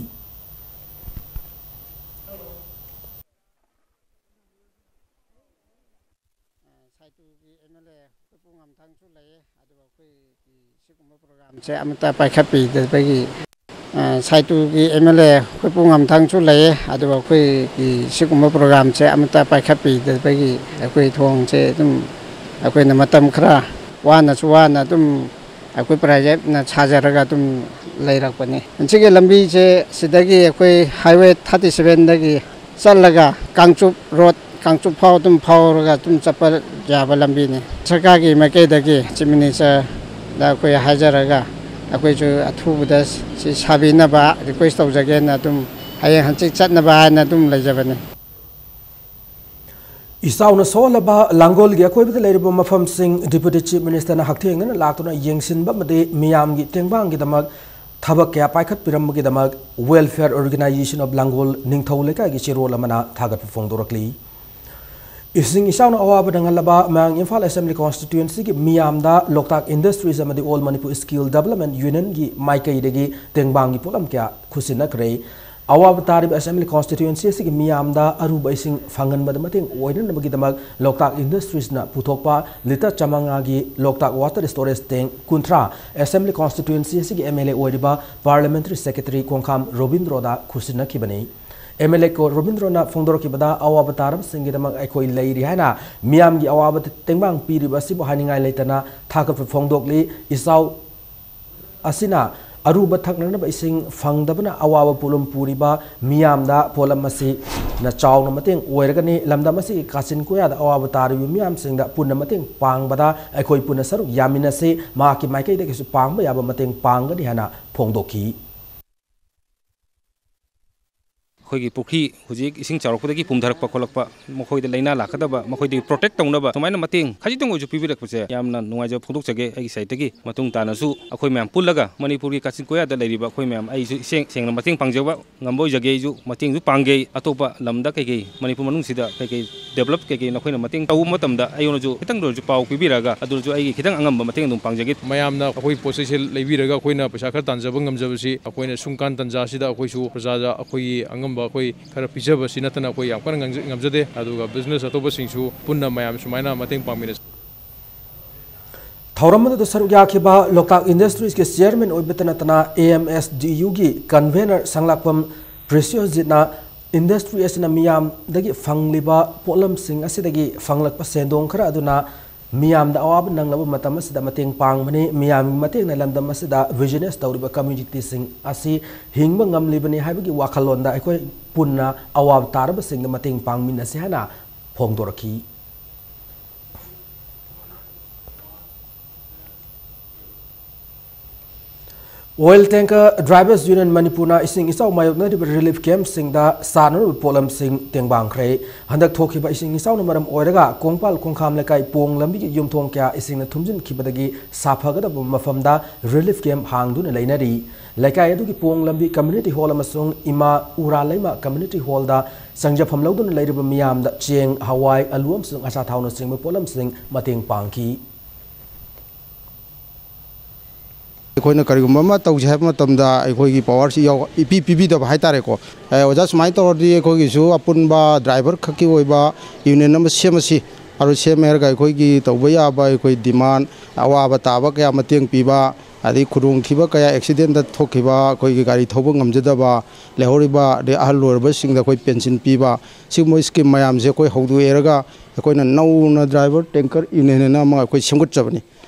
ꯁꯥꯏꯇꯨꯒꯤ MLA ꯈꯨꯄꯨ ꯉꯝꯊꯪꯁꯨ ꯂꯩꯌꯦ, ꯑꯗꯨꯒ ꯑꯩꯈꯣꯏꯒꯤ ꯁꯤꯒꯨꯝꯕ programꯁꯦ ꯑꯃꯠꯇ ꯄꯥꯏꯈꯠꯄꯤꯗꯕꯒꯤ ꯑ, ꯁꯥꯏꯇꯨꯒꯤ ꯑꯦꯝ ꯑꯦꯜ ꯑꯦ ꯑꯩꯈꯣꯏ ꯄꯨꯡ ꯑꯃꯊꯪꯁꯨ ꯂꯩꯌꯦ꯫ ꯑꯗꯨꯒ ꯑꯩꯈꯣꯏꯒꯤ ꯁꯤꯒꯨꯝꯕ ꯄ꯭ꯔꯣꯒ꯭ꯔꯥꯝꯁꯦ ꯑꯃꯠꯇ ꯄꯥꯏꯈꯠꯄꯤꯗꯕꯒꯤ ꯑꯩꯈꯣꯏ ꯊꯣꯡꯁꯦ ꯑꯗꯨꯝ ꯑꯩꯈꯣꯏꯅ ꯃꯇꯝ ꯈꯔ ꯋꯥꯅꯁꯨ ꯋꯥꯅ ꯑꯗꯨꯝ ꯑꯩꯈꯣꯏ ꯄ꯭ꯔꯥꯏꯚꯦꯠꯅ ꯁꯥꯖꯔꯒ ꯑꯗꯨꯝ ꯂꯩꯔꯛꯄꯅꯤ꯫ ꯁꯤꯒꯤ ꯂꯝꯕꯤꯁꯦ ꯁꯤꯗꯒꯤ ꯑꯩꯈꯣꯏ ꯍꯥꯏꯋꯦ ꯊꯥꯔꯇꯤ ꯁꯚꯦꯟꯗꯒꯤ ꯆꯠꯂꯒ ꯀꯥꯡꯆꯨꯞ ꯔꯣꯗ, ꯀꯥꯡꯆꯨꯞ ꯐꯥꯎ ꯑꯗꯨꯝ ꯐꯥꯎꯔꯒ ꯑꯗꯨꯝ ꯆꯠꯄ ꯌꯥꯕ ꯂꯝꯕꯤꯅꯤ꯫ ꯁꯔꯀꯥꯔꯒꯤ ꯃꯥꯏꯀꯩꯗꯒꯤ ꯆꯤꯐ ꯃꯤꯅꯤꯁꯇꯔꯗ ꯑꯩꯈꯣꯏ ꯍꯥꯏꯖꯔꯒ ꯑꯩꯈꯣꯏꯁꯨ ꯑꯊꯨꯕꯗ ꯁꯤ ꯁꯥꯕꯤꯅꯕ ꯔꯤꯀ꯭ꯋꯦꯁ ꯇꯧꯖꯒꯦꯅ ꯑꯗꯨꯝ ꯍꯌꯦꯡ ꯍꯪꯆꯤꯠ ꯆꯠꯅꯕ ꯍꯥꯏꯅ ꯑꯗꯨꯝ ꯂꯩꯖꯕꯅꯤ꯫ ꯏꯆꯥꯎꯅ ꯁꯣꯛꯍꯜꯂꯕ ꯂꯥꯡꯒꯣꯜꯒꯤ ꯑꯀꯣꯏꯕꯗ ꯂꯩꯔꯤꯕ ꯃꯐꯝꯁꯤꯡ ꯗꯤꯄ꯭ꯌꯨꯇꯤ ꯆꯤꯐ ꯃꯤꯅꯤꯁꯇꯔꯅ ꯍꯛꯊꯦꯡꯅꯅ ꯂꯥꯛꯇꯨꯅ ꯌꯦꯡꯁꯤꯟꯕ ꯑꯃꯗꯤ ꯃꯤꯌꯥꯝꯒꯤ ꯇꯦꯡꯕꯥꯡꯒꯤꯗꯃꯛ ꯊꯕꯛ ꯀꯌꯥ ꯄꯥꯏꯈꯠꯄꯤꯔꯝꯕꯒꯤꯗꯃꯛ Welfare Organisation of Langol ꯅꯤꯡꯊꯧ ꯂꯩꯀꯥꯏꯒꯤ ꯆꯦꯔꯣꯜ ꯑꯃꯅ ꯊꯥꯒꯠꯄ ꯐꯣꯡꯗꯣꯔꯛꯂꯤ꯫ ꯏꯁꯤꯡ ꯏꯆꯥꯎꯅ ꯑꯋꯥꯕ ꯅꯪꯍꯜꯂꯕ ꯃꯌꯥꯡ ꯏꯝꯐꯥꯜ ꯑꯦꯁꯦꯝꯕ꯭ꯂꯤ ꯀꯣꯟꯁꯇꯤꯇ꯭ꯌꯨꯑꯦꯟꯁꯤꯒꯤ ꯃꯤꯌꯥꯝꯗ ꯂꯣꯛꯇꯥꯛ ꯏꯟꯗꯁꯇ꯭ꯔꯤꯁ ꯑꯃꯗꯤ ꯑꯣꯜ ꯃꯅꯤꯄꯨꯔ ꯁ꯭ꯀꯤꯜ ꯗꯦꯕꯂꯞꯃꯦꯟ ꯌꯨꯅꯤꯌꯟꯒꯤ ꯃꯥꯏꯀꯩꯗꯒꯤ ꯇꯦꯡꯕꯥꯡꯒꯤ ꯄꯣꯠꯂꯝ ꯀꯌꯥ ꯈꯨꯠꯁꯤꯟꯅꯈ꯭ꯔꯦ꯫ ꯑꯋꯥꯕ ꯇꯥꯔꯤꯕ ꯑꯦꯁꯦꯝꯕ꯭ꯂꯤ ꯀꯣꯟꯁꯇꯤꯇ꯭ꯌꯨꯑꯦꯟꯁꯤ ꯑꯁꯤꯒꯤ ꯃꯤꯌꯥꯝꯗ ꯑꯔꯨꯕ ꯏꯁꯤꯡ ꯐꯪꯍꯟꯕꯗ ꯃꯇꯦꯡ ꯑꯣꯏꯅꯅꯕꯒꯤꯗꯃꯛ ꯂꯣꯛꯇꯥꯛ ꯏꯟꯗꯁꯇ꯭ꯔꯤꯁꯅ ꯄꯨꯊꯣꯛꯄ ꯂꯤꯇꯔ ꯆꯥꯃꯉꯥꯒꯤ ꯂꯣꯛꯇꯥꯛ ꯋꯥꯇꯔ ꯁ꯭ꯇꯣꯔꯦꯖ ꯇꯦꯡ ꯀꯨꯟꯊ꯭ꯔꯥ ꯑꯦꯁꯦꯝꯕ꯭ꯂꯤ ꯀꯣꯟꯁꯇꯤꯇ꯭ꯌꯨꯑꯦꯟꯁꯤ ꯑꯁꯤꯒꯤ ꯑꯦꯝ ꯑꯦꯜ ꯑꯦ ꯑꯣꯏꯔꯤꯕ ꯄꯥꯔꯂꯤꯌꯥꯃꯦꯟꯇꯔꯤ ꯁꯦꯀ꯭ꯔꯦꯇꯔꯤ ꯀꯣꯡꯈꯥꯝ ꯔꯣꯕꯤꯟꯗ꯭ꯔꯣꯗ ꯈꯨꯠꯁꯤꯟꯅꯈꯤꯕꯅꯤ꯫ ꯑꯦꯝ ꯑꯦꯜ ꯑꯦ ꯀꯣ ꯔꯣꯕꯤꯟꯗ꯭ꯔꯣꯅ ꯐꯣꯡꯗꯣꯔꯛꯈꯤꯕꯗ, ꯑꯋꯥꯕ ꯇꯥꯔꯕꯁꯤꯡꯒꯤꯗꯃꯛ ꯑꯩꯈꯣꯏ ꯂꯩꯔꯤ ꯍꯥꯏꯅ ꯃꯤꯌꯥꯝꯒꯤ ꯑꯋꯥꯕꯗ ꯇꯦꯡꯕꯥꯡ ꯄꯤꯔꯤꯕ ꯑꯁꯤꯕꯨ ꯍꯥꯏꯅꯤꯡꯉꯥꯏ ꯂꯩꯇꯅ ꯊꯥꯒꯠꯄ ꯐꯣꯡꯗꯣꯛꯂꯤ꯫ ꯏꯆꯥꯎ ꯑꯁꯤꯅ ꯑꯔꯨꯕ ꯊꯛꯅꯅꯕ ꯏꯁꯤꯡ ꯐꯪꯗꯕꯅ ꯑꯋꯥꯕ ꯄꯣꯠꯂꯨꯝ ꯄꯨꯔꯤꯕ ꯃꯤꯌꯥꯝꯗ ꯄꯣꯠꯂꯝ ꯑꯁꯤꯅ ꯆꯥꯎꯅ ꯃꯇꯦꯡ ꯑꯣꯏꯔꯒꯅꯤ꯫ ꯂꯝꯗꯝ ꯑꯁꯤꯒꯤ ꯀꯥꯆꯤꯟ ꯀꯣꯌꯥꯗ ꯑꯋꯥꯕ ꯇꯥꯔꯤꯕ ꯃꯤꯌꯥꯝꯁꯤꯡꯗ ꯄꯨꯟꯅ ꯃꯇꯦꯡ ꯄꯥꯡꯕꯗ ꯑꯩꯈꯣꯏ ꯄꯨꯟꯅ ꯁꯔꯨꯛ ꯌꯥꯃꯤꯟꯅꯁꯤ꯫ ꯃꯍꯥꯛꯀꯤ ꯃꯥꯏꯀꯩꯗꯒꯤꯁꯨ ꯄꯥꯡꯕ ꯌꯥꯕ ꯃꯇꯦꯡ ꯄꯥꯡꯒꯅꯤ ꯍꯥꯏꯅ ꯐꯣꯡꯗꯣꯛꯈꯤ꯫ ꯑꯩꯈꯣꯏꯒꯤ ꯄꯨꯈ꯭ꯔꯤ ꯍꯧꯖꯤꯛ ꯏꯁꯤꯡ ꯆꯥꯎꯔꯛꯄꯗꯒꯤ ꯄꯨꯝꯊꯔꯛꯄ ꯈꯣꯠꯂꯛꯄ, ꯃꯈꯣꯏꯗ ꯂꯥꯏꯅꯥ ꯂꯥꯛꯀꯗꯕ, ꯃꯈꯣꯏꯗꯒꯤ ꯄ꯭ꯔꯣꯇꯦꯛ ꯇꯧꯅꯕ ꯁꯨꯃꯥꯏꯅ ꯃꯇꯦꯡ ꯈꯖꯤꯛꯇꯪ ꯑꯣꯏꯔꯁꯨ ꯄꯤꯕꯤꯔꯛꯄꯁꯦ ꯌꯥꯝꯅ ꯅꯨꯡꯉꯥꯏꯖꯕ ꯐꯣꯡꯗꯣꯛꯆꯒꯦ ꯑꯩꯒꯤ ꯁꯥꯏꯠꯇꯒꯤ꯫ ꯃꯇꯨꯡ ꯇꯥꯅꯁꯨ ꯑꯩꯈꯣꯏ ꯃꯌꯥꯝ ꯄꯨꯜꯂꯒ ꯃꯅꯤꯄꯨꯔꯒꯤ ꯀꯥꯆꯤꯟ ꯀꯣꯌꯥꯗ ꯂꯩꯔꯤꯕ ꯑꯩꯈꯣꯏ ꯃꯌꯥꯝ, ꯑꯩꯁꯨ ꯏꯁꯦꯡ ꯁꯦꯡꯅ ꯃꯇꯦꯡ ꯄꯥꯡꯖꯕ ꯉꯝꯕ ꯑꯣꯏꯖꯒꯦ꯫ ꯑꯩꯁꯨ ꯃꯇꯦꯡꯁꯨ ꯄꯥꯡꯒꯦ꯫ ꯑꯇꯣꯞꯄ ꯂꯝꯗ ꯀꯩꯀꯩ ꯃꯅꯤꯄꯨꯔ ꯃꯅꯨꯡꯁꯤꯗ ꯀꯩꯀꯩ ꯗꯦꯕꯂꯞ ꯀꯩꯀꯩ ꯅꯈꯣꯏꯅ ꯃꯇꯦꯡ ꯇꯧꯕ ꯃꯇꯝꯗ ꯑꯩꯉꯣꯟꯗꯁꯨ ꯈꯤꯇꯪꯗ ꯑꯣꯏꯔꯁꯨ ꯄꯥꯎ ꯄꯤꯕꯤꯔꯛꯑꯒ ꯑꯗꯨꯗꯁꯨ ꯑꯩꯒꯤ ꯈꯤꯇꯪ ꯑꯉꯝꯕ ꯃꯇꯦꯡ ꯑꯗꯨꯝ ꯄꯥꯡꯖꯒꯦ꯫ ꯃꯌꯥꯝꯅ ꯑꯩꯈꯣꯏ ꯄꯣꯠ ꯆꯩꯁꯦ ꯂꯩꯕꯤꯔꯒ ꯑꯩꯈꯣꯏꯅ ꯄꯩꯁꯥ ꯈꯔ ꯇꯥꯟꯖꯕ ꯉꯝꯖꯕꯁꯤ ꯑꯩꯈꯣꯏꯅ ꯁꯨꯝꯀꯥꯟ ꯇꯟꯖꯥꯁꯤꯗ ꯑꯩꯈꯣꯏꯁꯨ ꯄ꯭ꯔꯖꯥꯗ ꯑꯩꯈꯣꯏꯒꯤ ꯑꯉꯝꯕ ꯑꯩꯈꯣꯏ ꯈꯔ ꯄꯤꯖꯕꯁꯤ ꯅꯠꯇꯅ ꯑꯩꯈꯣꯏ ꯌꯥꯝ ꯀꯟꯅ ꯉꯥꯡꯖ-, ꯉꯝꯖꯗꯦ꯫ ꯑꯗꯨꯒ ꯕꯤꯖꯤꯅꯦꯁ ꯑꯇꯣꯞꯄꯁꯤꯡꯁꯨ ꯄꯨꯟꯅ ꯃꯌꯥꯝ ꯁꯨꯃꯥꯏꯅ ꯃꯇꯦꯡ ꯄꯥꯡꯃꯤꯟꯅꯁꯤ꯫ ꯊꯧꯔꯝ ꯑꯗꯨꯗ ꯁꯔꯨꯛ ꯌꯥꯈꯤꯕ ꯂꯣꯛꯇꯥꯛ ꯏꯟꯗꯁꯇ꯭ꯔꯤꯁꯀꯤ ꯆꯤꯌꯔꯃꯦꯟ ꯑꯣꯏꯕꯇ ꯅꯠꯇꯅ, ꯑꯦ ꯑꯦꯝ ꯑꯦꯁ ꯗꯤ ꯌꯨꯒꯤ ꯀꯟꯚꯦꯅꯔ ꯁꯪꯂꯥꯛꯄꯝ ꯄ꯭ꯔꯤꯁꯤꯌꯣꯁꯖꯤꯠꯅ ꯏꯟꯗꯁꯇ꯭ꯔꯤ ꯑꯁꯤꯅ ꯃꯤꯌꯥꯝꯗꯒꯤ ꯐꯪꯂꯤꯕ ꯄꯣꯠꯂꯝꯁꯤꯡ ꯑꯁꯤꯗꯒꯤ ꯐꯪꯂꯛꯄ ꯁꯦꯟꯗꯣꯡ ꯈꯔ ꯑꯗꯨꯅ ꯃꯤꯌꯥꯝꯗ ꯑꯋꯥꯕ ꯅꯪꯂꯕ ꯃꯇꯝ ꯑꯁꯤꯗ ꯃꯇꯦꯡ ꯄꯥꯡꯕꯅꯤ꯫ ꯃꯤꯌꯥꯝꯒꯤ ꯃꯇꯦꯡꯅ ꯂꯝꯗꯝ ꯑꯁꯤꯗ ꯕꯤꯖꯤꯅꯦꯁ ꯇꯧꯔꯤꯕ ꯀꯝꯃ꯭ꯌꯨꯅꯤꯇꯤꯁꯤꯡ ꯑꯁꯤ ꯍꯤꯡꯕ ꯉꯝꯂꯤꯕꯅꯤ ꯍꯥꯏꯕꯒꯤ ꯋꯥꯈꯜꯂꯣꯟꯗ ꯑꯩꯈꯣꯏ ꯄꯨꯟꯅ ꯑꯋꯥꯕ ꯇꯥꯔꯕꯁꯤꯡꯗ ꯃꯇꯦꯡ ꯄꯥꯡꯃꯤꯟꯅꯁꯤ ꯍꯥꯏꯅ ꯐꯣꯡꯗꯣꯔꯛꯈꯤ꯫ Oil Tanker Drivers Union ꯃꯅꯤꯄꯨꯔꯅ ꯏꯁꯤꯡ ꯏꯆꯥꯎ ꯃꯥꯌꯣꯛꯅꯔꯤꯕ ꯔꯤꯂꯤꯐ ꯀꯦꯝꯞꯁꯤꯡꯗ ꯆꯥꯅꯅꯕ ꯄꯣꯠꯂꯝꯁꯤꯡ ꯇꯦꯡꯕꯥꯡꯈ꯭ꯔꯦ꯫ ꯍꯟꯗꯛ ꯊꯣꯛꯈꯤꯕ ꯏꯁꯤꯡ ꯏꯆꯥꯎꯅ ꯃꯔꯝ ꯑꯣꯏꯔꯒ ꯀꯣꯡꯄꯥꯜ ꯈꯣꯡꯈꯥꯝ ꯂꯩꯀꯥꯏ ꯄꯣꯡ ꯂꯝꯕꯤꯒꯤ ꯌꯨꯝꯊꯣꯡ ꯀꯌꯥ ꯏꯁꯤꯡꯅ ꯊꯨꯝꯖꯤꯟꯈꯤꯕꯗꯒꯤ ꯁꯥꯐꯒꯗꯕ ꯃꯐꯝꯗ ꯔꯤꯂꯤꯐ ꯀꯦꯝꯞ ꯍꯥꯡꯗꯨꯅ ꯂꯩꯅꯔꯤ꯫ ꯂꯩꯀꯥꯏ ꯑꯗꯨꯒꯤ ꯄꯣꯡ ꯂꯝꯕꯤ ꯀꯝꯃ꯭ꯌꯨꯅꯤꯇꯤ ꯍꯣꯜ ꯑꯃꯁꯨꯡ ꯏꯃꯥ ꯎꯔꯥꯂꯩꯃ ꯀꯝꯃ꯭ꯌꯨꯅꯤꯇꯤ ꯍꯣꯜꯗ ꯆꯪꯖꯐꯝ ꯂꯧꯗꯨꯅ ꯂꯩꯔꯤꯕ ꯃꯤꯌꯥꯝꯗ ꯆꯦꯡ, ꯍꯋꯥꯏ, ꯑꯂꯨ ꯑꯃꯁꯨꯡ ꯑꯆꯥꯊꯥꯎꯅꯆꯤꯡꯕ ꯄꯣꯠꯂꯝꯁꯤꯡ ꯃꯇꯦꯡ ꯄꯥꯡꯈꯤ꯫ ꯑꯩꯈꯣꯏꯅ ꯀꯔꯤꯒꯨꯝꯕ ꯑꯃ ꯇꯧꯁꯦ ꯍꯥꯏꯕ ꯃꯇꯝꯗ ꯑꯩꯈꯣꯏꯒꯤ ꯄꯋꯥꯔꯁꯤ ꯌꯥꯎ-, ꯏꯄꯤ ꯄꯤꯕꯤꯗꯕ ꯍꯥꯏꯇꯥꯔꯦꯀꯣ꯫ ꯑꯦ, ꯑꯣꯖꯥ, ꯁꯨꯃꯥꯏꯅ ꯇꯧꯔꯗꯤ ꯑꯩꯈꯣꯏꯒꯤꯁꯨ ꯑꯄꯨꯟꯕ ꯗ꯭ꯔꯥꯏꯚꯔ ꯈꯛꯀꯤ ꯑꯣꯏꯕ ꯌꯨꯅꯤꯌꯟ ꯑꯃ ꯁꯦꯝꯃꯁꯤ꯫ ꯑꯗꯨ ꯁꯦꯝꯃꯦ ꯍꯥꯏꯔꯒ ꯑꯩꯈꯣꯏꯒꯤ ꯇꯧꯕ ꯌꯥꯕ ꯑꯩꯈꯣꯏ ꯗꯤꯃꯥꯟ, ꯑꯋꯥꯕ ꯇꯥꯕ ꯀꯌꯥ ꯃꯇꯦꯡ ꯄꯤꯕ, ꯑꯗꯩ ꯈꯨꯗꯣꯡꯊꯤꯕ ꯀꯌꯥ, ꯑꯦꯛꯁꯤꯗꯦꯟꯗ ꯊꯣꯛꯈꯤꯕ, ꯑꯩꯈꯣꯏꯒꯤ ꯒꯥꯔꯤ ꯊꯧꯕ ꯉꯝꯖꯗꯕ ꯂꯩꯍꯧꯔꯤꯕ, ꯑꯗꯩ ꯑꯍꯜ ꯑꯣꯏꯔꯕꯁꯤꯡꯗ ꯑꯩꯈꯣꯏ ꯄꯦꯟꯁꯤꯟ ꯄꯤꯕ, ꯁꯤꯒꯨꯝꯕ ꯁ꯭ꯀꯤꯝ ꯃꯌꯥꯝꯁꯦ ꯑꯩꯈꯣꯏ ꯍꯧꯗꯣꯛꯑꯦꯔꯒ ꯑꯩꯈꯣꯏꯅ ꯅꯧꯅ ꯗ꯭ꯔꯥꯏꯚꯔ ꯇꯦꯡꯀꯔ ꯌꯨꯅꯤꯌꯟ ꯑꯃ ꯑꯩꯈꯣꯏ ꯁꯦꯝꯒꯠꯆꯕꯅꯤ꯫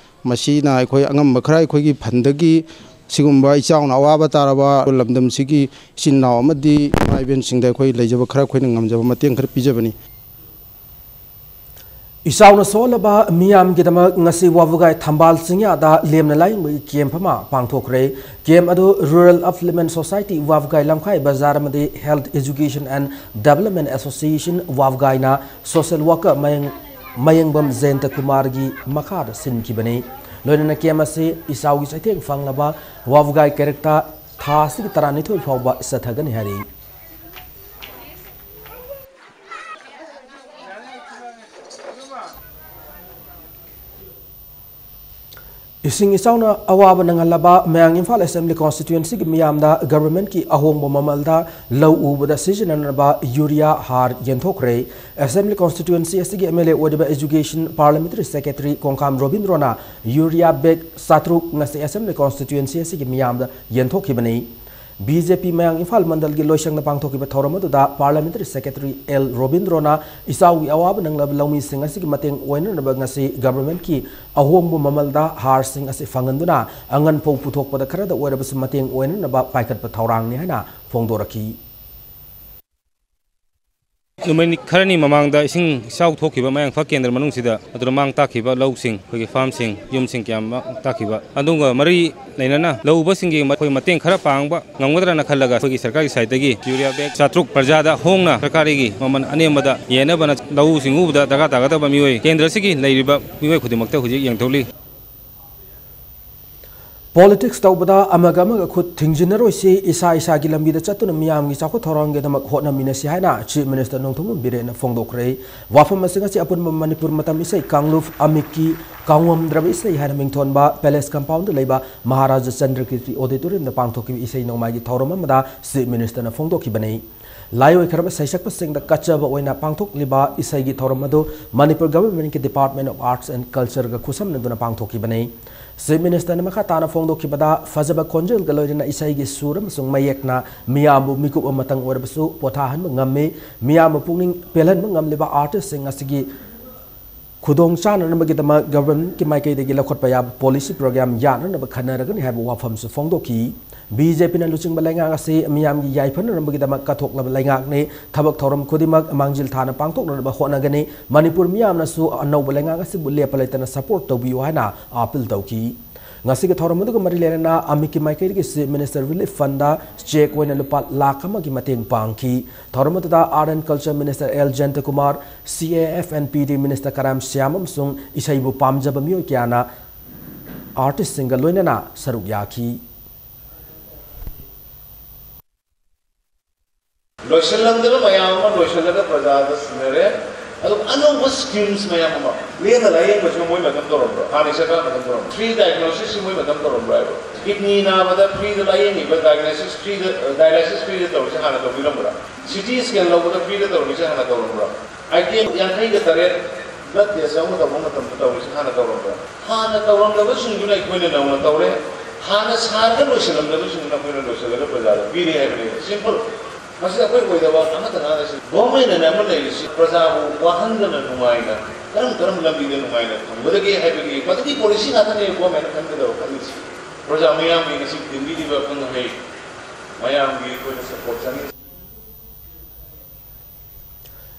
ꯃꯁꯤꯅ ꯑꯩꯈꯣꯏ ꯑꯉꯝꯕ ꯈꯔ ꯑꯩꯈꯣꯏꯒꯤ ꯐꯟꯗꯒꯤ ꯁꯤꯒꯨꯝꯕ ꯏꯆꯥꯎꯅ ꯑꯋꯥꯕ ꯇꯥꯔꯕ ꯂꯝꯗꯝꯁꯤꯒꯤ ꯏꯆꯤꯟ ꯏꯅꯥꯎ ꯑꯃꯗꯤ ꯏꯃꯥ ꯏꯕꯦꯟꯁꯤꯡꯗ ꯑꯩꯈꯣꯏ ꯂꯩꯖꯕ ꯈꯔ ꯑꯩꯈꯣꯏꯅ ꯉꯝꯖꯕ ꯃꯇꯦꯡ ꯈꯔ ꯄꯤꯖꯕꯅꯤ꯫ ꯏꯆꯥꯎꯅ ꯁꯣꯛꯍꯜꯂꯕ ꯃꯤꯌꯥꯝꯒꯤꯗꯃꯛ ꯉꯁꯤ ꯋꯥꯕꯒꯥꯏ ꯊꯝꯕꯥꯜ ꯆꯤꯡꯌꯥꯗ ꯂꯦꯝꯅ ꯂꯥꯌꯦꯡꯕꯒꯤ ꯀꯦꯝꯞ ꯑꯃ ꯄꯥꯡꯊꯣꯛꯈ꯭ꯔꯦ꯫ ꯀꯦꯝꯞ ꯑꯗꯨ Rural Upliftment Society ꯋꯥꯕꯒꯥꯏ ꯂꯝꯈꯥꯏ ꯕꯖꯥꯔ ꯑꯃꯗꯤ Health Education and Development Association ꯋꯥꯕꯒꯥꯏꯅ ꯁꯣꯁꯤꯌꯦꯜ ꯋꯥꯔꯀꯔ ꯃꯌꯦꯡ-, ꯃꯌꯦꯡꯕꯝ ꯖꯌꯟꯇ ꯀꯨꯃꯥꯔꯒꯤ ꯃꯈꯥꯗ ꯁꯤꯟꯈꯤꯕꯅꯤ꯫ ꯂꯣꯏꯅꯅ ꯀꯦꯝꯞ ꯑꯁꯤ ꯏꯆꯥꯎꯒꯤ ꯆꯩꯊꯦꯡ ꯐꯪꯂꯕ ꯋꯥꯕꯒꯥꯏ ꯀꯦꯔꯦꯛꯇ ꯊꯥ ꯑꯁꯤꯒꯤ ꯇꯔꯥꯅꯤꯊꯣꯏ ꯐꯥꯎꯕ ꯆꯠꯊꯒꯅꯤ ꯍꯥꯏꯔꯤ꯫ ꯏꯁꯤꯡ ꯏꯆꯥꯎꯅ ꯑꯋꯥꯕ ꯅꯪꯍꯜꯂꯕ ꯃꯌꯥꯡ ꯏꯝꯐꯥꯜ Assembly Constituencyꯒꯤ ꯃꯤꯌꯥꯝꯗ governmentꯀꯤ ꯑꯍꯣꯡꯕ ꯃꯃꯜꯗ ꯂꯧ ꯎꯕꯗ ꯁꯤꯖꯤꯟꯅꯅꯕ urea ꯍꯥꯔ ꯌꯦꯟꯊꯣꯛꯈ꯭ꯔꯦ꯫ Assembly Constituency ꯑꯁꯤꯒꯤ MLA ꯑꯣꯏꯔꯤꯕ Education Parliamentary Secretary ꯀꯣꯡꯈꯥꯝ ꯔꯣꯕꯤꯟꯗ꯭ꯔꯣꯅ urea bag ꯆꯥꯇ꯭ꯔꯨꯛ ꯉꯁꯤ Assembly Constituency ꯑꯁꯤꯒꯤ ꯃꯤꯌꯥꯝꯗ ꯌꯦꯟꯊꯣꯛꯈꯤꯕꯅꯤ꯫ BJP ꯃꯌꯥꯡ ꯏꯝꯐꯥꯜ ꯃꯟꯗꯜꯒꯤ ꯂꯣꯏꯁꯪꯗ ꯄꯥꯡꯊꯣꯛꯈꯤꯕ ꯊꯧꯔꯝ ꯑꯗꯨꯗ Parliamentary Secretary ꯑꯦꯜ ꯔꯣꯕꯤꯟꯗ꯭ꯔꯣꯅ ꯏꯆꯥꯎꯒꯤ ꯑꯋꯥꯕ ꯅꯪꯂꯕ ꯂꯧꯃꯤꯁꯤꯡ ꯑꯁꯤꯒꯤ ꯃꯇꯦꯡ ꯑꯣꯏꯅꯅꯕ ꯉꯁꯤ governmentꯀꯤ ꯑꯍꯣꯡꯕ ꯃꯃꯜꯗ ꯍꯥꯔꯁꯤꯡ ꯑꯁꯤ ꯐꯪꯍꯟꯗꯨꯅ ꯑꯉꯟ ꯐꯧ ꯄꯨꯊꯣꯛꯄꯗ ꯈꯔꯗ ꯑꯣꯏꯔꯕꯁꯨ ꯃꯇꯦꯡ ꯑꯣꯏꯅꯅꯕ ꯄꯥꯏꯈꯠꯄ ꯊꯧꯔꯥꯡꯅꯤ ꯍꯥꯏꯅ ꯐꯣꯡꯗꯣꯔꯛꯈꯤ꯫ ꯅꯨꯃꯤꯠ ꯈꯔꯅꯤ ꯃꯃꯥꯡꯗ ꯏꯁꯤꯡ ꯏꯆꯥꯎ ꯊꯣꯛꯈꯤꯕ ꯃꯌꯥꯡꯐꯥꯜ ꯀꯦꯟꯗ꯭ꯔ ꯃꯅꯨꯡꯁꯤꯗ ꯑꯗꯨꯗ ꯃꯥꯡ ꯇꯥꯛꯈꯤꯕ ꯂꯧꯁꯤꯡ, ꯑꯩꯈꯣꯏꯒꯤ farmꯁꯤꯡ, ꯌꯨꯝꯁꯤꯡ ꯀꯌꯥ ꯃꯥꯡ ꯇꯥꯛꯈꯤꯕ, ꯑꯗꯨꯒ ꯃꯔꯤ ꯂꯩꯅꯅ ꯂꯧ ꯎꯕꯁꯤꯡꯒꯤ ꯃꯈꯣꯏ ꯃꯇꯦꯡ ꯈꯔ ꯄꯥꯡꯕ ꯉꯝꯒꯗ꯭ꯔꯅ ꯈꯜꯂꯒ ꯑꯩꯈꯣꯏꯒꯤ ꯁꯔꯀꯥꯔꯒꯤ sideꯇꯒꯤ urea bag ꯆꯥꯇ꯭ꯔꯨꯛ ꯄ꯭ꯔꯖꯥꯗ ꯍꯣꯡꯅ ꯁꯔꯀꯥꯔꯒꯤ ꯃꯃꯜ ꯑꯅꯦꯝꯕꯗ ꯌꯦꯟꯅꯕꯅ ꯂꯧꯎ ꯁꯤꯡꯎꯕꯗ ꯗꯔꯀꯥꯔ ꯇꯥꯒꯗꯕ ꯃꯤꯑꯣꯏ ꯀꯦꯟꯗ꯭ꯔꯁꯤꯒꯤ ꯂꯩꯔꯤꯕ ꯃꯤꯑꯣꯏ ꯈꯨꯗꯤꯡꯃꯛꯇ ꯍꯧꯖꯤꯛ ꯌꯦꯡꯊꯣꯛꯂꯤ꯫ Politics ꯇꯧꯕꯗ ꯑꯃꯒ ꯑꯃꯒ ꯈꯨꯠ ꯊꯤꯡꯖꯤꯟꯅꯔꯣꯏꯁꯤ, ꯏꯁꯥ ꯏꯁꯥꯒꯤ ꯂꯝꯕꯤꯗ ꯆꯠꯇꯨꯅ ꯃꯤꯌꯥꯝꯒꯤ ꯆꯥꯎꯈꯠ ꯊꯧꯔꯥꯡꯒꯤꯗꯃꯛ ꯍꯣꯠꯅꯃꯤꯟꯅꯁꯤ ꯍꯥꯏꯅ Chief Minister ꯅꯣꯡꯊꯣꯝꯕꯝ ꯕꯤꯔꯦꯟꯅ ꯐꯣꯡꯗꯣꯛꯈ꯭ꯔꯦ꯫ ꯋꯥꯐꯝ ꯑꯁꯤ ꯉꯁꯤ ꯑꯄꯨꯟꯕ ꯃꯅꯤꯄꯨꯔ ꯃꯇꯝ ꯏꯁꯩ ꯀꯥꯡꯂꯨꯞ ꯑꯃꯤꯛꯀꯤ ꯀꯥꯎꯉꯝꯗ꯭ꯔꯕ ꯏꯁꯩ ꯍꯥꯏꯅ ꯃꯤꯡꯊꯣꯟꯕ Palace Compoundꯗ ꯂꯩꯕ ꯃꯍꯥꯔꯥꯖꯥ ꯆꯟꯗ꯭ꯔꯀꯤꯔꯇꯤ Auditoriumꯗ ꯄꯥꯡꯊꯣꯛꯈꯤꯕ ꯏꯁꯩ ꯅꯣꯡꯃꯥꯏꯒꯤ ꯊꯧꯔꯝ ꯑꯃꯗ Chief Ministerꯅ ꯐꯣꯡꯗꯣꯛꯈꯤꯕꯅꯤ꯫ ꯂꯥꯏꯑꯣꯏꯈ꯭ꯔꯕ ꯁꯩꯁꯛꯄꯁꯤꯡꯗ ꯀꯠꯆꯕ ꯑꯣꯏꯅ ꯄꯥꯡꯊꯣꯛꯂꯤꯕ ꯏꯁꯩꯒꯤ ꯊꯧꯔꯝ ꯑꯗꯨ Manipur Governmentꯀꯤ Department of Arts and Cultureꯒ ꯈꯨꯠꯁꯝꯅꯗꯨꯅ ꯄꯥꯡꯊꯣꯛꯈꯤꯕꯅꯤ꯫ Chief Ministerꯅ ꯃꯈꯥ ꯇꯥꯅ ꯐꯣꯡꯗꯣꯛꯈꯤꯕꯗ, ꯐꯖꯕ ꯈꯣꯟꯖꯦꯜꯒ ꯂꯣꯏꯅꯅ ꯏꯁꯩꯒꯤ ꯁꯨꯔ ꯑꯃꯁꯨꯡ ꯃꯌꯦꯛꯅ ꯃꯤꯌꯥꯝꯕꯨ ꯃꯤꯀꯨꯞ ꯑꯃꯇꯪ ꯑꯣꯏꯔꯕꯁꯨ ꯄꯣꯊꯥꯍꯟꯕ ꯉꯝꯃꯤ꯫ ꯃꯤꯌꯥꯝꯕꯨ ꯄꯨꯛꯅꯤꯡ ꯄꯦꯜꯍꯟꯕ ꯉꯝꯂꯤꯕ artistꯁꯤꯡ ꯑꯁꯤꯒꯤ ꯈꯨꯗꯣꯡ ꯆꯥꯅꯅꯕꯒꯤꯗꯃꯛ governmentꯀꯤ ꯃꯥꯏꯀꯩꯗꯒꯤ ꯂꯧꯈꯠꯄ ꯌꯥꯕ policy program ꯌꯥꯅꯅꯕ ꯈꯟꯅꯔꯒꯅꯤ ꯍꯥꯏꯕ ꯋꯥꯐꯝꯁꯨ ꯐꯣꯡꯗꯣꯛꯈꯤ꯫ BJPꯅ ꯂꯨꯆꯤꯡꯕ ꯂꯩꯉꯥꯛ ꯑꯁꯤ ꯃꯤꯌꯥꯝꯒꯤ ꯌꯥꯏꯐꯅꯅꯕꯒꯤꯗꯃꯛ ꯀꯠꯊꯣꯛꯂꯕ ꯂꯩꯉꯥꯛꯅꯤ꯫ ꯊꯕꯛ ꯊꯧꯔꯝ ꯈꯨꯗꯤꯡꯃꯛ ꯃꯥꯡꯖꯤꯜ ꯊꯥꯅ ꯄꯥꯡꯊꯣꯛꯅꯅꯕ ꯍꯣꯠꯅꯒꯅꯤ꯫ ꯃꯅꯤꯄꯨꯔ ꯃꯤꯌꯥꯝꯅꯁꯨ ꯑꯅꯧꯕ ꯂꯩꯉꯥꯛ ꯑꯁꯤꯕꯨ ꯂꯦꯞꯄ ꯂꯩꯇꯅ support ꯇꯧꯕꯤꯌꯨ ꯍꯥꯏꯅ appeal ꯇꯧꯈꯤ꯫ ꯉꯁꯤꯒꯤ ꯊꯧꯔꯝ ꯑꯗꯨꯒ ꯃꯔꯤ ꯂꯩꯅꯅ ꯑꯃꯤꯛꯀꯤ ꯃꯥꯏꯀꯩꯗꯒꯤ Chief Minister Relief Fundꯗ cheque ꯑꯣꯏꯅ ꯂꯨꯄꯥ ꯂꯥꯈ ꯑꯃꯒꯤ ꯃꯇꯦꯡ ꯄꯥꯡꯈꯤ꯫ ꯊꯧꯔꯝ ꯑꯗꯨꯗ Art and Culture Minister L Jayantakumar, CAF and PD Minister Karam Shyam ꯑꯃꯁꯨꯡ ꯏꯁꯩꯕꯨ ꯄꯥꯝꯖꯕ ꯃꯤꯑꯣꯏ ꯀꯌꯥꯅ artistꯁꯤꯡꯒ ꯂꯣꯏꯅꯅ ꯁꯔꯨꯛ ꯌꯥꯈꯤ꯫ ꯂꯣꯏꯁꯤꯜꯂꯝꯗꯅ ꯃꯌꯥꯝ ꯑꯃ ꯂꯣꯏꯁꯤꯜꯂꯒ ꯄ꯭ꯔꯖꯥꯗ ꯁꯤꯟꯅꯔꯦ꯫ ꯑꯗꯨꯒ ꯑꯅꯧꯕ schemes ꯃꯌꯥꯝ ꯑꯃ, ꯂꯦꯡꯗ ꯂꯥꯏꯌꯦꯡꯕꯁꯨ ꯃꯣꯏ ꯃꯇꯝ ꯇꯧꯔꯝꯕ꯭ꯔꯣ? ꯍꯥꯟꯅ ꯁꯔꯀꯥꯔ ꯃꯇꯝ ꯇꯧꯔꯝꯕ꯭ꯔꯣ? Free diagnosis ꯁꯤ ꯃꯣꯏ ꯃꯇꯝ ꯇꯧꯔꯝꯕ꯭ꯔꯣ ꯍꯥꯏꯕ? Kidney ꯅꯥꯕꯗ free ꯗ ꯂꯥꯏꯌꯦꯡꯉꯤꯕ, diagnosis free ꯗ, dialysis free ꯗ ꯇꯧꯔꯤꯁꯦ ꯍꯥꯟꯅ ꯇꯧꯕꯤꯔꯝꯕ꯭ꯔꯥ? CT scan ꯂꯧꯕꯗ free ꯗ ꯇꯧꯔꯤꯁꯦ ꯍꯥꯟꯅ ꯇꯧꯔꯝꯕ꯭ꯔꯥ? Item ꯌꯥꯡꯈꯩꯒ ꯇꯔꯦꯠ blood test ꯑꯃ ꯇꯧꯕ ꯃꯇꯝꯗ ꯇꯧꯔꯤꯁꯦ ꯍꯥꯟꯅ ꯇꯧꯔꯝꯕ꯭ꯔꯥ? ꯍꯥꯟꯅ ꯇꯧꯔꯝꯗꯕꯁꯤꯡꯗꯨꯅ ꯑꯩꯈꯣꯏꯅ ꯅꯧꯅ ꯇꯧꯔꯦ, ꯍꯥꯟꯅ ꯁꯥꯔꯒ ꯂꯣꯏꯁꯤꯜꯂꯝꯗꯕꯁꯤꯡꯗꯨꯅ ꯑꯩꯈꯣꯏꯅ ꯂꯣꯏꯁꯤꯜꯂꯒ ꯄ꯭ꯔꯖꯥꯗ ꯄꯤꯔꯦ ꯍꯥꯏꯕꯅꯤ꯫ Simple꯫ ꯃꯁꯤ ꯑꯩꯈꯣꯏ ꯑꯣꯏꯗꯕ ꯑꯃꯠꯇ ꯉꯥꯡꯅꯁꯤ꯫ Government ꯑꯅ ꯑꯃ ꯂꯩꯔꯤꯁꯤ ꯄ꯭ꯔꯖꯥꯕꯨ ꯋꯥꯍꯟꯗꯅ ꯅꯨꯡꯉꯥꯏꯅ, ꯀꯔꯝ ꯀꯔꯝꯕ ꯂꯝꯕꯤꯗ ꯅꯨꯡꯉꯥꯏꯅ ꯊꯝꯒꯗꯒꯦ ꯍꯥꯏꯕꯒꯤ ꯃꯗꯨꯒꯤ policy ꯉꯥꯛꯇꯅꯦ government ꯅ ꯈꯟꯒꯗꯕ ꯈꯜꯂꯤꯁꯤ꯫ ꯄ꯭ꯔꯖꯥ ꯃꯤꯌꯥꯝꯒꯤ ꯉꯁꯤ ꯇꯤꯟꯕꯤꯔꯤꯕ ꯑꯈꯪ ꯑꯍꯩ ꯃꯌꯥꯝꯒꯤ ꯑꯩꯈꯣꯏꯅ support ꯆꯪꯉꯤ꯫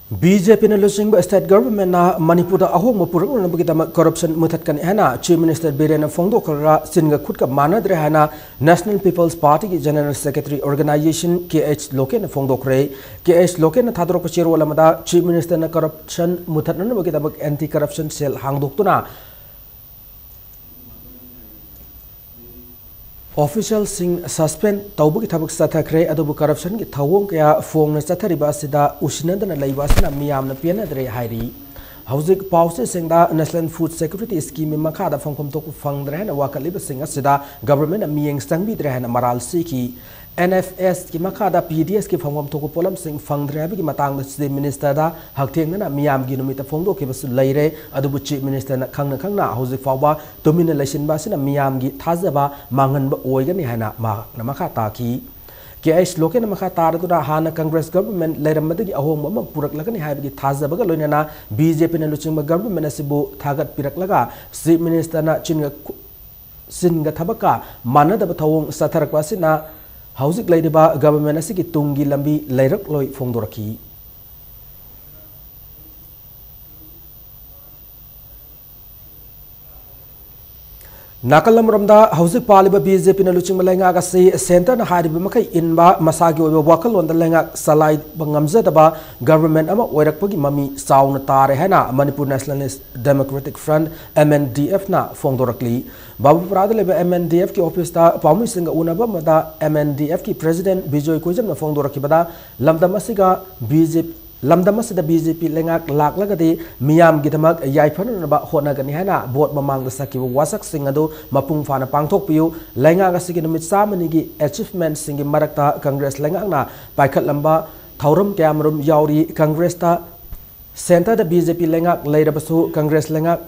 ꯕꯤ ꯖꯦ ꯄꯤꯅ ꯂꯨꯆꯤꯡꯕ state government ꯅ ꯃꯅꯤꯄꯨꯔꯗ ꯑꯍꯣꯡꯕ ꯄꯨꯔꯛꯅꯅꯕꯒꯤꯗꯃꯛ corruption ꯃꯨꯊꯠꯀꯅꯤ ꯍꯥꯏꯅ Chief Minister ꯕꯤꯔꯦꯟꯅ ꯐꯣꯡꯗꯣꯛꯈ꯭ꯔꯒ ꯆꯤꯟꯒ ꯈꯨꯠꯀ ꯃꯥꯟꯅꯗ꯭ꯔꯦ ꯍꯥꯏꯅ National People's Party ꯒꯤ General Secretary Organization ꯀꯦ ꯑꯩꯆ ꯂꯣꯀꯦꯟꯅ ꯐꯣꯡꯗꯣꯛꯈ꯭ꯔꯦ꯫ ꯀꯦ ꯑꯩꯆ ꯂꯣꯀꯦꯟꯅ ꯊꯥꯗꯣꯔꯛꯄ ꯆꯦꯔꯣꯜ ꯑꯃꯗ Chief Minister ꯅ corruption ꯃꯨꯊꯠꯅꯅꯕꯒꯤꯗꯃꯛ anti corruption cell ꯍꯥꯡꯗꯣꯛꯇꯨꯅ official ꯁꯤꯡ suspend ꯇꯧꯕꯒꯤ ꯊꯕꯛ ꯆꯠꯊꯈ꯭ꯔꯦ, ꯑꯗꯨꯕꯨ corruption ꯒꯤ ꯊꯧꯑꯣꯡ ꯀꯌꯥ ꯐꯣꯡꯅ ꯆꯠꯊꯔꯤꯕ ꯑꯁꯤꯗ ꯎꯁꯤꯟꯅꯗꯅ ꯂꯩꯕ ꯑꯁꯤꯅ ꯃꯤꯌꯥꯝꯅ ꯄꯦꯟꯅꯗ꯭ꯔꯦ ꯍꯥꯏꯔꯤ꯫ ꯍꯧꯖꯤꯛ ꯄꯥꯎꯆꯦꯁꯤꯡꯗ National Food Security Scheme ꯒꯤ ꯃꯈꯥꯗ ꯐꯪꯐꯝ ꯊꯣꯛꯄ ꯐꯪꯗ꯭ꯔꯦ ꯍꯥꯏꯅ ꯋꯥꯀꯠꯂꯤꯕꯁꯤꯡ ꯑꯁꯤꯗ government ꯅ ꯃꯤꯠꯌꯦꯡ ꯆꯪꯕꯤꯗ꯭ꯔꯦ ꯍꯥꯏꯅ ꯃꯔꯥꯜ ꯁꯤꯈꯤ꯫ ꯑꯦꯟ ꯑꯦꯐ ꯑꯦꯁ ꯀꯤ ꯃꯈꯥꯗ ꯄꯤ ꯗꯤ ꯑꯦꯁ ꯀꯤ ꯐꯪꯐꯝ ꯊꯣꯛꯄ ꯄꯣꯠꯂꯝꯁꯤꯡ ꯐꯪꯗ꯭ꯔꯦ ꯍꯥꯏꯕꯒꯤ ꯃꯇꯥꯡꯗ Chief Minister ꯗ ꯍꯛꯊꯦꯡꯅꯅ ꯃꯤꯌꯥꯝꯒꯤ ꯅꯨꯃꯤꯠꯇ ꯐꯣꯡꯗꯣꯛꯈꯤꯕꯁꯨ ꯂꯩꯔꯦ꯫ ꯑꯗꯨꯕꯨ Chief Minister ꯅ ꯈꯪꯅ ꯈꯪꯅ ꯍꯧꯖꯤꯛ ꯐꯥꯎꯕ ꯇꯨꯃꯤꯟꯅ ꯂꯩꯁꯤꯟꯕ ꯑꯁꯤꯅ ꯃꯤꯌꯥꯝꯒꯤ ꯊꯥꯖꯕ ꯃꯥꯡꯍꯟꯕ ꯑꯣꯏꯒꯅꯤ ꯍꯥꯏꯅ ꯃꯍꯥꯛꯅ ꯃꯈꯥ ꯇꯥꯈꯤ꯫ ꯀꯦ ꯑꯩꯆ ꯂꯣꯀꯦꯟꯅ ꯃꯈꯥ ꯇꯥꯔꯗꯨꯅ ꯍꯥꯟꯅ Congress government ꯂꯩꯔꯝꯕꯗꯒꯤ ꯑꯍꯣꯡꯕ ꯑꯃ ꯄꯨꯔꯛꯂꯒꯅꯤ ꯍꯥꯏꯕꯒꯤ ꯊꯥꯖꯕꯒ ꯂꯣꯏꯅꯅ ꯕꯤ ꯖꯦ ꯄꯤꯅ ꯂꯨꯆꯤꯡꯕ government ꯑꯁꯤꯕꯨ ꯊꯥꯒꯠꯄꯤꯔꯛꯂꯒ Chief Minister ꯅ ꯆꯤꯟꯒ ꯈꯨ-, ꯆꯤꯟꯒ ꯊꯕꯛꯀ ꯃꯥꯟꯅꯗꯕ ꯊꯧꯑꯣꯡ ꯆꯠꯊꯔꯛꯄ ꯑꯁꯤꯅ ꯍꯧꯖꯤꯛ ꯂꯩꯔꯤꯕ government ꯑꯁꯤꯒꯤ ꯇꯨꯡꯒꯤ ꯂꯝꯕꯤ ꯂꯩꯔꯛꯂꯣꯏ ꯐꯣꯡꯗꯣꯔꯛꯈꯤ꯫ ꯅꯥꯀꯜ ꯑꯃꯔꯣꯝꯗ ꯍꯧꯖꯤꯛ ꯄꯥꯜꯂꯤꯕ ꯕꯤ ꯖꯦ ꯄꯤꯅ ꯂꯨꯆꯤꯡꯕ ꯂꯩꯉꯥꯛ ꯑꯁꯤ centre ꯅ ꯍꯥꯏꯔꯤꯕ ꯃꯈꯩ ꯏꯟꯕ, ꯃꯁꯥꯒꯤ ꯑꯣꯏꯕ ꯋꯥꯈꯜꯂꯣꯟꯗ ꯂꯩꯉꯥꯛ ꯆꯂꯥꯏꯕ ꯉꯝꯖꯗꯕ government ꯑꯃ ꯑꯣꯏꯔꯛꯄꯒꯤ ꯃꯃꯤ ꯆꯥꯎꯅ ꯇꯥꯔꯦ ꯍꯥꯏꯅ Manipur Nationalist Democratic Front, M N D F ꯅ ꯐꯣꯡꯗꯣꯔꯛꯂꯤ꯫ ꯕꯥꯕꯨꯄꯨꯔꯥꯗ ꯂꯩꯕ M N D F ꯀꯤ office ꯇ ꯄꯥꯎꯃꯤꯁꯤꯡꯒ ꯎꯅꯕ ꯑꯃꯗ M N D F ꯀꯤ President ꯕꯤꯖꯣꯏ ꯀꯣꯏꯖꯝꯅ ꯐꯣꯡꯗꯣꯔꯛꯈꯤꯕꯗ, ꯂꯝꯗꯝ ꯑꯁꯤꯒ ꯕꯤ ꯖꯦ ꯄꯤ ꯂꯝꯗꯝ ꯑꯁꯤꯗ ꯕꯤ ꯖꯦ ꯄꯤ ꯂꯩꯉꯥꯛ ꯂꯥꯛꯂꯒꯗꯤ ꯃꯤꯌꯥꯝꯒꯤꯗꯃꯛ ꯌꯥꯏꯐꯅꯅꯕ ꯍꯣꯠꯅꯒꯅꯤ ꯍꯥꯏꯅ ꯚꯣꯠ ꯃꯃꯥꯡꯗ ꯁꯛꯈꯤꯕ ꯋꯥꯁꯛꯁꯤꯡ ꯑꯗꯨ ꯃꯄꯨꯡ ꯐꯥꯅ ꯄꯥꯡꯊꯣꯛꯄꯤꯌꯨ꯫ ꯂꯩꯉꯥꯛ ꯑꯁꯤꯒꯤ ꯅꯨꯃꯤꯠ ꯆꯥꯝꯃꯅꯤꯒꯤ ꯑꯦꯆꯤꯚꯃꯦꯟꯠꯁꯤꯡꯒꯤ ꯃꯔꯛꯇ ꯀꯪꯒ꯭ꯔꯦꯁ ꯂꯩꯉꯥꯛꯅ ꯄꯥꯏꯈꯠꯂꯝꯕ ꯊꯧꯔꯝ ꯀꯌꯥꯃꯔꯨꯝ ꯌꯥꯎꯔꯤ꯫ ꯀꯪꯒ꯭ꯔꯦꯁꯇ, ꯁꯦꯟꯇꯔꯗ ꯕꯤ ꯖꯦ ꯄꯤ ꯂꯩꯉꯥꯛ ꯂꯩꯔꯕꯁꯨ, ꯀꯪꯒ꯭ꯔꯦꯁ ꯂꯩꯉꯥꯛ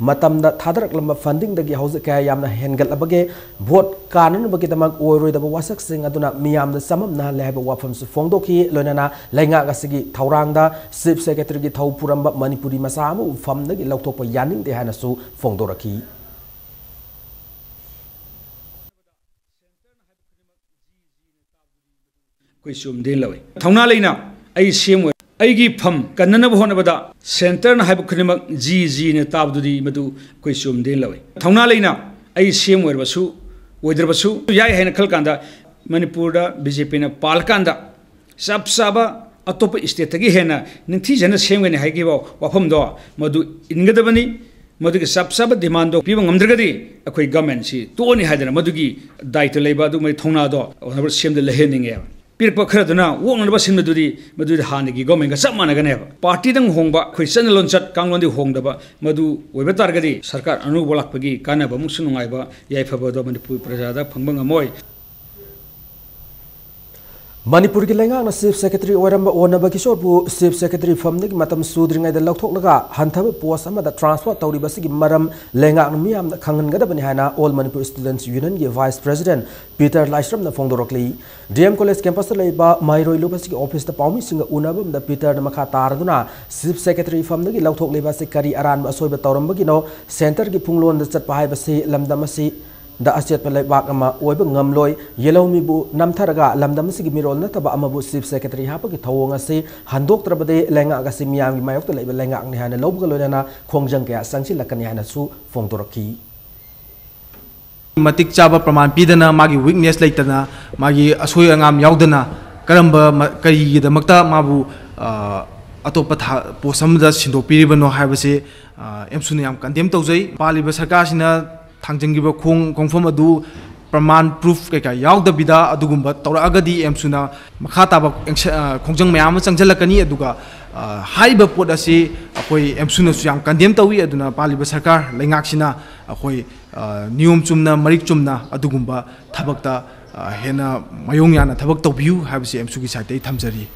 ꯃꯇꯝꯗ ꯊꯥꯗꯔꯛꯂꯝꯕ ꯐꯟꯗꯤꯡꯗꯒꯤ ꯍꯧꯖꯤꯛ ꯀꯌꯥ ꯌꯥꯝꯅ ꯍꯦꯟꯒꯠꯂꯕꯒꯦ? ꯚꯣꯠ ꯀꯥꯅꯅꯕꯒꯤꯗꯃꯛ ꯑꯣꯏꯔꯣꯏꯗꯕ ꯋꯥꯁꯛꯁꯤꯡ ꯑꯗꯨꯅ ꯃꯤꯌꯥꯝꯗ ꯆꯃꯝꯅꯍꯜꯂꯦ ꯍꯥꯏꯕ ꯋꯥꯐꯝꯁꯨ ꯐꯣꯡꯗꯣꯛꯈꯤ꯫ ꯂꯣꯏꯅꯅ ꯂꯩꯉꯥꯛ ꯑꯁꯤꯒꯤ ꯊꯧꯔꯥꯡꯗ ꯆꯤꯐ ꯁꯦꯀ꯭ꯔꯦꯇꯔꯤꯒꯤ ꯊꯧ ꯄꯨꯔꯝꯕ ꯃꯅꯤꯄꯨꯔꯤ ꯃꯆꯥ ꯑꯃꯕꯨ ꯐꯝꯗꯒꯤ ꯂꯧꯊꯣꯛꯄ ꯌꯥꯅꯤꯡꯗꯦ ꯍꯥꯏꯅꯁꯨ ꯐꯣꯡꯗꯣꯔꯛꯈꯤ꯫ ꯑꯩꯈꯣꯏ ꯆꯨꯝꯗꯦ ꯂꯧꯏ꯫ ꯊꯧꯅꯥ ꯂꯩꯅ ꯑꯩ ꯁꯤ ꯑꯦꯝ ꯑꯣꯏ-, ꯑꯩꯒꯤ ꯐꯝ ꯀꯟꯅꯅꯕ ꯍꯣꯠꯅꯕꯗ ꯁꯦꯟꯇꯔꯅ ꯍꯥꯏꯕ ꯈꯨꯗꯤꯡꯃꯛ ꯖꯤ ꯖꯤꯅ ꯇꯥꯕꯗꯨꯗꯤ ꯃꯗꯨ ꯑꯩꯈꯣꯏ ꯆꯨꯝꯗꯦ ꯂꯧꯏ꯫ ꯊꯧꯅꯥ ꯂꯩꯅ ꯑꯩ ꯁꯤ ꯑꯦꯝ ꯑꯣꯏꯔꯕꯁꯨ, ꯑꯣꯏꯗ꯭ꯔꯕꯁꯨ ꯌꯥꯏ ꯍꯥꯏꯅ ꯈꯜꯂꯀꯥꯟꯗ ꯃꯅꯤꯄꯨꯔꯗ ꯕꯤ ꯖꯦ ꯄꯤꯅ ꯄꯥꯜꯂꯀꯥꯟꯗ ꯆꯞ ꯆꯥꯕ ꯑꯇꯣꯞꯄ ꯁ꯭ꯇꯦꯠꯇꯒꯤ ꯍꯦꯟꯅ ꯅꯤꯡꯊꯤꯖꯅ ꯁꯦꯝꯒꯅꯤ ꯍꯥꯏꯈꯤꯕ ꯋꯥꯐꯝꯗꯣ ꯃꯗꯨ ꯏꯟꯒꯗꯕꯅꯤ꯫ ꯃꯗꯨꯒꯤ ꯆꯞ ꯆꯥꯕ ꯗꯤꯃꯥꯟꯗꯣ ꯄꯤꯕ ꯉꯝꯗ꯭ꯔꯒꯗꯤ ꯑꯩꯈꯣꯏ ꯒꯃꯦꯟꯁꯤ ꯇꯣꯛꯑꯅꯤ ꯍꯥꯏꯗꯅ ꯃꯗꯨꯒꯤ ꯗꯥꯏꯇ ꯂꯩꯕ ꯑꯗꯨꯒꯨꯝꯕꯒꯤ ꯊꯧꯅꯥꯗꯣ ꯑꯣꯅꯔꯦꯕꯜ ꯁꯤ ꯑꯦꯝꯗ ꯂꯩꯍꯟꯅꯤꯡꯉꯦꯕ꯫ ꯄꯤꯔꯛꯄ ꯈꯔꯗꯨꯅ ꯑꯣꯛꯅꯅꯕ ꯁꯤꯟꯕꯗꯨꯗꯤ ꯃꯗꯨꯗꯤ ꯍꯥꯟꯅꯒꯤ ꯒꯣꯔꯃꯦꯟꯒ ꯆꯞ ꯃꯥꯟꯅꯒꯅꯦꯕ꯫ ꯄꯥꯔꯇꯤꯗꯪ ꯍꯣꯡꯕ, ꯑꯩꯈꯣꯏ ꯆꯠꯅ ꯂꯣꯟꯆꯠ ꯀꯥꯡꯂꯣꯟꯗꯤ ꯍꯣꯡꯗꯕ, ꯃꯗꯨ ꯑꯣꯏꯕ ꯇꯥꯔꯒꯗꯤ ꯁꯔꯀꯥꯔ ꯑꯅꯧꯕ ꯂꯥꯛꯄꯒꯤ ꯀꯥꯟꯅꯕ ꯑꯃꯁꯨꯡ ꯅꯨꯡꯉꯥꯏꯕ ꯌꯥꯏꯐꯕꯗꯣ ꯃꯅꯤꯄꯨꯔ ꯄ꯭ꯔꯖꯥꯗ ꯐꯪꯕ ꯉꯝꯃꯣꯏ꯫ ꯃꯅꯤꯄꯨꯔꯒꯤ ꯂꯩꯉꯥꯛꯅ ꯆꯤꯐ ꯁꯦꯀ꯭ꯔꯦꯇꯔꯤ ꯑꯣꯏꯔꯝꯕ ꯑꯣꯅꯕ ꯀꯤꯁꯣꯔꯕꯨ ꯆꯤꯐ ꯁꯦꯀ꯭ꯔꯦꯇꯔꯤ ꯐꯝꯗꯒꯤ ꯃꯇꯝ ꯁꯨꯗ꯭ꯔꯤꯉꯩꯗ ꯂꯧꯊꯣꯛꯂꯒ ꯍꯟꯊꯕ ꯄꯣꯁ ꯑꯃꯗ ꯇ꯭ꯔꯥꯟꯁꯐꯔ ꯇꯧꯔꯤꯕ ꯑꯁꯤꯒꯤ ꯃꯔꯝ ꯂꯩꯉꯥꯛꯅ ꯃꯤꯌꯥꯝꯗ ꯈꯪꯍꯟꯒꯗꯕꯅꯤ ꯍꯥꯏꯅ ꯑꯣꯜ ꯃꯅꯤꯄꯨꯔ ꯁ꯭ꯇꯨꯗꯦꯟꯠꯁ ꯌꯨꯅꯤꯌꯟꯒꯤ ꯚꯥꯏꯁ ꯄ꯭ꯔꯦꯁꯤꯗꯦꯟꯠ ꯄꯤꯇꯔ ꯂꯥꯏꯁ꯭ꯔꯝꯅ ꯐꯣꯡꯗꯣꯔꯛꯂꯤ꯫ ꯗꯤ ꯑꯦꯝ ꯀꯣꯂꯦꯖ ꯀꯦꯝꯄꯁꯇ ꯂꯩꯕ ꯃꯍꯩꯔꯣꯏ ꯂꯨꯞ ꯑꯁꯤꯒꯤ ꯑꯣꯐꯤꯁꯇ ꯄꯥꯎꯃꯤꯁꯤꯡꯒ ꯎꯅꯕ ꯑꯃꯗ ꯄꯤꯇꯔꯅ ꯃꯈꯥ ꯇꯥꯔꯗꯨꯅ ꯆꯤꯐ ꯁꯦꯀ꯭ꯔꯦꯇꯔꯤ ꯐꯝꯗꯒꯤ ꯂꯧꯊꯣꯛꯂꯤꯕ ꯑꯁꯤ ꯀꯔꯤ ꯑꯔꯥꯟꯕ ꯑꯁꯣꯏꯕ ꯇꯧꯔꯝꯕꯒꯤꯅꯣ? ꯁꯦꯟꯇꯔꯒꯤ ꯄꯨꯡꯂꯣꯟꯗ ꯆꯠꯄ ꯍꯥꯏꯕꯁꯤ ꯂꯝꯗꯝ ꯑꯁꯤ ꯗ ꯑꯆꯦꯠꯄ ꯂꯩꯕꯥꯛ ꯑꯃ ꯑꯣꯏꯕ ꯉꯝꯂꯣꯏ꯫ ꯌꯦꯜꯍꯧꯃꯤꯕꯨ ꯅꯝꯊꯔꯒ ꯂꯝꯗꯝ ꯑꯁꯤꯒꯤ ꯃꯤꯔꯣꯜ ꯅꯠꯇꯕ ꯑꯃꯕꯨ ꯆꯤꯐ ꯁꯦꯀ꯭ꯔꯦꯇꯔꯤ ꯍꯥꯞꯄꯒꯤ ꯊꯧꯑꯣꯡ ꯑꯁꯤ ꯍꯟꯗꯣꯛꯇ꯭ꯔꯕꯗꯤ ꯂꯩꯉꯥꯛ ꯑꯁꯤ ꯃꯤꯌꯥꯝꯒꯤ ꯃꯥꯌꯣꯛꯇ ꯂꯩꯕ ꯂꯩꯉꯥꯛꯅꯤ ꯍꯥꯏꯅ ꯂꯧꯕꯒ ꯂꯣꯏꯅꯅ ꯈꯣꯡꯖꯪ ꯀꯌꯥ ꯆꯪꯁꯤꯜꯂꯛꯀꯅꯤ ꯍꯥꯏꯅꯁꯨ ꯐꯣꯡꯗꯣꯔꯛꯈꯤ꯫ ꯃꯇꯤꯛ ꯆꯥꯕ ꯄ꯭ꯔꯃꯥꯟ ꯄꯤꯗꯅ, ꯃꯥꯒꯤ ꯋꯤꯛꯅꯦꯁ ꯂꯩꯇꯅ, ꯃꯥꯒꯤ ꯑꯁꯣꯏ ꯑꯉꯥꯝ ꯌꯥꯎꯗꯅ ꯀꯔꯝꯕ ꯃ-, ꯀꯔꯤꯒꯤꯗꯃꯛꯇ ꯃꯥꯕꯨ, ꯑ, ꯑꯇꯣꯞꯄ ꯊꯥ-, ꯄꯣꯁ ꯑꯃꯗ ꯁꯤꯟꯗꯣꯛꯄꯤꯔꯤꯕꯅꯣ ꯍꯥꯏꯕꯁꯤ, ꯑ, ꯑꯦꯝꯁꯨꯅ ꯌꯥꯝ ꯀꯟꯗꯦꯝ ꯇꯧꯖꯩ꯫ ꯄꯥꯜꯂꯤꯕ ꯁꯔꯀꯥꯔꯁꯤꯅ ꯊꯥꯡꯖꯤꯟꯈꯤꯕ ꯈꯣꯡ-, ꯈꯣꯡꯐꯝ ꯑꯗꯨ ꯄ꯭ꯔꯃꯥꯟ, ꯄ꯭ꯔꯨꯐ ꯀꯩꯀꯥ ꯌꯥꯎꯗꯕꯤꯗ ꯑꯗꯨꯒꯨꯝꯕ ꯇꯧꯔꯛꯑꯒꯗꯤ ꯑꯦꯝꯁꯨꯅ ꯃꯈꯥ ꯇꯥꯕ ꯑꯦꯡꯁ-, ꯑ, ꯈꯣꯡꯖꯪ ꯃꯌꯥꯝ ꯑꯃ ꯆꯪꯁꯤꯜꯂꯛꯀꯅꯤ꯫ ꯑꯗꯨꯒ, ꯑ, ꯍꯥꯏꯔꯤꯕ ꯄꯣꯠ ꯑꯁꯤ ꯑꯩꯈꯣꯏ ꯑꯦꯝꯁꯨꯅꯁꯨ ꯌꯥꯝ ꯀꯟꯗꯦꯝ ꯇꯧꯏ꯫ ꯑꯗꯨꯅ ꯄꯥꯜꯂꯤꯕ ꯁꯔꯀꯥꯔ ꯂꯩꯉꯥꯛꯁꯤꯅ ꯑꯩꯈꯣꯏ, ꯑ, ꯅꯤꯌꯣꯝ ꯆꯨꯝꯅ, ꯃꯔꯤꯛ ꯆꯨꯝꯅ ꯑꯗꯨꯒꯨꯝꯕ ꯊꯕꯛꯇ, ꯑ, ꯍꯦꯟꯅ ꯃꯌꯣꯡ ꯌꯥꯅ ꯊꯕꯛ ꯇꯧꯕꯤꯌꯨ ꯍꯥꯏꯕꯁꯤ ꯑꯦꯝꯁꯨꯒꯤ ꯁꯥꯏꯠꯇꯒꯤ ꯊꯝꯖꯔꯤ꯫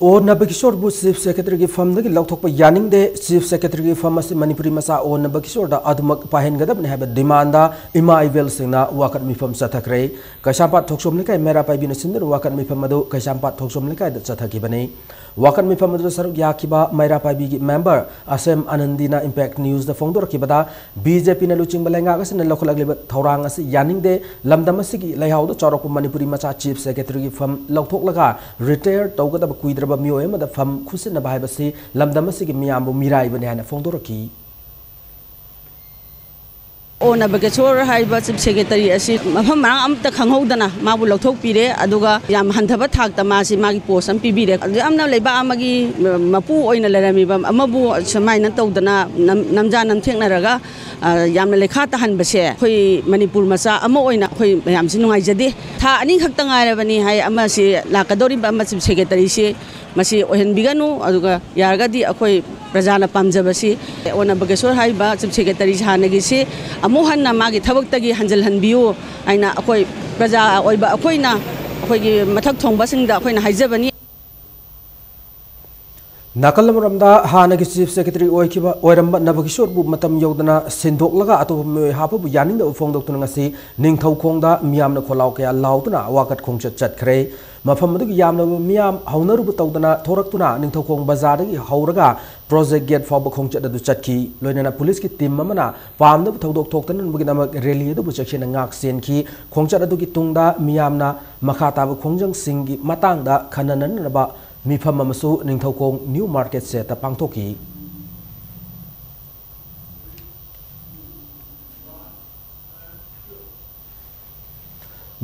ꯑꯣ ꯅꯕꯀꯤꯁꯣꯔꯕꯨ ꯆꯤꯐ ꯁꯦꯀ꯭ꯔꯦꯇꯔꯤꯒꯤ ꯐꯝꯗꯒꯤ ꯂꯧꯊꯣꯛꯄ ꯌꯥꯅꯤꯡꯗꯦ꯫ ꯆꯤꯐ ꯁꯦꯀ꯭ꯔꯦꯇꯔꯤꯒꯤ ꯐꯝ ꯑꯁꯤ ꯃꯅꯤꯄꯨꯔꯤ ꯃꯆꯥ ꯑꯣ ꯅꯕꯀꯤꯁꯣꯔꯗ ꯑꯗꯨꯃꯛ ꯄꯥꯏꯍꯟꯒꯗꯕꯅꯤ ꯍꯥꯏꯕ ꯗꯤꯃꯥꯟꯗ ꯏꯃꯥ ꯏꯕꯦꯜꯁꯤꯡꯅ ꯋꯥꯀꯠ ꯃꯤꯐꯝ ꯆꯠꯊꯈ꯭ꯔꯦ꯫ ꯀꯩꯁꯥꯝꯄꯥꯠ ꯊꯣꯛꯆꯣꯝ ꯂꯩꯀꯥꯏ ꯃꯩꯔꯥ ꯄꯥꯏꯕꯤꯅ ꯁꯤꯟꯗꯨꯅ ꯋꯥꯀꯠ ꯃꯤꯐꯝ ꯑꯗꯨ ꯀꯩꯁꯥꯝꯄꯥꯠ ꯊꯣꯛꯆꯣꯝ ꯂꯩꯀꯥꯏꯗ ꯆꯠꯊꯈꯤꯕꯅꯤ꯫ ꯋꯥꯀꯠ ꯃꯤꯐꯝ ꯑꯗꯨꯗ ꯁꯔꯨꯛ ꯌꯥꯈꯤꯕ ꯃꯩꯔꯥ ꯄꯥꯏꯕꯤꯒꯤ ꯃꯦꯝꯕꯔ ꯑꯁꯦꯝ ꯑꯅꯟꯗꯤꯅ ꯏꯝꯄꯦꯛ ꯅ꯭ꯌꯨꯁꯇ ꯐꯣꯡꯗꯣꯔꯛꯈꯤꯕꯗ, ꯕꯤ ꯖꯦ ꯄꯤꯅ ꯂꯨꯆꯤꯡꯕ ꯂꯩꯉꯥꯛ ꯑꯁꯤꯅ ꯂꯧꯈꯠꯂꯛꯂꯤꯕ ꯊꯧꯔꯥꯡ ꯑꯁꯤ ꯌꯥꯅꯤꯡꯗꯦ꯫ ꯂꯝꯗꯝ ꯑꯁꯤꯒꯤ ꯂꯩꯍꯥꯎꯗ ꯆꯥꯎꯔꯛꯄ ꯃꯅꯤꯄꯨꯔꯤ ꯃꯆꯥ ꯆꯤꯐ ꯁꯦꯀ꯭ꯔꯦꯇꯔꯤꯒꯤ ꯐꯝ ꯂꯧꯊꯣꯛꯂꯒ ꯔꯤꯇꯥꯌꯔ ꯇꯧꯒꯗꯕ ꯀꯨꯏꯗ꯭ꯔꯕ ꯃꯤꯑꯣꯏ ꯑꯃꯗ ꯐꯝ ꯈꯨꯠꯁꯤꯟꯅꯕ ꯍꯥꯏꯕꯁꯤ ꯂꯝꯗꯝ ꯑꯁꯤꯒꯤ ꯃꯤꯌꯥꯝꯕꯨ ꯃꯤꯔꯥꯏꯕꯅꯤ ꯍꯥꯏꯅ ꯐꯣꯡꯗꯣꯔꯛꯈꯤ꯫ ꯑꯣ ꯅꯕꯀꯤꯁꯣꯔ ꯍꯥꯏꯕ ꯆꯤꯐ ꯁꯦꯀ꯭ꯔꯦꯇꯔꯤ ꯑꯁꯤ ꯃꯐꯝ ꯃꯔꯥꯡ ꯑꯃꯠꯇ ꯈꯪꯍꯧꯗꯅ ꯃꯥꯕꯨ ꯂꯧꯊꯣꯛꯄꯤꯔꯦ, ꯑꯗꯨꯒ ꯌꯥꯝ ꯍꯟꯊꯕ ꯊꯥꯛꯇ ꯃꯥꯁꯤ ꯃꯥꯒꯤ ꯄꯣꯁ ꯑꯃ ꯄꯤꯕꯤꯔꯦ꯫ ꯑꯗꯨ ꯌꯥꯝꯅ ꯂꯩꯕꯥꯛ ꯑꯃꯒꯤ ꯃꯄꯨ ꯑꯣꯏꯅ ꯂꯩꯔꯝꯃꯤꯕ ꯑꯃꯕꯨ ꯁꯨꯃꯥꯏꯅ ꯇꯧꯗꯅ ꯅꯝ-, ꯅꯝꯖꯥ ꯅꯝꯊꯦꯛꯅꯔꯒ, ꯑ, ꯌꯥꯝꯅ ꯂꯩꯈꯥ ꯇꯥꯍꯟꯕꯁꯦ ꯑꯩꯈꯣꯏ ꯃꯅꯤꯄꯨꯔ ꯃꯆꯥ ꯑꯃ ꯑꯣꯏꯅ ꯑꯩꯈꯣꯏ ꯃꯌꯥꯝꯁꯤ ꯅꯨꯡꯉꯥꯏꯖꯗꯦ꯫ ꯊꯥ ꯑꯅꯤ ꯈꯛꯇ ꯉꯥꯏꯔꯕꯅꯤ ꯍꯥꯏ ꯑꯃꯁꯤ ꯂꯥꯛꯀꯗꯧꯔꯤꯕ ꯑꯃ ꯆꯤꯐ ꯁꯦꯀ꯭ꯔꯦꯇꯔꯤꯁꯤ ꯃꯁꯤ ꯑꯣꯏꯍꯟꯕꯤꯒꯅꯨ, ꯑꯗꯨꯒ ꯌꯥꯔꯒꯗꯤ ꯑꯩꯈꯣꯏ ꯄ꯭ꯔꯖꯥꯅ ꯄꯥꯝꯖꯕꯁꯤ ꯑꯣ ꯅꯕꯀꯤꯁꯣꯔ ꯍꯥꯏꯔꯤꯕ ꯆꯤꯐ ꯁꯦꯀ꯭ꯔꯦꯇꯔꯤ ꯍꯥꯟꯅꯒꯤꯁꯤ ꯑꯃꯨꯛ ꯍꯟꯅ ꯃꯥꯒꯤ ꯊꯕꯛꯇꯒꯤ ꯍꯟꯖꯤꯜꯍꯟꯕꯤꯌꯨ ꯍꯥꯏꯅ ꯑꯩꯈꯣꯏ ꯄ꯭ꯔꯖꯥ ꯑꯣꯏꯕ ꯑꯩꯈꯣꯏꯅ ꯑꯩꯈꯣꯏꯒꯤ ꯃꯊꯛ ꯊꯣꯡꯕꯁꯤꯡꯗ ꯑꯩꯈꯣꯏꯅ ꯍꯥꯏꯖꯕꯅꯤ꯫ ꯅꯥꯀꯜ ꯑꯃꯔꯣꯝꯗ ꯍꯥꯟꯅꯒꯤ ꯆꯤꯐ ꯁꯦꯀ꯭ꯔꯦꯇꯔꯤ ꯑꯣꯏꯈꯤꯕ, ꯑꯣꯏꯔꯝꯕ ꯅꯕꯀꯤꯁꯣꯔꯕꯨ ꯃꯇꯝ ꯌꯧꯗꯅ ꯁꯤꯟꯗꯣꯛꯂꯒ ꯑꯇꯣꯞꯄ ꯃꯤꯑꯣꯏ ꯍꯥꯞꯄꯕꯨ ꯌꯥꯅꯤꯡꯗꯕ ꯐꯣꯡꯗꯣꯛꯇꯨꯅ ꯉꯁꯤ ꯅꯤꯡꯊꯧꯈꯣꯡꯗ ꯃꯤꯌꯥꯝꯅ ꯈꯣꯜꯂꯥꯎ ꯀꯌꯥ ꯂꯥꯎꯗꯨꯅ ꯋꯥꯀꯠ ꯈꯣꯡꯆꯠ ꯆꯠꯈ꯭ꯔꯦ꯫ ꯃꯐꯝ ꯑꯗꯨꯒꯤ ꯌꯥꯝꯂꯕ ꯃꯤꯌꯥꯝ ꯍꯧꯅꯔꯨꯕ ꯇꯧꯗꯅ ꯊꯣꯔꯛꯇꯨꯅ ꯅꯤꯡꯊꯧꯈꯣꯡ ꯕꯖꯥꯔꯗꯒꯤ ꯍꯧꯔꯒ ꯄ꯭ꯔꯣꯖꯦꯛ ꯒꯦꯠ ꯐꯥꯎꯕ ꯈꯣꯡꯆꯠ ꯑꯗꯨ ꯆꯠꯈꯤ꯫ ꯂꯣꯏꯅꯅ ꯄꯨꯂꯤꯁꯀꯤ ꯇꯤꯝ ꯑꯃꯅ ꯄꯥꯝꯗꯕ ꯊꯧꯗꯣꯛ ꯊꯣꯛꯇꯅꯕꯒꯤꯗꯃꯛ ꯔꯦꯂꯤ ꯑꯗꯨꯕꯨ ꯆꯦꯛꯁꯤꯟꯅ ꯉꯥꯛ ꯁꯦꯟꯈꯤ꯫ ꯈꯣꯡꯆꯠ ꯑꯗꯨꯒꯤ ꯇꯨꯡꯗ ꯃꯤꯌꯥꯝꯅ ꯃꯈꯥ ꯇꯥꯕ ꯈꯣꯡꯖꯪꯁꯤꯡꯒꯤ ꯃꯇꯥꯡꯗ ꯈꯟꯅ ꯅꯩꯅꯅꯕ ꯃꯤꯐꯝ ꯑꯃꯁꯨ ꯅꯤꯡꯊꯧꯈꯣꯡ ꯅ꯭ꯌꯨ ꯃꯥꯔꯀꯦꯠ ꯁꯦꯠꯇ ꯄꯥꯡꯊꯣꯛꯈꯤ꯫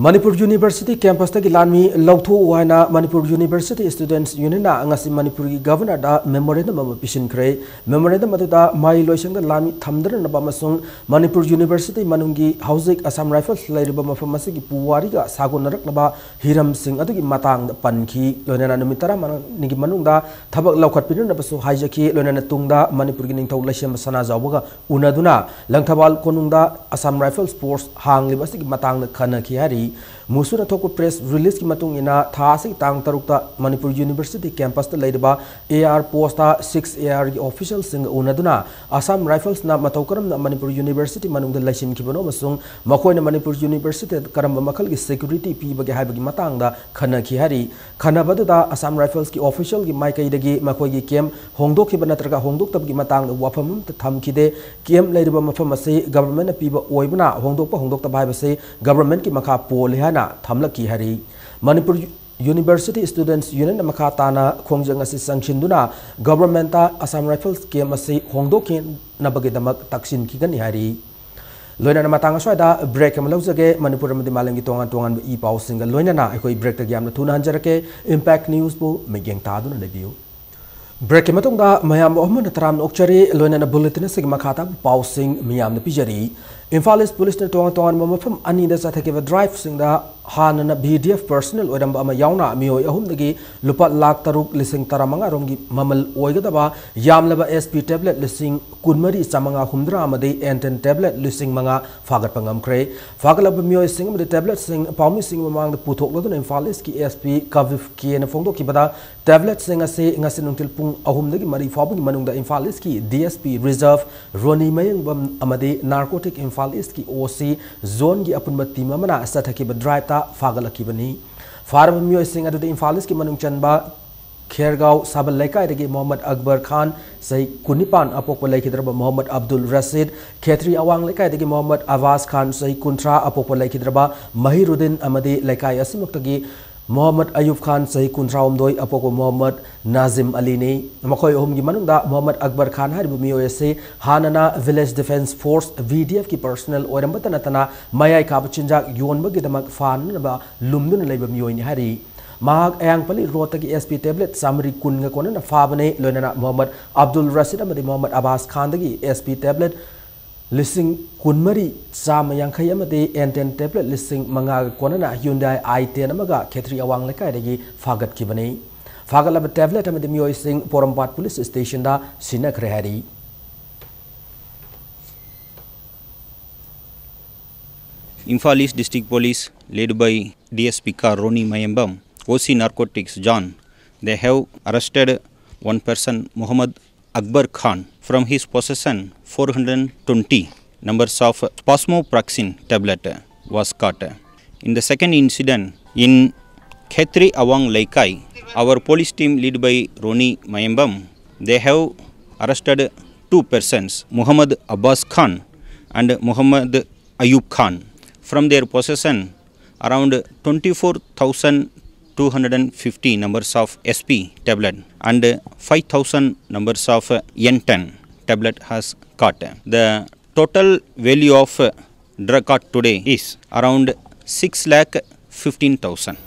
ꯃꯅꯤꯄꯨꯔ ꯌꯨꯅꯤꯚꯔꯁꯤꯇꯤ ꯀꯦꯝꯄꯁꯇꯒꯤ ꯂꯥꯟꯃꯤ ꯂꯧꯊꯣꯛꯎ ꯍꯥꯏꯅ ꯃꯅꯤꯄꯨꯔ ꯌꯨꯅꯤꯚꯔꯁꯤꯇꯤ ꯁ꯭ꯇꯨꯗꯦꯟꯠꯁ ꯌꯨꯅꯤꯌꯟꯅ ꯉꯁꯤ ꯃꯅꯤꯄꯨꯔꯒꯤ ꯒꯕꯔꯅꯔꯗ ꯃꯦꯃꯣꯔꯦꯟꯗꯝ ꯑꯃ ꯄꯤꯁꯤꯟꯈ꯭ꯔꯦ꯫ ꯃꯦꯃꯣꯔꯦꯟꯗꯝ ꯑꯗꯨꯗ ꯃꯍꯩ ꯂꯣꯏꯁꯪꯗ ꯂꯥꯟꯃꯤ ꯊꯝꯗꯅꯅꯕ ꯑꯃꯁꯨꯡ ꯃꯅꯤꯄꯨꯔ ꯌꯨꯅꯤꯚꯔꯁꯤꯇꯤ ꯃꯅꯨꯡꯒꯤ ꯍꯧꯖꯤꯛ ꯑꯁꯥꯝ ꯔꯥꯏꯐꯜꯁ ꯂꯩꯔꯤꯕ ꯃꯐꯝ ꯑꯁꯤꯒꯤ ꯄꯨꯋꯥꯔꯤꯒ ꯁꯥꯒꯣꯟꯅꯔꯛꯂꯕ ꯍꯤꯔꯝꯁꯤꯡ ꯑꯗꯨꯒꯤ ꯃꯇꯥꯡꯗ ꯄꯟꯈꯤ꯫ ꯂꯣꯏꯅꯅ ꯅꯨꯃꯤꯠ ꯇꯔꯥꯃꯉꯥꯅꯤꯒꯤ ꯃꯅꯨꯡꯗ ꯊꯕꯛ ꯂꯧꯈꯠꯄꯤꯅꯅꯕꯁꯨ ꯍꯥꯏꯖꯈꯤ꯫ ꯂꯣꯏꯅꯅ ꯇꯨꯡꯗ ꯃꯅꯤꯄꯨꯔꯒꯤ ꯅꯤꯡꯊꯧ ꯂꯩꯁꯦꯝꯕ ꯁꯅꯥꯖꯥꯎꯕꯒ ꯎꯅꯗꯨꯅ ꯂꯪꯊꯕꯥꯜ ꯀꯣꯅꯨꯡꯗ ꯑꯁꯥꯝ ꯔꯥꯏꯐꯜꯁ ꯐꯣꯔꯁ ꯍꯥꯡꯂꯤꯕ ꯑꯁꯤꯒꯤ ꯃꯇꯥꯡꯗ ꯈꯟꯅꯈꯤ ꯍꯥꯏꯔꯤ꯫ ꯃꯨꯁꯨꯅ ꯊꯣꯛꯄ ꯄ꯭ꯔꯦꯁ ꯔꯤꯂꯤꯖꯀꯤ ꯃꯇꯨꯡ ꯏꯟꯅ, ꯊꯥ ꯑꯁꯤꯒꯤ ꯇꯥꯡ ꯇꯔꯨꯛꯇ ꯃꯅꯤꯄꯨꯔ ꯌꯨꯅꯤꯚꯔꯁꯤꯇꯤ ꯀꯦꯝꯄꯁꯇ ꯂꯩꯔꯤꯕ ꯑꯦ ꯑꯥꯔ ꯄꯣꯁꯇ ꯁꯤꯛꯁ ꯑꯦ ꯑꯥꯔꯒꯤ ꯑꯣꯐꯤꯁꯤꯌꯦꯜꯁꯤꯡꯒ ꯎꯅꯗꯨꯅ ꯑꯁꯥꯝ ꯔꯥꯏꯐꯜꯁꯅ ꯃꯇꯧ ꯀꯔꯝꯅ ꯃꯅꯤꯄꯨꯔ ꯌꯨꯅꯤꯚꯔꯁꯤꯇꯤ ꯃꯅꯨꯡꯗ ꯂꯩꯁꯤꯟꯈꯤꯕꯅꯣ ꯑꯃꯁꯨꯡ ꯃꯈꯣꯏꯅ ꯃꯅꯤꯄꯨꯔ ꯌꯨꯅꯤꯚꯔꯁꯤꯇꯤꯗ ꯀꯔꯝꯕ ꯃꯈꯜꯒꯤ ꯁꯦꯀ꯭ꯌꯨꯔꯤꯇꯤ ꯄꯤꯕꯒꯦ ꯍꯥꯏꯕꯒꯤ ꯃꯇꯥꯡꯗ ꯈꯟꯅꯈꯤ ꯍꯥꯏꯔꯤ꯫ ꯈꯟꯅꯕ ꯑꯗꯨꯗ ꯑꯁꯥꯝ ꯔꯥꯏꯐꯜꯁꯀꯤ ꯑꯣꯐꯤꯁꯤꯌꯦꯜꯒꯤ ꯃꯥꯏꯀꯩꯗꯒꯤ ꯃꯈꯣꯏꯒꯤ ꯀꯦꯝꯞ ꯍꯣꯡꯗꯣꯛꯈꯤꯕ ꯅꯠꯇ꯭ꯔꯒ ꯍꯣꯡꯗꯣꯛꯇꯕꯒꯤ ꯃꯇꯥꯡꯗ ꯋꯥꯐꯝ ꯑꯃꯠꯇ ꯊꯝꯈꯤꯗꯦ꯫ ꯀꯦꯝꯞ ꯂꯩꯔꯤꯕ ꯃꯐꯝ ꯑꯁꯤ ꯒꯚꯔꯟꯃꯦꯟꯠꯅ ꯄꯤꯕ ꯑꯣꯏꯕꯅ ꯍꯣꯡꯗꯣꯛꯄ ꯍꯣꯡꯗꯣꯛꯇꯕ ꯍꯥꯏꯕꯁꯤ ꯒꯚꯔꯟꯃꯦꯟꯠꯀꯤ ꯃꯈꯥ ꯄꯣꯜꯂꯤ ꯍꯥꯏꯅ ꯊꯝꯂꯛꯈꯤ ꯍꯥꯏꯔꯤ꯫ ꯃꯅꯤꯄꯨꯔ ꯌꯨꯅꯤꯚꯔꯁꯤꯇꯤ ꯁ꯭ꯇꯨꯗꯦꯟꯠꯁ ꯌꯨꯅꯤꯌꯟꯅ ꯃꯈꯥ ꯇꯥꯅ ꯈꯣꯡꯖꯪ ꯑꯁꯤ ꯆꯪꯁꯤꯟꯗꯨꯅ ꯒꯚꯔꯟꯃꯦꯟꯠꯇ ꯑꯁꯥꯝ ꯔꯥꯏꯐꯜꯁ ꯀꯦꯝꯞ ꯑꯁꯤ ꯍꯣꯡꯗꯣꯛꯈꯤꯅꯕꯒꯤꯗꯃꯛ ꯇꯛꯁꯤꯟꯈꯤꯒꯅꯤ ꯍꯥꯏꯔꯤ꯫ ꯂꯣꯏꯅꯅ ꯃꯇꯥꯡ ꯑꯁ꯭ꯋꯥꯏꯗ ꯕ꯭ꯔꯦꯛ ꯑꯃ ꯂꯧꯖꯒꯦ꯫ ꯃꯅꯤꯄꯨꯔ ꯑꯃꯗꯤ ꯃꯥꯂꯦꯝꯒꯤ ꯇꯣꯉꯥꯟ ꯇꯣꯉꯥꯟꯕ ꯏ ꯄꯥꯎꯁꯤꯡꯒ ꯂꯣꯏꯅꯅ ꯑꯩꯈꯣꯏ ꯕ꯭ꯔꯦꯛꯇꯒꯤ ꯌꯥꯝꯅ ꯊꯨꯅ ꯍꯟꯖꯔꯛꯀꯦ꯫ ꯏꯝꯄꯦꯛ ꯅ꯭ꯌꯨꯁꯄꯨ ꯃꯤꯠꯌꯦꯡ ꯇꯥꯗꯨꯅ ꯂꯩꯕꯤꯌꯨ꯫ ꯕ꯭ꯔꯦꯛꯀꯤ ꯃꯇꯨꯡꯗ ꯃꯌꯥꯝꯕꯨ ꯑꯃꯨꯛ ꯍꯟꯅ ꯇꯔꯥꯝꯅ ꯑꯣꯛꯆꯔꯤ꯫ ꯂꯣꯏꯅꯅ ꯕꯨꯂꯦꯇꯤꯟ ꯑꯁꯤꯒꯤ ꯃꯈꯥ ꯇꯥꯕ ꯄꯥꯎꯁꯤꯡ ꯃꯤꯌꯥꯝꯗ ꯄꯤꯖꯔꯤ꯫ ꯏꯝꯐꯥꯜ ꯏꯁ ꯄꯨꯂꯤꯁꯅ ꯇꯣꯉꯥꯟ ꯇꯣꯉꯥꯟꯕ ꯃꯐꯝ ꯑꯅꯤꯗ ꯆꯠꯊꯈꯤꯕ ꯗ꯭ꯔꯥꯏꯚꯁꯤꯡꯗ ꯍꯥꯟꯅꯅ ꯚꯤ ꯗꯤ ꯑꯦꯐ ꯄꯔꯁꯅꯦꯜ ꯑꯣꯏꯔꯝꯕ ꯑꯃ ꯌꯥꯎꯅ ꯃꯤꯑꯣꯏ ꯑꯍꯨꯝꯗꯒꯤ ꯂꯨꯄꯥ ꯂꯥꯈ ꯇꯔꯨꯛ ꯂꯤꯁꯤꯡ ꯇꯔꯥꯃꯉꯥ ꯔꯣꯝꯒꯤ ꯃꯃꯜ ꯑꯣꯏꯒꯗꯕ ꯌꯥꯝꯂꯕ ꯑꯦꯁ ꯄꯤ ꯇꯦꯕ꯭ꯂꯦꯠ ꯂꯤꯁꯤꯡ ꯀꯨꯟꯃꯔꯤ ꯆꯥꯃꯉꯥ ꯍꯨꯝꯗ꯭ꯔꯥ ꯑꯃꯗꯤ ꯑꯦꯟꯇꯟ ꯇꯦꯕ꯭ꯂꯦꯠ ꯂꯤꯁꯤꯡ ꯃꯉꯥ ꯐꯥꯒꯠꯄ ꯉꯝꯈ꯭ꯔꯦ꯫ ꯐꯥꯒꯠꯂꯕ ꯃꯤꯑꯣꯏꯁꯤꯡ ꯑꯃꯗꯤ ꯇꯦꯕ꯭ꯂꯦꯠꯁꯤꯡ ꯄꯥꯎꯃꯤꯁꯤꯡꯒꯤ ꯃꯃꯥꯡꯗ ꯄꯨꯊꯣꯛꯂꯗꯨꯅ ꯏꯝꯐꯥꯜ ꯏꯁꯀꯤ ꯑꯦꯁ ꯄꯤ ꯀꯕꯤꯐ ꯀꯦꯅ ꯐꯣꯡꯗꯣꯛꯈꯤꯕꯗ, ꯇꯦꯕ꯭ꯂꯦꯠꯁꯤꯡ ꯑꯁꯤ ꯉꯁꯤ ꯅꯨꯡꯊꯤꯜ ꯄꯨꯡ ꯑꯍꯨꯝꯗꯒꯤ ꯃꯔꯤ ꯐꯥꯎꯕꯒꯤ ꯃꯅꯨꯡꯗ ꯏꯝꯐꯥꯜ ꯏꯁꯀꯤ ꯗꯤ ꯑꯦꯁ ꯄꯤ ꯔꯤꯖꯔꯚ ꯔꯣꯅꯤ ꯃꯌꯦꯡꯕꯝ ꯑꯃꯗꯤ ꯅꯥꯔꯀꯣꯇꯤꯛ ꯏꯝꯐꯥꯜ ꯏꯁꯀꯤ ꯑꯣ ꯁꯤ ꯖꯣꯟꯒꯤ ꯑꯄꯨꯟꯕ ꯇꯤꯝ ꯑꯃꯅ ꯆꯠꯊꯈꯤꯕ ꯗ꯭ꯔꯥꯏꯚꯇ ꯐꯥꯒꯠꯂꯛꯈꯤꯕꯅꯤ꯫ ꯐꯥꯔꯕ ꯃꯤꯑꯣꯏꯁꯤꯡ ꯑꯗꯨꯗꯤ ꯏꯝꯐꯥꯜ ꯏꯁꯀꯤ ꯃꯅꯨꯡ ꯆꯟꯕ ꯈꯦꯔꯒꯥꯎ ꯁꯥꯕꯜ ꯂꯩꯀꯥꯏꯗꯒꯤ ꯃꯣꯍꯝꯃꯗ ꯑꯛꯕꯔ ꯈꯥꯟ, ꯆꯍꯤ ꯀꯨꯟꯅꯤꯄꯥꯟ, ꯑꯄꯣꯛꯄ ꯂꯩꯈꯤꯗ꯭ꯔꯕ ꯃꯣꯍꯝꯃꯗ ꯑꯕꯗꯨꯜ ꯔꯁꯤꯗ, ꯈꯦꯇ꯭ꯔꯤ ꯑꯋꯥꯡ ꯂꯩꯀꯥꯏꯗꯒꯤ ꯃꯣꯍꯝꯃꯗ ꯑꯕꯥꯁ ꯈꯥꯟ, ꯆꯍꯤ ꯀꯨꯟꯊ꯭ꯔꯥ, ꯑꯄꯣꯛꯄ ꯂꯩꯈꯤꯗ꯭ꯔꯕ ꯃꯍꯤꯔꯨꯗꯤꯟ ꯑꯃꯗꯤ ꯂꯩꯀꯥꯏ ꯑꯁꯤꯃꯛꯇꯒꯤ ꯃꯣꯍꯝꯃꯗ ꯑꯌꯨꯕ ꯈꯥꯟ, ꯆꯍꯤ ꯀꯨꯟꯊ꯭ꯔꯥꯍꯨꯝꯗꯣꯏ, ꯑꯄꯣꯛꯄ ꯃꯣꯍꯝꯃꯗ ꯅꯥꯖꯤꯝ ꯑꯂꯤꯅꯤ꯫ ꯃꯈꯣꯏ ꯑꯍꯨꯝꯒꯤ ꯃꯅꯨꯡꯗ ꯃꯣꯍꯝꯃꯗ ꯑꯛꯕꯔ ꯈꯥꯟ ꯍꯥꯏꯔꯤꯕ ꯃꯤꯑꯣꯏ ꯑꯁꯤ ꯍꯥꯟꯅꯅ Village Defence Force, V D F ꯀꯤ personnel ꯑꯣꯏꯔꯝꯕꯇ ꯅꯠꯇꯅ ꯃꯌꯥꯏ ꯀꯥꯕ ꯆꯤꯟꯖꯥꯛ ꯌꯣꯟꯕꯒꯤꯗꯃꯛ ꯐꯥꯅꯅꯕ ꯂꯨꯝꯗꯨꯅ ꯂꯩꯕ ꯃꯤꯑꯣꯏꯅꯤ ꯍꯥꯏꯔꯤ꯫ ꯃꯍꯥꯛ ꯑꯌꯥꯡꯄꯜꯂꯤ ꯔꯣꯗꯇꯒꯤ S P tablet ꯆꯥꯃꯔꯤ ꯀꯨꯟꯒ ꯀꯣꯟꯅꯅ ꯐꯥꯕꯅꯤ꯫ ꯂꯣꯏꯅꯅ ꯃꯣꯍꯝꯃꯗ ꯑꯕꯗꯨꯜ ꯔꯁꯤꯗ ꯑꯃꯗꯤ ꯃꯣꯍꯝꯃꯗ ꯑꯕꯥꯁ ꯈꯥꯟꯗꯒꯤ S P tablet ꯂꯤꯁꯤꯡ ꯀꯨꯟꯃꯔꯤ ꯆꯥꯝꯃ ꯌꯥꯡꯈꯩ ꯑꯃꯗꯤ N ten tablet ꯂꯤꯁꯤꯡ ꯃꯉꯥꯒ ꯀꯣꯟꯅꯅ Hyundai i ten ꯑꯃꯒ ꯈꯦꯇ꯭ꯔꯤ ꯑꯋꯥꯡ ꯂꯩꯀꯥꯏꯗꯒꯤ ꯐꯥꯒꯠꯈꯤꯕꯅꯤ꯫ ꯐꯥꯒꯠꯂꯕ tablet ꯑꯃꯗꯤ ꯃꯤꯑꯣꯏꯁꯤꯡ ꯄꯣꯔꯣꯝꯄꯥꯠ police stationꯗ ꯁꯤꯟꯅꯈ꯭ꯔꯦ ꯍꯥꯏꯔꯤ꯫ Imphal East District Police, led by D S P Kar Roni Mayambam, O C Narcotics John, they have arrested one person, Muhammad Akbar Khan. From his possession, four hundred twenty numbers of Spasmopraxin tablet was caught. In the second incident, in Khetri Awang Leikai, our police team led by Roni Mayambam, they have arrested two persons, Muhammad Abbas Khan and Muhammad Ayub Khan. From their possession, around twenty-four thousand two hundred fifty numbers of S P tablet and five thousand numbers of N ten tablet has caught. The total value of drug caught today is around six lakh fifteen thousand.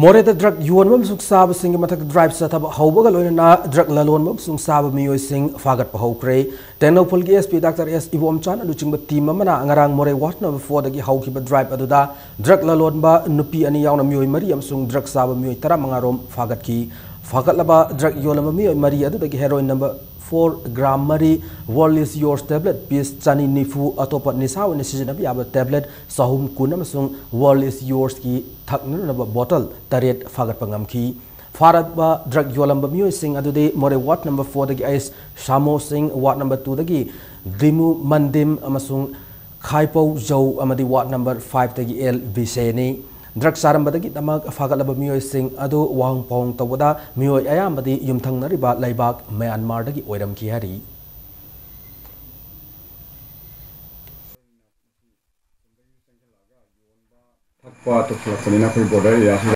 ꯃꯣꯔꯦꯗ drug ꯌꯣꯟꯕ ꯑꯃꯁꯨꯡ ꯆꯥꯕꯁꯤꯡꯒꯤ ꯃꯊꯛꯇ drive ꯆꯠꯊꯕ ꯍꯧꯕꯒ ꯂꯣꯏꯅꯅ drug ꯂꯂꯣꯟꯕ ꯑꯃꯁꯨꯡ ꯆꯥꯕ ꯃꯤꯑꯣꯏꯁꯤꯡ ꯐꯥꯒꯠꯄ ꯍꯧꯈ꯭ꯔꯦ꯫ ꯇꯦꯡꯅꯧꯄꯜꯒꯤ S P Doctor S ꯏꯕꯣꯝꯆꯥꯟ ꯂꯨꯆꯤꯡꯕ team ꯑꯃꯅ ꯉꯔꯥꯡ ꯃꯣꯔꯦ ward number fourꯗꯒꯤ ꯍꯧꯈꯤꯕ drive ꯑꯗꯨꯗ drug ꯂꯂꯣꯟꯕ ꯅꯨꯄꯤ ꯑꯅꯤ ꯌꯥꯎꯅ ꯃꯤꯑꯣꯏ ꯃꯔꯤ ꯑꯃꯁꯨꯡ drug ꯆꯥꯕ ꯃꯤꯑꯣꯏ ꯇꯔꯥꯃꯉꯥ ꯔꯣꯝ ꯐꯥꯒꯠꯈꯤ꯫ ꯐꯥꯒꯠꯂꯕ drug ꯌꯣꯜꯂꯝꯕ ꯃꯤꯑꯣꯏ ꯃꯔꯤ ꯑꯗꯨꯗꯒꯤ heroin number four gram ꯃꯔꯤ, World is Yours tablet piece ꯆꯅꯤ ꯅꯤꯐꯨ, ꯑꯇꯣꯞꯄ ꯅꯤꯁꯥ ꯑꯣꯏꯅ ꯁꯤꯖꯤꯟꯅꯕ ꯌꯥꯕ tablet ꯆꯍꯨꯝ ꯀꯨꯟ ꯑꯃꯁꯨꯡ World is Yours ꯀꯤ ꯊꯛꯅꯅꯕ bottle ꯇꯔꯦꯠ ꯐꯥꯒꯠꯄ ꯉꯝꯈꯤ꯫ ꯐꯥꯔꯕ drug ꯌꯣꯜꯂꯝꯕ ꯃꯤꯑꯣꯏꯁꯤꯡ ꯑꯗꯨꯗꯤ ꯃꯣꯔꯦ ward number fourꯗꯒꯤ ꯑꯩꯁ ꯁꯥꯃꯣ ꯁꯤꯡ, ward number twoꯗꯒꯤ ꯗꯤꯃꯨ ꯃꯟꯗꯤꯝ ꯑꯃꯁꯨꯡ ꯈꯥꯏꯄꯧ ꯖꯧ ꯑꯃꯗꯤ ward number fiveꯇꯒꯤ ꯑꯦꯜ ꯕꯤꯁꯦꯅꯤ꯫ Drug ꯆꯥꯔꯝꯕꯗꯒꯤꯗꯃꯛ ꯐꯥꯒꯠꯂꯕ ꯃꯤꯑꯣꯏꯁꯤꯡ ꯑꯗꯨ ꯋꯥꯍꯪ ꯄꯥꯎꯍꯪ ꯇꯧꯕꯗ ꯃꯤꯑꯣꯏ ꯑꯌꯥꯝꯕꯗꯤ ꯌꯨꯝꯊꯪꯅꯔꯤꯕ ꯂꯩꯕꯥꯛ ꯃ꯭ꯌꯥꯟꯃꯥꯔꯗꯒꯤ ꯑꯣꯏꯔꯝꯈꯤ ꯍꯥꯏꯔꯤ꯫ ꯊꯛꯄ ꯇꯧꯁꯤꯜꯂꯛꯄꯅꯤꯅ ꯑꯩꯈꯣꯏ ꯕꯣꯔꯗꯔ ꯑꯦꯔꯤꯌꯥꯁꯤꯗ,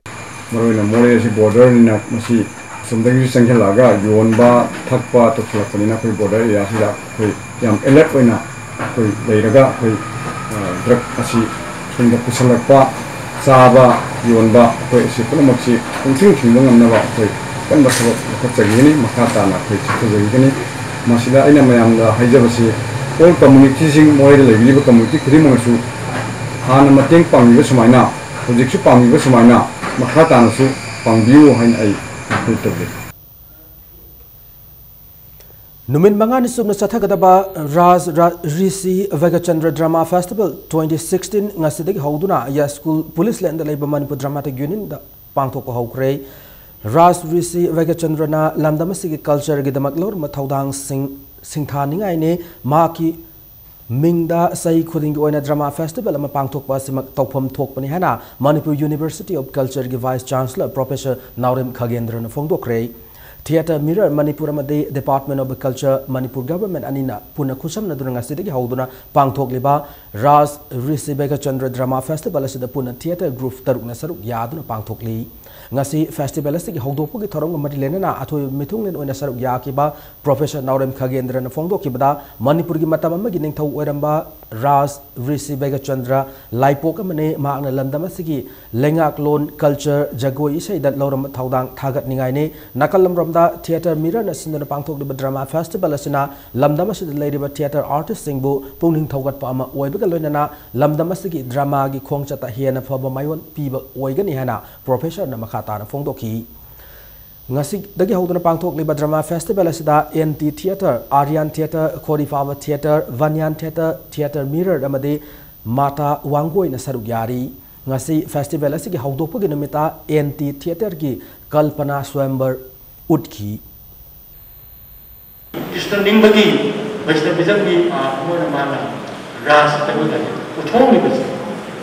ꯃꯔꯨꯑꯣꯏꯅ ꯃꯣꯔꯦ ꯑꯁꯤ ꯕꯣꯔꯗꯔꯅꯤꯅ ꯃꯁꯤ ꯑꯁꯣꯝꯗꯒꯤꯁꯨ ꯆꯪꯁꯤꯜꯂꯛꯑꯒ ꯌꯣꯟꯕ ꯊꯛꯄ ꯇꯧꯁꯤꯜꯂꯛꯄꯅꯤꯅ ꯑꯩꯈꯣꯏ ꯕꯣꯔꯗꯔ ꯑꯦꯔꯤꯌꯥꯁꯤꯗ ꯑꯩꯈꯣꯏ ꯌꯥꯝ ꯑꯦꯂꯔꯠ ꯑꯣꯏꯅ ꯑꯩꯈꯣꯏ ꯂꯩꯔꯒ ꯑꯩꯈꯣꯏ ꯗ꯭ꯔꯒ ꯑꯁꯤ ꯁꯣꯝꯗ ꯄꯨꯁꯤꯜꯂꯛꯄ, ꯆꯥꯕ, ꯌꯣꯟꯕ ꯑꯩꯈꯣꯏ ꯑꯁꯤ ꯄꯨꯝꯅꯃꯛꯁꯤ ꯄꯨꯡꯊꯤꯡ ꯊꯤꯡꯕ ꯉꯝꯅꯕ ꯑꯩꯈꯣꯏ ꯀꯟꯕ ꯊꯕꯛ ꯂꯧꯈꯠꯆꯈꯤꯒꯅꯤ꯫ ꯃꯈꯥ ꯇꯥꯅ ꯑꯩꯈꯣꯏ ꯆꯠꯊꯖꯈꯤꯒꯅꯤ꯫ ꯃꯁꯤꯗ ꯑꯩꯅ ꯃꯌꯥꯝꯗ ꯍꯥꯏꯖꯕꯁꯤ, ꯑꯣꯜ ꯀꯝꯃꯨꯅꯤꯇꯤꯁꯤꯡ, ꯃꯣꯔꯦꯗ ꯂꯩꯕꯤꯔꯤꯕ ꯀꯝꯃꯨꯅꯤꯇꯤ ꯈꯨꯗꯤꯡꯃꯛꯅꯁꯨ ꯍꯥꯟꯅ ꯃꯇꯦꯡ ꯄꯥꯡꯕꯤꯕ ꯁꯨꯃꯥꯏꯅ, ꯍꯧꯖꯤꯛꯁꯨ ꯄꯥꯡꯕꯤꯕ ꯁꯨꯃꯥꯏꯅ ꯃꯈꯥ ꯇꯥꯅꯁꯨ ꯄꯥꯡꯕꯤꯌꯨ ꯍꯥꯏꯅ ꯑꯩ ꯑꯩꯈꯣꯏ ꯇꯧꯖꯩ꯫ ꯅꯨꯃꯤꯠ ꯃꯉꯥꯅꯤ ꯆꯨꯞꯅ ꯆꯠꯊꯒꯗꯕ ꯔꯥꯖ ꯔꯤꯁꯤ Bhagyachandra drama festival twenty sixteen ꯉꯁꯤꯗꯒꯤ ꯍꯧꯗꯨꯅ ꯌꯥꯏꯁ꯭ꯀꯨꯜ ꯄꯨꯂꯤꯁ ꯂꯦꯟꯗ ꯂꯩꯕ ꯃꯅꯤꯄꯨꯔ ꯗ꯭ꯔꯃꯥꯇꯤꯛ ꯌꯨꯅꯤꯌꯟꯗ ꯄꯥꯡꯊꯣꯛꯄ ꯍꯧꯈ꯭ꯔꯦ꯫ ꯔꯥꯖ ꯔꯤꯁꯤ ꯚꯩꯒꯆꯟꯗ꯭ꯔꯅ ꯂꯝꯗꯝ ꯑꯁꯤꯒꯤ ꯀꯜꯆꯔꯒꯤꯗꯃꯛ ꯂꯧꯔꯝꯕ ꯊꯧꯗꯥꯡꯁꯤꯡ ꯁꯤꯡꯊꯥꯅꯤꯡꯉꯥꯏꯅꯤ꯫ ꯃꯍꯥꯛꯀꯤ ꯃꯤꯡꯗ ꯆꯍꯤ ꯈꯨꯗꯤꯡꯒꯤ ꯑꯣꯏꯅ ꯗ꯭ꯔꯃꯥ ꯐꯦꯁꯇꯤꯚꯦꯜ ꯑꯃ ꯄꯥꯡꯊꯣꯛꯄ ꯑꯁꯤꯃꯛ ꯇꯧꯐꯝ ꯊꯣꯛꯄꯅꯤ ꯍꯥꯏꯅ ꯃꯅꯤꯄꯨꯔ ꯌꯨꯅꯤꯚꯔꯁꯤꯇꯤ ꯑꯣꯐ ꯀꯜꯆꯔꯒꯤ ꯚꯥꯏꯁ ꯆꯥꯟꯁꯂꯔ ꯄ꯭ꯔꯣꯐꯦꯁꯔ ꯅꯥꯎꯔꯦꯝ ꯈꯒꯦꯟꯗ꯭ꯔꯅ ꯐꯣꯡꯗꯣꯛꯈ꯭ꯔꯦ꯫ ꯊꯤꯌꯦꯇꯔ ꯃꯤꯔꯔ ꯃꯅꯤꯄꯨꯔ ꯑꯃꯗꯤ department of culture Manipur government ꯑꯅꯤꯅ ꯄꯨꯟꯅ ꯈꯨꯠꯁꯝꯅꯗꯨꯅ ꯉꯁꯤꯗꯒꯤ ꯍꯧꯗꯨꯅ ꯄꯥꯡꯊꯣꯛꯂꯤꯕ ꯔꯥꯖ ꯔꯤꯁꯤ ꯚꯩꯒꯆꯟꯗ꯭ꯔ ꯗ꯭ꯔꯃꯥ ꯐꯦꯁꯇꯤꯚꯦꯜ ꯑꯁꯤꯗ ꯄꯨꯟꯅ ꯊꯤꯌꯦꯇꯔ ꯒ꯭ꯔꯨꯞ ꯇꯔꯨꯛꯅ ꯁꯔꯨꯛ ꯌꯥꯗꯨꯅ ꯄꯥꯡꯊꯣꯛꯂꯤ꯫ ꯉꯁꯤ ꯐꯦꯁꯇꯤꯚꯦꯜ ꯑꯁꯤꯒꯤ ꯍꯧꯗꯣꯛꯄꯒꯤ ꯊꯧꯔꯝꯒ ꯃꯔꯤ ꯂꯩꯅꯅ ꯑꯊꯣꯏꯕ ꯃꯤꯊꯨꯡꯂꯦꯟ ꯑꯣꯏꯅ ꯁꯔꯨꯛ ꯌꯥꯈꯤꯕ ꯄ꯭ꯔꯣꯐꯦꯁꯔ ꯅꯥꯎꯔꯦꯝ ꯈꯒꯦꯟꯗ꯭ꯔꯅ ꯐꯣꯡꯗꯣꯛꯈꯤꯕꯗ, ꯃꯅꯤꯄꯨꯔꯒꯤ ꯃꯇꯝ ꯑꯃꯒꯤ ꯅꯤꯡꯊꯧ ꯑꯣꯏꯔꯝꯕ ꯔꯥꯖ ꯔꯤꯁꯤ ꯚꯩꯒꯆꯟꯗ꯭ꯔ ꯂꯥꯏꯄꯣꯛ ꯑꯃꯅꯤ꯫ ꯃꯍꯥꯛꯅ ꯂꯝꯗꯝ ꯑꯁꯤꯒꯤ ꯂꯩꯉꯥꯛꯂꯣꯟ, ꯀꯜꯆꯔ, ꯖꯒꯣꯏ ꯏꯁꯩꯗ ꯂꯧꯔꯝꯕ ꯊꯧꯗꯥꯡ ꯊꯥꯒꯠꯅꯤꯡꯉꯥꯏꯅꯤ꯫ ꯅꯥꯀꯜ ꯑꯃꯔꯣꯝꯗ ꯊꯤꯌꯦꯇꯔ ꯃꯤꯔꯔꯅ ꯁꯤꯟꯗꯨꯅ ꯄꯥꯡꯊꯣꯛꯂꯤꯕ ꯗ꯭ꯔꯃꯥ ꯐꯦꯁꯇꯤꯚꯦꯜ ꯑꯁꯤꯅ ꯂꯝꯗꯝ ꯑꯁꯤꯗ ꯂꯩꯔꯤꯕ ꯊꯤꯌꯦꯇꯔ ꯑꯥꯔꯇꯤꯁꯁꯤꯡꯕꯨ ꯄꯨꯛꯅꯤꯡ ꯊꯧꯒꯠꯄ ꯑꯃ ꯑꯣꯏꯕꯒ ꯂꯣꯏꯅꯅ ꯂꯝꯗꯝ ꯑꯁꯤꯒꯤ ꯗ꯭ꯔꯃꯥꯒꯤ ꯈꯣꯡꯆꯠꯇ ꯍꯦꯟꯅ ꯐꯕ ꯃꯥꯏꯑꯣꯟ ꯄꯤꯕ ꯑꯣꯏꯒꯅꯤ ꯍꯥꯏꯅ ꯄ꯭ꯔꯣꯐꯦꯁꯔꯅ ꯃꯈꯥ ꯇꯥꯅ ꯐꯣꯡꯗꯣꯛꯈꯤ꯫ ꯉꯁꯤꯗꯒꯤ ꯍꯧꯗꯨꯅ ꯄꯥꯡꯊꯣꯛꯂꯤꯕ ꯗ꯭ꯔꯃꯥ ꯐꯦꯁꯇꯤꯚꯦꯜ ꯑꯁꯤꯗ N T theatre, Aryan theatre, Khoriphaba theatre, Banyan theatre, theatre mirror ꯑꯃꯗꯤ ꯃꯥꯇꯥ ꯋꯥꯡꯒꯣꯏꯅ ꯁꯔꯨꯛ ꯌꯥꯔꯤ꯫ ꯉꯁꯤ ꯐꯦꯁꯇꯤꯚꯦꯜ ꯑꯁꯤꯒꯤ ꯍꯧꯗꯣꯛꯄꯒꯤ ꯅꯨꯃꯤꯠꯇ ꯑꯦꯟ ꯇꯤ ꯊꯤꯌꯦꯇꯔꯒꯤ ꯀꯜꯄꯅꯥ ꯁ꯭ꯋꯌꯝꯕꯔ ꯎꯠꯈꯤ꯫ ꯀ꯭ꯔꯤꯁꯅ ꯅꯤꯡꯕꯒꯤ ꯕꯩꯁꯅꯕꯤꯖꯝꯒꯤ ꯑꯃ ꯑꯣꯏꯅ ꯃꯥꯅ ꯔꯥꯁ ꯇꯧꯕꯗ ꯎꯠꯊꯣꯛꯂꯤꯕꯁꯦ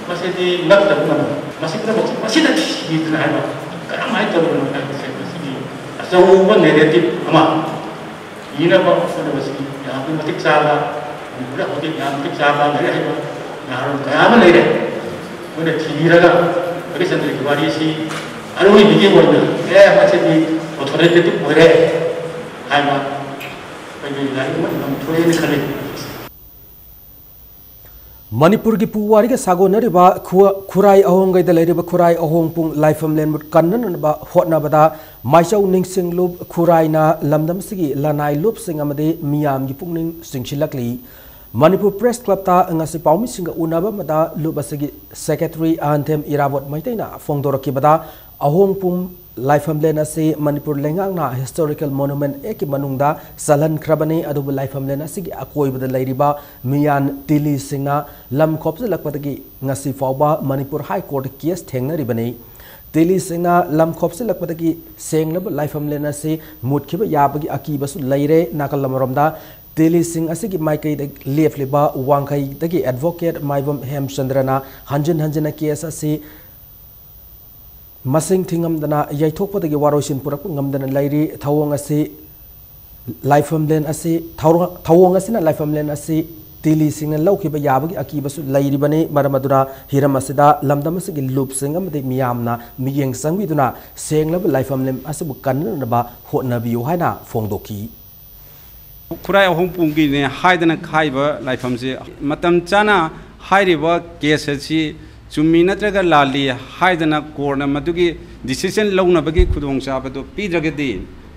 ꯃꯁꯤꯗꯤ ꯉꯛꯇꯕ ꯉꯝꯃꯤ꯫ ꯃꯁꯤ ꯄꯨꯝꯅꯃꯛꯁꯦ ꯃꯁꯤꯗ ꯁꯤꯗꯅ ꯍꯥꯏꯕ ꯀꯔꯝꯍꯥꯏꯅ ꯇꯧꯔꯤꯕꯅꯣ ꯍꯥꯏꯕꯁꯦ ꯃꯁꯤꯒꯤ ꯑꯆꯧꯕ ꯅꯦꯔꯦꯇꯤꯞ ꯑꯃ ꯏꯅꯕ ꯍꯣꯠꯅꯕꯁꯤ ꯌꯥꯝꯅ ꯃꯇꯤꯛ ꯆꯥꯕ, ꯃꯅꯤꯄꯨꯔꯗ ꯍꯧꯖꯤꯛ ꯌꯥꯝꯅ ꯃꯇꯤꯛ ꯆꯥꯕ ꯂꯥꯏꯔꯤꯛ ꯍꯩꯕ ꯅꯍꯥꯔꯣꯜ ꯀꯌꯥ ꯑꯃ ꯂꯩꯔꯦ꯫ ꯑꯩꯈꯣꯏꯅ ꯊꯤꯕꯤꯔꯒ ꯍꯔꯤꯆꯟꯗ꯭ꯔꯒꯤ ꯋꯥꯔꯤꯁꯤ ꯑꯔꯣꯏꯕꯒꯤ ꯑꯣꯏꯅ ꯑꯦ ꯃꯁꯤꯗꯤ ꯑꯣꯊꯣꯔꯤꯇꯦꯇꯤꯚ ꯑꯣꯏꯔꯦ ꯍꯥꯏꯕ ꯑꯩꯈꯣꯏꯒꯤ ꯂꯥꯏꯔꯤꯛ ꯑꯃ ꯏꯐꯝ ꯊꯣꯛꯑꯦꯅ ꯈꯜꯂꯤ꯫ ꯃꯅꯤꯄꯨꯔꯒꯤ ꯄꯨꯋꯥꯔꯤꯒ ꯁꯥꯒꯣꯟꯅꯔꯤꯕ ꯈꯨ- ꯈꯨꯔꯥꯏ ꯑꯍꯣꯡꯒꯩꯗ ꯂꯩꯔꯤꯕ ꯈꯨꯔꯥꯏ ꯑꯍꯣꯡꯄꯨꯡ ꯂꯥꯏꯐꯝꯂꯦꯟꯕꯨ ꯀꯟꯅꯅꯕ ꯍꯣꯠꯅꯕꯗ ꯃꯥꯏꯆꯧ ꯅꯤꯡꯁꯤꯡ ꯂꯨꯞ ꯈꯨꯔꯥꯏꯅ ꯂꯝꯗꯝ ꯑꯁꯤꯒꯤ ꯂꯅꯥꯏ ꯂꯨꯞꯁꯤꯡ ꯑꯃꯗꯤ ꯃꯤꯌꯥꯝꯒꯤ ꯄꯨꯛꯅꯤꯡ ꯆꯤꯡꯁꯤꯜꯂꯛꯂꯤ꯫ ꯃꯅꯤꯄꯨꯔ ꯄ꯭ꯔꯦꯁ ꯀ꯭ꯂꯕꯇ ꯉꯁꯤ ꯄꯥꯎꯃꯤꯁꯤꯡꯒ ꯎꯅꯕ ꯑꯃꯗ ꯂꯨꯞ ꯑꯁꯤꯒꯤ ꯁꯦꯀ꯭ꯔꯦꯇꯔꯤ ꯑꯍꯟꯊꯦꯝ ꯏꯔꯥꯕꯣꯠ ꯃꯩꯇꯩꯅ ꯐꯣꯡꯗꯣꯔꯛꯈꯤꯕꯗ, ꯑꯍꯣꯡꯄꯨꯡ ꯂꯥꯏꯐꯝꯂꯦꯟ ꯑꯁꯤ ꯃꯅꯤꯄꯨꯔ ꯂꯩꯉꯥꯛꯅ ꯍꯤꯁꯇꯣꯔꯤꯀꯦꯜ ꯃꯣꯅꯨꯃꯦꯟ ꯑꯦꯛꯀꯤ ꯃꯅꯨꯡꯗ ꯆꯜꯍꯟꯈ꯭ꯔꯕꯅꯤ꯫ ꯑꯗꯨꯕꯨ ꯂꯥꯏꯐꯝꯂꯦꯟ ꯑꯁꯤꯒꯤ ꯑꯀꯣꯏꯕꯗ ꯂꯩꯔꯤꯕ ꯃꯤꯌꯥꯟ ꯇꯤꯂꯤꯁꯤꯡꯅ ꯂꯝ ꯈꯣꯞꯆꯤꯜꯂꯛꯄꯗꯒꯤ ꯉꯁꯤ ꯐꯥꯎꯕ ꯃꯅꯤꯄꯨꯔ ꯍꯥꯏ ꯀꯣꯔꯠꯇ ꯀꯦꯁ ꯊꯦꯡꯅꯔꯤꯕꯅꯤ꯫ ꯇꯤꯂꯤꯁꯤꯡꯅ ꯂꯝ ꯈꯣꯞꯆꯤꯜꯂꯛꯄꯗꯒꯤ ꯁꯦꯡꯂꯕ ꯂꯥꯏꯐꯝꯂꯦꯟ ꯑꯁꯤ ꯃꯨꯠꯈꯤꯕ ꯌꯥꯕꯒꯤ ꯑꯀꯤꯕꯁꯨ ꯂꯩꯔꯦ꯫ ꯅꯥꯀꯜ ꯑꯃꯔꯣꯝꯗ ꯇꯤꯂꯤꯁꯤꯡ ꯑꯁꯤꯒꯤ ꯃꯥꯏꯀꯩꯗ ꯂꯦꯞꯂꯤꯕ ꯋꯥꯡꯈꯩꯗꯒꯤ ꯑꯦꯗꯚꯣꯀꯦꯠ ꯃꯥꯏꯕꯝ ꯍꯦꯝꯆꯟꯗ꯭ꯔꯅ ꯍꯟꯖꯤꯟ ꯍꯟꯖꯤꯟꯅ ꯀꯦꯁ ꯑꯁꯤ ꯃꯁꯤꯡ ꯊꯤꯉꯝꯗꯅ ꯌꯩꯊꯣꯛꯄꯗꯒꯤ ꯋꯥꯔꯣꯏꯁꯤꯟ ꯄꯨꯔꯛꯄ ꯉꯝꯗꯅ ꯂꯩꯔꯤ꯫ ꯊꯧꯑꯣꯡ ꯑꯁꯤ ꯂꯥꯏꯐꯝꯂꯦꯟ ꯑꯁꯤ ꯊꯧꯔ- ꯊꯧꯑꯣꯡ ꯑꯁꯤꯅ ꯂꯥꯏꯐꯝꯂꯦꯟ ꯑꯁꯤ ꯇꯤꯂꯤꯁꯤꯡꯅ ꯂꯧꯈꯤꯕ ꯌꯥꯕꯒꯤ ꯑꯀꯤꯕꯁꯨ ꯂꯩꯔꯤꯕꯅꯤ꯫ ꯃꯔꯝ ꯑꯗꯨꯅ ꯍꯤꯔꯝ ꯑꯁꯤꯗ ꯂꯝꯗꯝ ꯑꯁꯤꯒꯤ ꯂꯨꯞꯁꯤꯡ ꯑꯃꯗꯤ ꯃꯤꯌꯥꯝꯅ ꯃꯤꯠꯌꯦꯡ ꯆꯪꯕꯤꯗꯨꯅ ꯁꯦꯡꯂꯕ ꯂꯥꯏꯐꯝꯂꯦꯟ ꯑꯁꯤꯕꯨ ꯀꯟꯅꯅꯕ ꯍꯣꯠꯅꯕꯤꯌꯨ ꯍꯥꯏꯅ ꯐꯣꯡꯗꯣꯛꯈꯤ꯫ ꯈꯨꯔꯥꯏ ꯑꯍꯣꯡꯄꯨꯡꯒꯤꯅꯦ ꯍꯥꯏꯗꯅ ꯈꯥꯏꯕ ꯂꯥꯏꯐꯝꯁꯦ ꯃꯇꯝ ꯆꯥꯅ ꯍꯥꯏꯔꯤꯕ ꯀꯦꯁ ꯑꯁꯤ ꯆꯨꯝꯃꯤ ꯅꯠꯇ꯭ꯔꯒ ꯂꯥꯜꯂꯤ ꯍꯥꯏꯗꯅ ꯀꯣꯔꯠꯅ ꯃꯗꯨꯒꯤ ꯗꯤꯁꯤꯖꯟ ꯂꯧꯅꯕꯒꯤ ꯈꯨꯗꯣꯡꯆꯥꯕꯗꯨ ꯄꯤꯗ꯭ꯔꯒꯗꯤ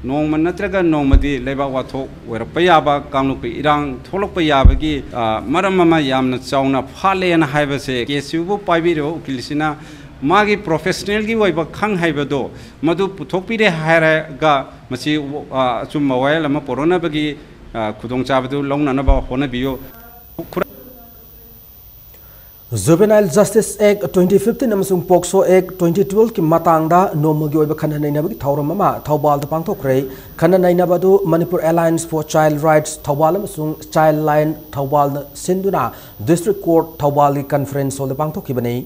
ꯅꯣꯡꯃ ꯅꯠꯇ꯭ꯔꯒ ꯅꯣꯡꯃꯗꯤ ꯂꯩꯕꯥꯛ ꯋꯥꯊꯣꯛ ꯑꯣꯏꯔꯛꯄ ꯌꯥꯕ, ꯀꯥꯡꯂꯨꯞꯀꯤ ꯏꯔꯥꯡ ꯊꯣꯛꯂꯛꯄ ꯌꯥꯕꯒꯤ, ꯑ, ꯃꯔꯝ ꯑꯃ ꯌꯥꯝꯅ ꯆꯥꯎꯅ ꯐꯥꯠꯂꯦꯅ ꯍꯥꯏꯕꯁꯦ ꯀꯦꯁꯁꯤꯕꯨ ꯄꯥꯏꯕꯤꯔꯤꯕ ꯎꯀꯤꯜꯁꯤꯅ ꯃꯥꯒꯤ ꯄ꯭ꯔꯣꯐꯦꯁꯅꯦꯜꯒꯤ ꯑꯣꯏꯕ ꯈꯪ ꯍꯩꯕꯗꯣ ꯃꯗꯨ ꯄꯨꯊꯣꯛꯄꯤꯔꯦ ꯍꯥꯏꯔꯒ ꯃꯁꯤ, ꯑ, ꯑꯆꯨꯝꯕ ꯋꯥꯌꯦꯜ ꯑꯃ ꯄꯨꯔꯛꯅꯕꯒꯤ, ꯑ, ꯈꯨꯗꯣꯡꯆꯥꯕꯗꯨ ꯂꯧꯅꯅꯕ ꯍꯣꯠꯅꯕꯤꯌꯨ꯫ Juvenile Justice Act twenty fifteen ꯑꯃꯁꯨꯡ POCSO Act twenty twelve ꯀꯤ ꯃꯇꯥꯡꯗ ꯅꯣꯡꯃꯒꯤ ꯑꯣꯏꯕ ꯈꯟꯅ ꯅꯩꯅꯕꯒꯤ ꯊꯧꯔꯝ ꯑꯃ ꯊꯧꯕꯥꯜꯗ ꯄꯥꯡꯊꯣꯛꯈ꯭ꯔꯦ꯫ ꯈꯟꯅ ꯅꯩꯅꯕ ꯑꯗꯨ Manipur Alliance for Child Rights Thoubal ꯑꯃꯁꯨꯡ Child Line ꯊꯧꯕꯥꯜꯅ ꯁꯤꯟꯗꯨꯅ District Court ꯊꯧꯕꯥꯜꯒꯤ conference hall ꯗ ꯄꯥꯡꯊꯣꯛꯈꯤꯕꯅꯤ꯫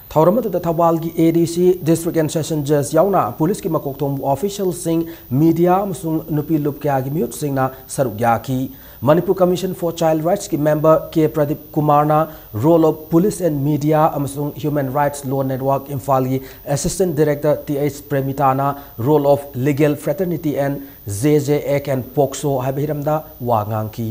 ꯊꯧꯔꯝ ꯑꯗꯨꯗ ꯊꯧꯕꯥꯜꯒꯤ ADC, District and Session Judge ꯌꯥꯎꯅ ꯄꯨꯂꯤꯁꯀꯤ ꯃꯀꯣꯛ ꯊꯣꯡꯕ ꯑꯣꯐꯤꯁꯤꯌꯦꯜꯁꯤꯡ, ꯃꯤꯗꯤꯌꯥ ꯑꯃꯁꯨꯡ ꯅꯨꯄꯤ ꯂꯨꯞ ꯀꯌꯥꯒꯤ ꯃꯤꯍꯨꯠꯁꯤꯡꯅ ꯁꯔꯨꯛ ꯌꯥꯈꯤ꯫ Manipur Commission for Child Rights ꯀꯤ member K Pradeep Kumar ꯅ role of police and media ꯑꯃꯁꯨꯡ Human Rights Law Network ꯏꯝꯐꯥꯜꯒꯤ assistant director T H Premitha ꯅ role of legal fraternity and J J Act and POCSO ꯍꯥꯏꯕ ꯍꯤꯔꯝꯗ ꯋꯥ ꯉꯥꯡꯈꯤ꯫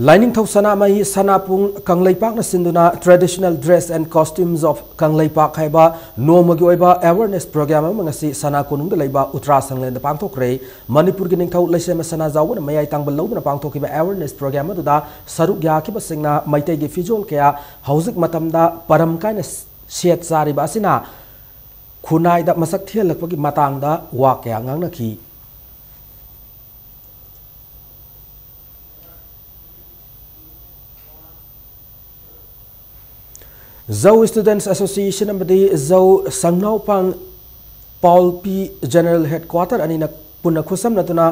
ꯂꯥꯏꯅꯤꯡꯊꯧ ꯁꯅꯥꯃꯍꯤ ꯁꯅꯥꯄꯨꯡ ꯀꯪꯂꯩꯄꯥꯛꯅ ꯁꯤꯟꯗꯨꯅ traditional dress and costumes of Kangleipak ꯍꯥꯏꯕ ꯅꯣꯡꯃꯒꯤ ꯑꯣꯏꯕ awareness program ꯑꯃ ꯉꯁꯤ ꯁꯅꯥ ꯀꯣꯅꯨꯡꯗ ꯂꯩꯕ ꯎꯇ꯭ꯔꯥ ꯁꯪꯂꯦꯟꯗ ꯄꯥꯡꯊꯣꯛꯈ꯭ꯔꯦ꯫ ꯃꯅꯤꯄꯨꯔꯒꯤ ꯅꯤꯡꯊꯧ ꯂꯩꯁꯦꯝꯕ ꯁꯅꯥꯖꯥꯎꯕꯅ ꯃꯌꯥꯏ ꯇꯥꯡꯕ ꯂꯧꯗꯨꯅ ꯄꯥꯡꯊꯣꯛꯈꯤꯕ awareness program ꯑꯗꯨꯗ ꯁꯔꯨꯛ ꯌꯥꯈꯤꯕꯁꯤꯡꯅ ꯃꯩꯇꯩꯒꯤ ꯐꯤꯖꯣꯜ ꯀꯌꯥ ꯍꯧꯖꯤꯛ ꯃꯇꯝꯗ ꯄꯔꯝ ꯀꯥꯏꯅ ꯁꯦꯠ ꯆꯥꯔꯤꯕ ꯑꯁꯤꯅ ꯈꯨꯟꯅꯥꯏꯗ ꯃꯁꯛ ꯊꯤꯍꯜꯂꯛꯄꯒꯤ ꯃꯇꯥꯡꯗ ꯋꯥ ꯀꯌꯥ ꯉꯥꯡꯅꯈꯤ꯫ ꯖꯧ Students Association ꯑꯃꯗꯤ ꯖꯧ ꯁꯪꯅꯥꯎꯄꯥꯡ ꯄꯥꯎꯜ ꯄꯤ General Headquarter ꯑꯅꯤꯅ ꯄꯨꯟꯅ ꯈꯨꯠꯁꯝꯅꯗꯨꯅ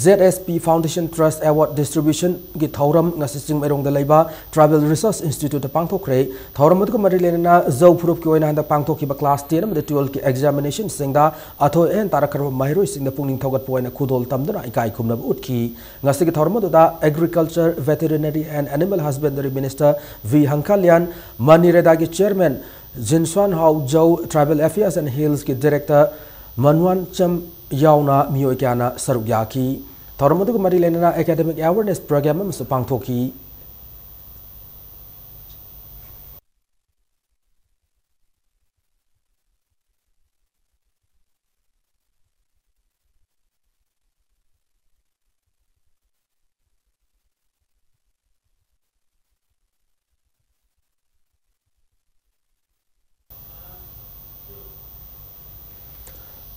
Z S P Foundation Trust Award Distribution ꯒꯤ ꯊꯧꯔꯝ ꯉꯁꯤ ꯆꯤꯡꯃꯩꯔꯣꯡꯗ ꯂꯩꯕ Tribal Research Institute ꯇ ꯄꯥꯡꯊꯣꯛꯈ꯭ꯔꯦ꯫ ꯊꯧꯔꯝ ꯑꯗꯨꯒ ꯃꯔꯤ ꯂꯩꯅꯅ ꯖꯧ ꯐꯨꯔꯨꯞꯀꯤ ꯑꯣꯏꯅ ꯍꯟꯗꯛ ꯄꯥꯡꯊꯣꯛꯈꯤꯕ class ten ꯑꯃꯗꯤ twelve ꯀꯤ examination ꯁꯤꯡꯗ ꯑꯊꯣꯏ ꯑꯍꯦꯟ ꯇꯥꯔꯛꯈ꯭ꯔꯕ ꯃꯍꯩꯔꯣꯏꯁꯤꯡꯗ ꯄꯨꯛꯅꯤꯡ ꯊꯧꯒꯠꯄ ꯑꯣꯏꯅ ꯈꯨꯗꯣꯜ ꯇꯝꯗꯨꯅ ꯏꯀꯥꯏ ꯈꯨꯝꯅꯕ ꯎꯠꯈꯤ꯫ ꯉꯁꯤꯒꯤ ꯊꯧꯔꯝ ꯑꯗꯨꯗ Agriculture, Veterinary and Animal Husbandry Minister V ꯍꯪꯀꯥꯂꯤꯌꯥꯟ, MANIREDA ꯒꯤ chairman ꯖꯤꯟꯁ꯭ꯋꯥꯟ how ꯖꯧ, Tribal Affairs and Hills ꯀꯤ director ꯃꯟꯋꯥꯟ ꯆꯝ ꯌꯥꯎꯅ ꯃꯤꯑꯣꯏ ꯀꯌꯥꯅ ꯁꯔꯨꯛ ꯌꯥꯈꯤ꯫ ꯊꯧꯔꯝ ꯑꯗꯨꯒ ꯃꯔꯤ ꯂꯩꯅꯅ academic awareness program ꯑꯃꯁꯨ ꯄꯥꯡꯊꯣꯛꯈꯤ꯫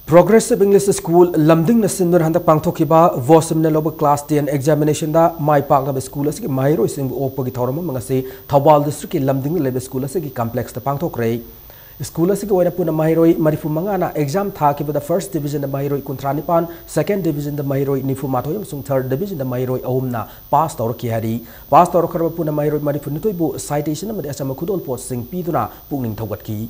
Progressive English School ꯂꯝꯗꯤꯡꯅ ꯁꯤꯟꯗꯨꯅ ꯍꯟꯗꯛ ꯄꯥꯡꯊꯣꯛꯈꯤꯕ ꯚꯣꯁꯤꯝꯅ ꯂꯧꯕ class ten examination ꯗ ꯃꯥꯏ ꯄꯥꯛꯂꯕ school ꯑꯁꯤꯒꯤ ꯃꯍꯩꯔꯣꯏꯁꯤꯡꯕꯨ ꯑꯣꯛꯄꯒꯤ ꯊꯧꯔꯝ ꯑꯃ ꯉꯁꯤ ꯊꯧꯕꯥꯜ district ꯀꯤ ꯂꯝꯗꯤꯡꯗ ꯂꯩꯕ school ꯑꯁꯤꯒꯤ complex ꯇ ꯄꯥꯡꯊꯣꯛꯈ꯭ꯔꯦ꯫ ꯁ꯭ꯀꯨꯜ ꯑꯁꯤꯒꯤ ꯑꯣꯏꯅ ꯄꯨꯟꯅ ꯃꯍꯩꯔꯣꯏ ꯃꯔꯤꯐꯨ ꯃꯉꯥꯅ exam ꯊꯥꯈꯤꯕꯗ first divisionꯗ ꯃꯍꯩꯔꯣꯏ ꯀꯨꯟꯊ꯭ꯔꯥ ꯅꯤꯄꯥꯟ, second divisionꯗ ꯃꯍꯩꯔꯣꯏ ꯅꯤꯐꯨ ꯃꯥꯊꯣꯏ ꯑꯃꯁꯨꯡ third divisionꯗ ꯃꯍꯩꯔꯣꯏ ꯑꯍꯨꯝꯅ pass ꯇꯧꯔꯛꯈꯤ ꯍꯥꯏꯔꯤ꯫ Pass ꯇꯧꯔꯛꯈ꯭ꯔꯕ ꯄꯨꯟꯅ ꯃꯍꯩꯔꯣꯏ ꯃꯔꯤꯐꯨꯅꯤꯊꯣꯏꯕꯨ citation ꯑꯃꯗꯤ ꯑꯆꯝꯕ ꯈꯨꯗꯣꯜꯄꯣꯠꯁꯤꯡ ꯄꯤꯗꯨꯅ ꯄꯨꯛꯅꯤꯡ ꯊꯧꯒꯠꯈꯤ꯫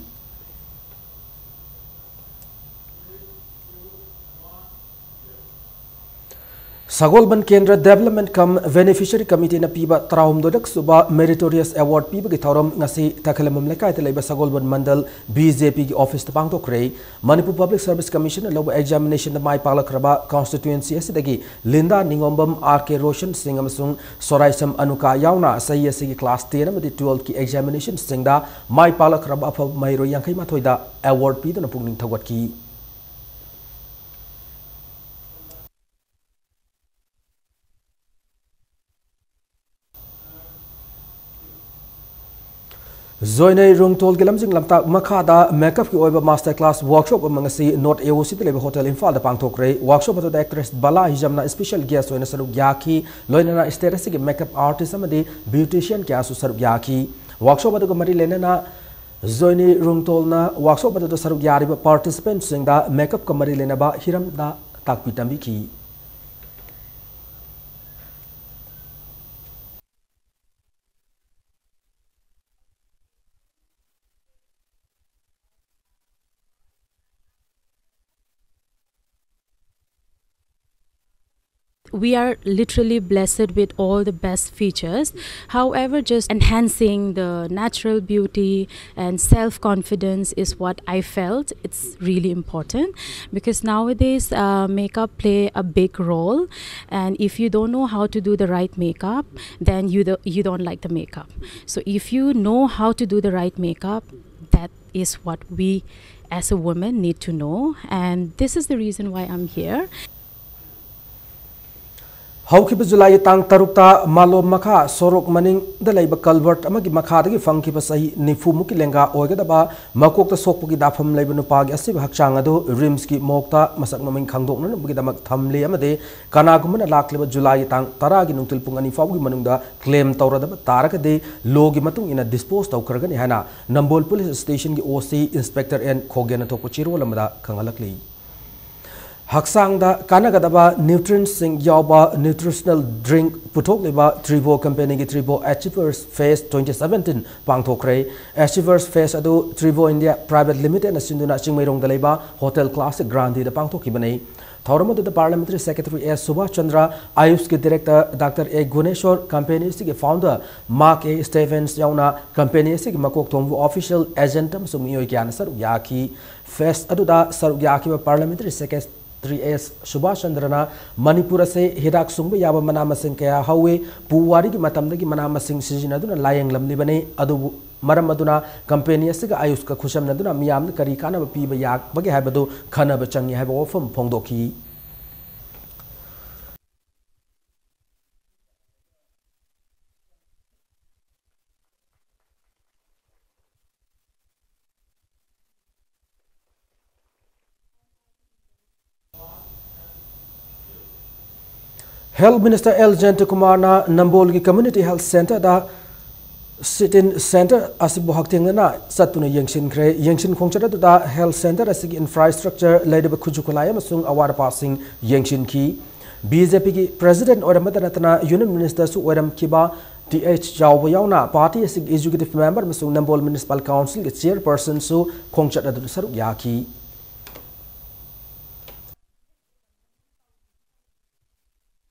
ꯁꯒꯣꯜꯕꯟ ꯀꯦꯟꯗ꯭ꯔ Development cum Beneficiary Committeeꯅ ꯄꯤꯕ ꯇꯔꯥꯍꯨꯝꯗꯣꯏꯔꯛ ꯁꯨꯕ Meritorious Award ꯄꯤꯕꯒꯤ ꯊꯧꯔꯝ ꯉꯁꯤ ꯇꯈꯦꯂꯝꯕꯝ ꯂꯩꯀꯥꯏꯗ ꯂꯩꯕ ꯁꯒꯣꯜꯕꯟ ꯃꯟꯗꯜ BJPꯒꯤ officeꯇ ꯄꯥꯡꯊꯣꯛꯈ꯭ꯔꯦ꯫ Manipur Public Service Commissionꯅ ꯂꯧꯕ examinationꯗ ꯃꯥꯏ ꯄꯥꯛꯂꯛꯈ꯭ꯔꯕ constituency ꯑꯁꯤꯗꯒꯤ ꯂꯤꯟꯗꯥ ꯅꯤꯉꯣꯝꯕꯝ, R K ꯔꯣꯁꯟ ꯁꯤꯡ ꯑꯃꯁꯨꯡ ꯁꯣꯔꯥꯏꯁꯝ ꯑꯅꯨꯀꯥ ꯌꯥꯎꯅ ꯆꯍꯤ ꯑꯁꯤꯒꯤ class ten ꯑꯃꯗꯤ twelveꯀꯤ examinationꯁꯤꯡꯗ ꯃꯥꯏ ꯄꯥꯛꯂꯛꯈ꯭ꯔꯕ ꯑꯐꯕ ꯃꯍꯩꯔꯣꯏ ꯌꯥꯡꯈꯩ ꯃꯥꯊꯣꯏꯗ award ꯄꯤꯗꯨꯅ ꯄꯨꯛꯅꯤꯡ ꯊꯧꯒꯠꯈꯤ꯫ ꯖꯣꯏꯅꯩ ꯔꯨꯡꯇꯣꯜꯒꯤ ꯂꯝꯖꯤꯡ ꯂꯝꯇꯥꯛ ꯃꯈꯥꯗ makeupꯀꯤ ꯑꯣꯏꯕ master class workshop ꯑꯃ ꯉꯁꯤ North AOCꯗ ꯂꯩꯕ Hotel ꯏꯝꯐꯥꯜꯗ ꯄꯥꯡꯊꯣꯛꯈ꯭ꯔꯦ꯫ Workshop ꯑꯗꯨꯗ actress ꯕꯂꯥ ꯍꯤꯖꯝꯅ special guest ꯑꯣꯏꯅ ꯁꯔꯨꯛ ꯌꯥꯈꯤ꯫ ꯂꯣꯏꯅꯅ state ꯑꯁꯤꯒꯤ makeup artist ꯑꯃꯗꯤ beautician ꯀꯌꯥꯁꯨ ꯁꯔꯨꯛ ꯌꯥꯈꯤ꯫ Workshop ꯑꯗꯨꯒ ꯃꯔꯤ ꯂꯩꯅꯅ ꯖꯣꯏꯅꯤ ꯔꯨꯡꯇꯣꯜꯅ workshop ꯑꯗꯨꯗ ꯁꯔꯨꯛ ꯌꯥꯔꯤꯕ participantꯁꯤꯡꯗ makeupꯀ ꯃꯔꯤ ꯂꯩꯅꯕ ꯍꯤꯔꯝꯗ ꯇꯥꯛꯄꯤ ꯇꯝꯕꯤꯈꯤ꯫ We are literally blessed with all the best features. However, just enhancing the natural beauty and self-confidence is what I felt. It's really important because nowadays, uh, makeup play a big role, and if you don't know how to do the right makeup, then you do, you don't like the makeup. So if you know how to do the right makeup, that is what we as a woman need to know, and this is the reason why I'm here. ꯍꯧꯈꯤꯕ ꯖꯨꯂꯥꯏꯒꯤ ꯇꯥꯡ ꯇꯔꯨꯛꯇ ꯃꯥꯂꯣꯝ ꯃꯈꯥ ꯁꯣꯔꯣꯛ ꯃꯅꯤꯡꯗ ꯂꯩꯕ culvert ꯑꯃꯒꯤ ꯃꯈꯥꯗꯒꯤ ꯐꯪꯈꯤꯕ ꯆꯍꯤ ꯅꯤꯐꯨ ꯃꯨꯛꯀꯤ ꯂꯦꯡꯒꯥ ꯑꯣꯏꯒꯗꯕ ꯃꯀꯣꯛꯇ ꯁꯣꯛꯄꯒꯤ ꯗꯥꯐꯝ ꯂꯩꯕ ꯅꯨꯄꯥꯒꯤ ꯑꯁꯤꯕ ꯍꯛꯆꯥꯡ ꯑꯗꯨ RIMSꯀꯤ morgueꯇ ꯃꯁꯛ ꯃꯃꯤꯡ ꯈꯪꯗꯣꯛꯅꯅꯕꯒꯤꯗꯃꯛ ꯊꯝꯂꯤ ꯑꯃꯗꯤ ꯀꯅꯥꯒꯨꯝꯕꯅ ꯂꯥꯛꯂꯤꯕ ꯖꯨꯂꯥꯏꯒꯤ ꯇꯥꯡ ꯇꯔꯥꯒꯤ ꯅꯨꯡꯊꯤꯜ ꯄꯨꯡ ꯑꯅꯤ ꯐꯥꯎꯕꯒꯤ ꯃꯅꯨꯡꯗ claim ꯇꯧꯔꯗꯕ ꯇꯥꯔꯒꯗꯤ lawꯒꯤ ꯃꯇꯨꯡ ꯏꯟꯅ dispose ꯇꯧꯈ꯭ꯔꯒꯅꯤ ꯍꯥꯏꯅ ꯅꯝꯕꯣꯜ police stationꯒꯤ OC Inspector N ꯈꯣꯒꯦꯟꯅ ꯊꯣꯛꯄ ꯆꯦꯔꯣꯜ ꯑꯃꯗ ꯈꯪꯍꯜꯂꯛꯂꯤ꯫ ꯍꯛꯆꯥꯡꯗ ꯀꯥꯟꯅꯒꯗꯕ nutrientsꯁꯤꯡ ꯌꯥꯎꯕ nutritional drink ꯄꯨꯊꯣꯛꯂꯤꯕ Trivo companyꯒꯤ Trivo Achievers Fest twenty seventeen ꯄꯥꯡꯊꯣꯛꯈ꯭ꯔꯦ꯫ Achievers Fest ꯑꯗꯨ Trivo India Private Limitedꯅ ꯁꯤꯟꯗꯨꯅ ꯆꯤꯡꯃꯩꯔꯣꯡꯗ ꯂꯩꯕ Hotel Classic Grandeꯗ ꯄꯥꯡꯊꯣꯛꯈꯤꯕꯅꯤ꯫ ꯊꯧꯔꯝ ꯑꯗꯨꯗ Parliamentary Secretary S Subhas Chandra, AYUSꯀꯤ Director Doctor A Guneshor, company ꯑꯁꯤꯒꯤ founder Mark A Stevens ꯌꯥꯎꯅ company ꯑꯁꯤꯒꯤ ꯃꯀꯣꯛ ꯊꯣꯡꯕ official, agent ꯑꯃꯁꯨꯡ ꯃꯤꯑꯣꯏ ꯀꯌꯥꯅ ꯁꯔꯨꯛ ꯌꯥꯈꯤ꯫ Fest ꯑꯗꯨꯗ ꯁꯔꯨꯛ ꯌꯥꯈꯤꯕ Parliamentary Secretary S Subhas ꯆꯟꯗ꯭ꯔꯅ Manipur ꯑꯁꯤ ꯍꯤꯗꯥꯛ ꯁꯨꯡꯕ ꯌꯥꯕ ꯃꯅꯥ ꯃꯁꯤꯡ ꯀꯌꯥ ꯍꯧꯏ, ꯄꯨꯋꯥꯔꯤꯒꯤ ꯃꯇꯝꯗꯒꯤ ꯃꯅꯥ ꯃꯁꯤꯡ ꯁꯤꯖꯤꯟꯅꯗꯨꯅ ꯂꯥꯌꯦꯡꯂꯝꯂꯤꯕꯅꯤ, ꯑꯗꯨꯕꯨ ꯃꯔꯝ ꯑꯗꯨꯅ company ꯑꯁꯤꯒ AYUSꯀ ꯈꯨꯠꯁꯝꯅꯗꯨꯅ ꯃꯤꯌꯥꯝꯗ ꯀꯔꯤ ꯀꯥꯟꯅꯕ ꯄꯤꯕ ꯌꯥꯕꯒꯦ ꯍꯥꯏꯕꯗꯨ ꯈꯟꯅꯕ ꯆꯪꯏ ꯍꯥꯏꯕ ꯋꯥꯐꯝ ꯐꯣꯡꯗꯣꯛꯈꯤ꯫ Health Minister L ꯖꯌꯟꯇꯀꯨꯃꯥꯔꯅ ꯅꯝꯕꯣꯜꯒꯤ Community Health Centreꯗ sit-in centre ꯑꯁꯤꯕꯨ ꯍꯛꯊꯦꯡꯅꯅ ꯆꯠꯇꯨꯅ ꯌꯦꯡꯁꯤꯟꯈ꯭ꯔꯦ꯫ ꯌꯦꯡꯁꯤꯟ ꯈꯣꯡꯆꯠ ꯑꯗꯨꯗ health centre ꯑꯁꯤꯒꯤ infrastructure, ꯂꯩꯔꯤꯕ ꯈꯨꯠꯁꯨ ꯈꯨꯠꯂꯥꯏ ꯑꯃꯁꯨꯡ ꯑꯋꯥꯠ ꯑꯄꯥꯁꯤꯡ ꯌꯦꯡꯁꯤꯟꯈꯤ꯫ BJPꯒꯤ President ꯑꯣꯏꯔꯝꯕꯇ ꯅꯠꯇꯅ Union Ministerꯁꯨ ꯑꯣꯏꯔꯝꯈꯤꯕ Th ꯆꯥꯎꯕ ꯌꯥꯎꯅ party ꯑꯁꯤꯒꯤ executive member ꯑꯃꯁꯨꯡ ꯅꯝꯕꯣꯜ Municipal Councilꯒꯤ chairpersonꯁꯨ ꯈꯣꯡꯆꯠ ꯑꯗꯨꯗ ꯁꯔꯨꯛ ꯌꯥꯈꯤ꯫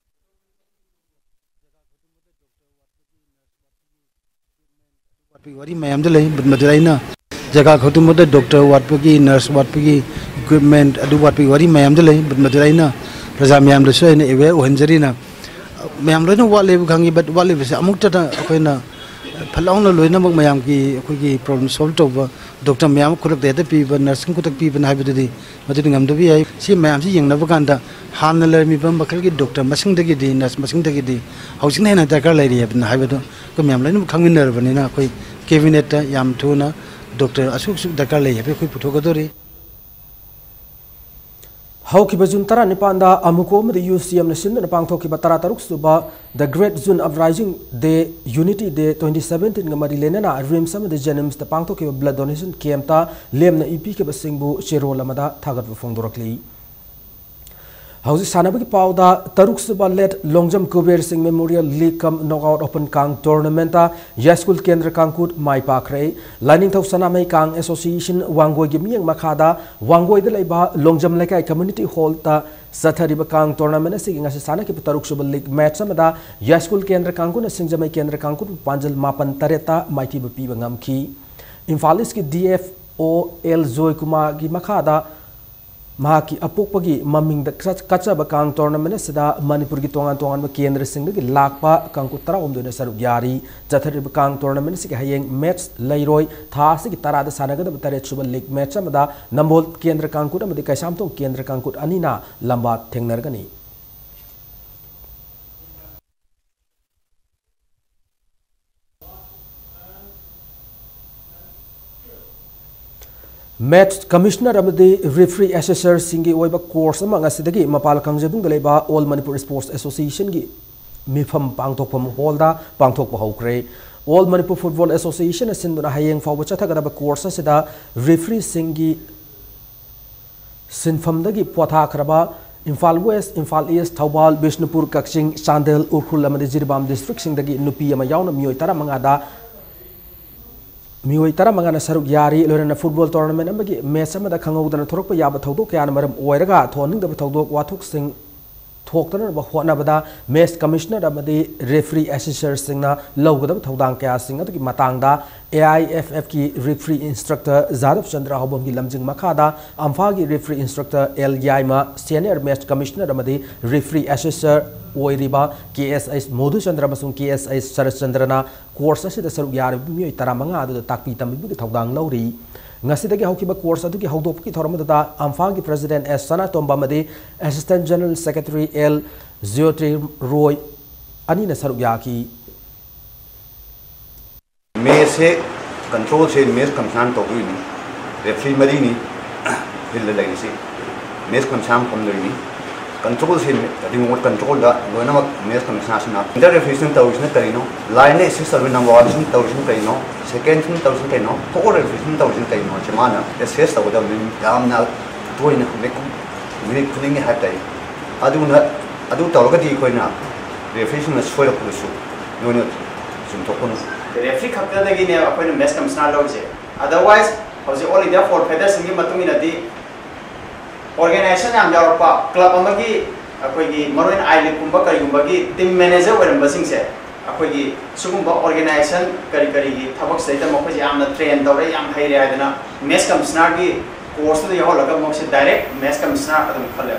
ꯋꯥꯠꯄꯒꯤ ꯋꯥꯔꯤ ꯃꯌꯥꯝꯗ ꯂꯩ, ꯃꯗꯨꯗ ꯑꯩꯅ ꯖꯒꯥ ꯈꯨꯗꯤꯡꯃꯛꯇ doctor ꯋꯥꯠꯄꯒꯤ, nurse ꯋꯥꯠꯄꯒꯤ, equipment ꯑꯗꯨ ꯋꯥꯠꯄꯒꯤ ꯋꯥꯔꯤ ꯃꯌꯥꯝꯗ ꯂꯩ, ꯃꯗꯨꯗ ꯑꯩꯅ ꯄ꯭ꯔꯖꯥ ꯃꯌꯥꯝꯗꯁꯨ ꯑꯩꯅ aware ꯑꯣꯏꯍꯟꯖꯔꯤꯅ꯫ ꯃꯌꯥꯝ ꯂꯣꯏꯅ ꯋꯥꯠꯂꯦꯕ ꯈꯪꯉꯤ, but ꯋꯥꯠꯂꯤꯕꯁꯦ ꯑꯃꯨꯛꯇꯗ ꯑꯩꯈꯣꯏꯅ ꯐꯠ ꯂꯥꯎꯅ ꯂꯣꯏꯅꯃꯛ ꯃꯌꯥꯝꯒꯤ ꯑꯩꯈꯣꯏꯒꯤ problem solve ꯇꯧꯕ doctor ꯃꯌꯥꯝ ꯈꯨꯗꯛꯇ ꯍꯦꯛꯇ ꯄꯤꯕ, nursing ꯈꯨꯗꯛ ꯄꯤꯕꯅ ꯍꯥꯏꯕꯗꯨꯗꯤ ꯃꯗꯨꯗꯤ ꯉꯝꯗꯕ ꯌꯥꯏ꯫ ꯁꯤ ꯃꯌꯥꯝꯁꯤ ꯌꯦꯡꯅꯕ ꯀꯥꯟꯗ ꯍꯥꯟꯅ ꯂꯩꯔꯝꯃꯤꯕ ꯃꯈꯜꯒꯤ doctor ꯃꯁꯤꯡꯗꯒꯤꯗꯤ, nurse ꯃꯁꯤꯡꯗꯒꯤꯗꯤ ꯍꯧꯖꯤꯛꯅ ꯍꯦꯟꯅ ꯗꯔꯀꯥꯔ ꯂꯩꯔꯤ ꯍꯥꯏꯕꯅ ꯍꯥꯏꯕꯗꯨ ꯑꯩꯈꯣꯏ ꯃꯌꯥꯝ ꯂꯣꯏꯅꯃꯛ ꯈꯪꯃꯤꯟꯅꯔꯕꯅꯤꯅ ꯑꯩꯈꯣꯏ cabinetꯇ ꯌꯥꯝ ꯊꯨꯅ doctor ꯑꯁꯨꯛ ꯑꯁꯨꯛ ꯗꯔꯀꯥꯔ ꯂꯩ ꯍꯥꯏꯕ ꯑꯩꯈꯣꯏ ꯄꯨꯊꯣꯛꯀꯗꯧꯔꯤ꯫ ꯍꯧꯈꯤꯕ ꯖꯨꯟ ꯇꯔꯥꯅꯤꯄꯥꯟꯗ ꯑꯃꯨꯀꯣ ꯑꯃꯗꯤ ꯌꯨ ꯁꯤ ꯑꯦꯝꯅ ꯁꯤꯟꯗꯨꯅ ꯄꯥꯡꯊꯣꯛꯈꯤꯕ ꯇꯔꯥꯇꯔꯨꯛ ꯁꯨꯕ The Great June Uprising Day, Unity Day twenty seventeenꯒ ꯃꯔꯤ ꯂꯩꯅꯅ ꯔꯤꯝꯁ ꯑꯃꯗꯤ ꯖꯦꯅꯤꯝꯁꯇ ꯄꯥꯡꯊꯣꯛꯈꯤꯕ blood donation campꯇ ꯂꯦꯝꯅ ꯏ ꯄꯤꯈꯤꯕꯁꯤꯡꯕꯨ ꯆꯦꯔꯣꯜ ꯑꯃꯗ ꯊꯥꯒꯠꯄ ꯐꯣꯡꯗꯣꯔꯛꯂꯤ꯫ ꯍꯧꯖꯤꯛ ꯁꯥꯟꯅꯕꯒꯤ ꯄꯥꯎꯗ ꯇꯔꯨꯛ ꯁꯨꯕ ꯂꯦꯠ ꯂꯣꯡꯖꯝ ꯀꯨꯕꯦꯔ ꯁꯤꯡ Memorial League cum Knockout Open ꯀꯥꯡ tournamentꯇ ꯌꯥꯏꯁ꯭ꯀꯨꯜ ꯀꯦꯟꯗ꯭ꯔ ꯀꯥꯡꯀꯨꯠ ꯃꯥꯏ ꯄꯥꯛꯈ꯭ꯔꯦ꯫ ꯂꯥꯏꯅꯤꯡꯊꯧ ꯁꯅꯥꯃꯍꯤ ꯀꯥꯡ Association ꯋꯥꯡꯒꯣꯏꯒꯤ ꯃꯤꯠꯌꯦꯡ ꯃꯈꯥꯗ ꯋꯥꯡꯒꯣꯏꯗ ꯂꯩꯕ ꯂꯣꯡꯖꯝ ꯂꯩꯀꯥꯏ community hallꯇ ꯆꯠꯊꯔꯤꯕ ꯀꯥꯡ tournament ꯑꯁꯤꯒꯤ ꯉꯁꯤ ꯁꯥꯟꯅꯈꯤꯕ ꯇꯔꯨꯛ ꯁꯨꯕ league match ꯑꯃꯗ ꯌꯥꯏꯁ꯭ꯀꯨꯜ ꯀꯦꯟꯗ꯭ꯔ ꯀꯥꯡꯀꯨꯠꯅ ꯁꯤꯡꯖꯃꯩ ꯀꯦꯟꯗ꯭ꯔ ꯀꯥꯡꯀꯨꯠꯄꯨ ꯄꯥꯟꯖꯜ ꯃꯥꯄꯟ ꯇꯔꯦꯠꯇ ꯃꯥꯏꯊꯤꯕ ꯄꯤꯕ ꯉꯝꯈꯤ꯫ ꯏꯝꯐꯥꯜ ꯏꯁꯀꯤ D F O L ꯖꯣꯏꯀꯨꯃꯥꯔꯒꯤ ꯃꯈꯥꯗ ꯃꯍꯥꯛꯀꯤ ꯑꯄꯣꯛꯄꯒꯤ ꯃꯃꯤꯡꯗ ꯀꯠ-, ꯀꯠꯆꯕ ꯀꯥꯡ tournament ꯑꯁꯤꯗ ꯃꯅꯤꯄꯨꯔꯒꯤ ꯇꯣꯉꯥꯟ ꯇꯣꯉꯥꯟꯕ ꯀꯦꯟꯗ꯭ꯔꯁꯤꯡꯗꯒꯤ ꯂꯥꯛꯄ ꯀꯥꯡꯀꯨꯠ ꯇꯔꯥꯍꯨꯝꯗꯣꯏꯅ ꯁꯔꯨꯛ ꯌꯥꯔꯤ꯫ ꯆꯠꯊꯔꯤꯕ ꯀꯥꯡ tournament ꯑꯁꯤꯒꯤ ꯍꯌꯦꯡ match ꯂꯩꯔꯣꯏ꯫ ꯊꯥ ꯑꯁꯤꯒꯤ ꯇꯔꯥꯗ ꯁꯥꯟꯅꯒꯗꯕ ꯇꯔꯦꯠ ꯁꯨꯕ league match ꯑꯃꯗ ꯅꯝꯕꯣꯜ ꯀꯦꯟꯗ꯭ꯔ ꯀꯥꯡꯀꯨꯠ ꯑꯃꯗꯤ ꯀꯩꯁꯥꯝꯊꯣꯡ ꯀꯦꯟꯗ꯭ꯔ ꯀꯥꯡꯀꯨꯠ ꯑꯅꯤꯅ ꯂꯝꯕꯥ ꯊꯦꯡꯅꯔꯒꯅꯤ꯫ Match commissioner ꯑꯃꯗꯤ referee assessorꯁꯤꯡꯒꯤ ꯑꯣꯏꯕ course ꯑꯃ ꯉꯁꯤꯗꯒꯤ ꯃꯄꯥꯜ ꯀꯥꯡꯖꯩꯕꯨꯡꯗ ꯂꯩꯕ All Manipur Sports Associationꯒꯤ ꯃꯤꯐꯝ ꯄꯥꯡꯊꯣꯛꯐꯝ hallꯗ ꯄꯥꯡꯊꯣꯛꯄ ꯍꯧꯈ꯭ꯔꯦ꯫ All Manipur Football Associationꯅ ꯁꯤꯟꯗꯨꯅ ꯍꯌꯦꯡ ꯐꯥꯎꯕ ꯆꯠꯊꯒꯗꯕ course ꯑꯁꯤꯗ refereeꯁꯤꯡꯒꯤ ꯁꯤꯟꯐꯝꯗꯒꯤ ꯄꯣꯊꯥꯈ꯭ꯔꯕ ꯏꯝꯐꯥꯜ West, ꯏꯝꯐꯥꯜ East, ꯊꯧꯕꯥꯜ, ꯕꯤꯁꯅꯨꯄꯨꯔ, ꯀꯛꯆꯤꯡ, ꯆꯥꯟꯗꯦꯜ, ꯎꯈ꯭ꯔꯨꯜ ꯑꯃꯗꯤ ꯖꯤꯔꯤꯕꯥꯝ districtꯁꯤꯡꯗꯒꯤ ꯅꯨꯄꯤ ꯑꯃ ꯌꯥꯎꯅ ꯃꯤꯑꯣꯏ ꯇꯔꯥꯃꯉꯥꯗ, ꯃꯤꯑꯣꯏ ꯇꯔꯥꯃꯉꯥꯅ ꯁꯔꯨꯛ ꯌꯥꯔꯤ꯫ ꯂꯣꯏꯅꯅ football tournament ꯑꯃꯒꯤ match ꯑꯃꯗ ꯈꯪꯍꯧꯗꯅ ꯊꯣꯔꯛꯄ ꯌꯥꯕ ꯊꯧꯗꯣꯛ ꯀꯌꯥꯅ ꯃꯔꯝ ꯑꯣꯏꯔꯒ ꯊꯣꯛꯍꯟꯅꯤꯡꯗꯕ ꯊꯧꯗꯣꯛ ꯋꯥꯊꯣꯛꯁꯤꯡ ꯊꯣꯛꯇꯅꯕ ꯍꯣꯠꯅꯕꯗ match commissioner ꯑꯃꯗꯤ referee assessorꯁꯤꯡꯅ ꯂꯧꯒꯗꯕ ꯊꯧꯗꯥꯡ ꯀꯌꯥꯁꯤꯡ ꯑꯗꯨꯒꯤ ꯃꯇꯥꯡꯗ A I F Fꯀꯤ referee instructor ꯖꯥꯗꯕ Chandra ꯍꯥꯎꯕꯝꯒꯤ ꯂꯝꯖꯤꯡ ꯃꯈꯥꯗ ꯑꯝꯐꯥꯒꯤ referee instructor L ꯌꯥꯏꯃ, senior match commissioner ꯑꯃꯗꯤ referee assessor ꯑꯣꯏꯔꯤꯕ ꯀꯦ ꯑꯦꯁ ꯑꯩꯆ ꯃꯣꯙꯨꯆꯟꯗ꯭ꯔ ꯑꯃꯁꯨꯡ ꯀꯦ ꯑꯦꯁ ꯑꯩꯆ ꯁꯔꯠꯆꯟꯗ꯭ꯔꯅ ꯀꯣꯔꯁ ꯑꯁꯤꯗ ꯁꯔꯨꯛ ꯌꯥꯔꯤꯕ ꯃꯤꯑꯣꯏ ꯇꯔꯥꯃꯉꯥ ꯑꯗꯨꯗ ꯇꯥꯛꯄꯤ ꯇꯝꯕꯤꯕꯒꯤ ꯊꯧꯗꯥꯡ ꯂꯧꯔꯤ꯫ ꯉꯁꯤꯗꯒꯤ ꯍꯧꯈꯤꯕ ꯀꯣꯔꯁ ꯑꯗꯨꯒꯤ ꯍꯧꯗꯣꯛꯄꯒꯤ ꯊꯧꯔꯝ ꯑꯗꯨꯗ ꯑꯝꯐꯥꯒꯤ ꯄ꯭ꯔꯦꯁꯤꯗꯦꯟꯠ ꯑꯦꯁ ꯁꯅꯥꯇꯣꯝꯕ ꯑꯃꯗꯤ ꯑꯦꯁꯤꯁꯇꯦꯟꯠ ꯖꯦꯅꯔꯦꯜ ꯁꯦꯀ꯭ꯔꯦꯇꯔꯤ ꯑꯦꯜ ꯖꯤꯑꯣꯇ꯭ꯔꯤ ꯔꯣꯏ ꯑꯅꯤꯅ ꯁꯔꯨꯛ ꯌꯥꯈꯤ꯫ ꯃꯦꯠꯁꯁꯦ, ꯀꯟꯇ꯭ꯔꯣꯜꯁꯦ ꯃꯦꯠꯁ ꯀꯃꯤꯁꯅꯔꯅ ꯇꯧꯗꯣꯏꯅꯤ꯫ ꯔꯦꯐ꯭ꯔꯤ ꯃꯔꯤꯅꯤ ꯐꯤꯜꯗ ꯂꯩꯔꯤꯁꯤ, ꯃꯦꯠꯁ ꯀꯃꯤꯁꯅꯔ ꯑꯃ ꯐꯝꯗꯣꯏꯅꯤ꯫ ꯀꯟꯇ꯭ꯔꯣꯜꯁꯦ, ꯔꯤꯃꯣꯠ ꯀꯟꯇ꯭ꯔꯣꯜꯗ ꯂꯣꯏꯅꯃꯛ ꯃꯦꯠꯁ ꯀꯃꯤꯁꯅꯔꯁꯤꯅ꯫ ꯏꯟꯇꯔ ꯔꯦꯐ꯭ꯔꯤꯁꯤꯅ ꯇꯧꯔꯤꯁꯤꯅ ꯀꯔꯤꯅꯣ? ꯂꯥꯏꯟꯗ ꯑꯦꯁꯤꯁ ꯇꯧꯔꯤ ꯅꯝꯕꯔ ꯋꯥꯟꯁꯤꯅ ꯇꯧꯔꯤꯁꯤꯅ ꯀꯔꯤꯅꯣ? ꯁꯦꯀꯦꯟꯁꯤꯅ ꯇꯧꯔꯤꯁꯤꯅ ꯀꯔꯤꯅꯣ? ꯐꯣꯔ ꯔꯦꯐ꯭ꯔꯤꯁꯤꯅ ꯇꯧꯔꯤꯁꯤꯅ ꯀꯔꯤꯅꯣ? ꯁꯤ ꯃꯥꯅ ꯑꯦꯁꯦꯁ ꯇꯧꯒꯗꯕꯅꯤ꯫ ꯌꯥꯝꯅ ꯇꯣꯏꯅ ꯃꯤꯀꯨꯞ, ꯃꯤꯅꯤꯠ ꯈꯨꯗꯤꯡꯒꯤ ꯍꯥꯏꯕ ꯇꯥꯏ꯫ ꯑꯗꯨꯅ, ꯑꯗꯨ ꯇꯧꯔꯒꯗꯤ ꯑꯩꯈꯣꯏꯅ ꯔꯦꯐ꯭ꯔꯤꯁꯤꯡꯅ ꯁꯣꯏꯔꯛꯄꯗꯨꯁꯨ ꯅꯣꯏꯅ ꯆꯨꯝꯊꯣꯛꯀꯅꯨ꯫ ꯔꯦꯐ꯭ꯔꯤ ꯈꯛꯇꯗꯒꯤꯅꯦ ꯑꯩꯈꯣꯏꯅ ꯃꯦꯠꯁ ꯀꯃꯤꯁꯅꯔ ꯂꯧꯔꯤꯁꯦ꯫ Otherwise, ꯍꯧꯖꯤꯛ All India Football Federationꯒꯤ ꯃꯇꯨꯡ ꯏꯟꯅꯗꯤ, ꯑꯣꯔꯒꯦꯅꯥꯏꯖꯦꯁꯟ ꯌꯥꯝ ꯌꯥꯎꯔꯛꯄ, ꯀ꯭ꯂꯕ ꯑꯃꯒꯤ, ꯑꯩꯈꯣꯏꯒꯤ ꯃꯔꯨꯑꯣꯏꯅ ꯑꯥꯏ ꯂꯤꯒꯀꯨꯝꯕ ꯀꯔꯤꯒꯨꯝꯕꯒꯤ ꯇꯤꯝ ꯃꯦꯅꯦꯖꯔ ꯑꯣꯏꯔꯝꯕꯁꯤꯡꯁꯦ, ꯑꯩꯈꯣꯏꯒꯤ ꯁꯤꯒꯨꯝꯕ ꯑꯣꯔꯒꯦꯅꯥꯏꯖꯦꯁꯟ ꯀꯔꯤ ꯀꯔꯤꯒꯤ ꯊꯕꯛꯁꯤꯗꯩꯗ ꯃꯈꯣꯏꯁꯦ ꯌꯥꯝꯅ ꯇ꯭ꯔꯦꯟ ꯇꯧꯔꯦ, ꯌꯥꯝ ꯍꯩꯔꯦ ꯍꯥꯏꯗꯅ ꯃꯦꯠꯁ ꯀꯃꯤꯁꯅꯔꯒꯤ ꯀꯣꯔꯁꯇꯨꯗ ꯌꯥꯎꯍꯜꯂꯒ ꯃꯈꯣꯏꯁꯦ ꯗꯥꯏꯔꯦꯛ ꯃꯦꯠꯁ ꯀꯃꯤꯁꯅꯔ ꯑꯗꯨꯝ ꯈꯜꯂꯦ꯫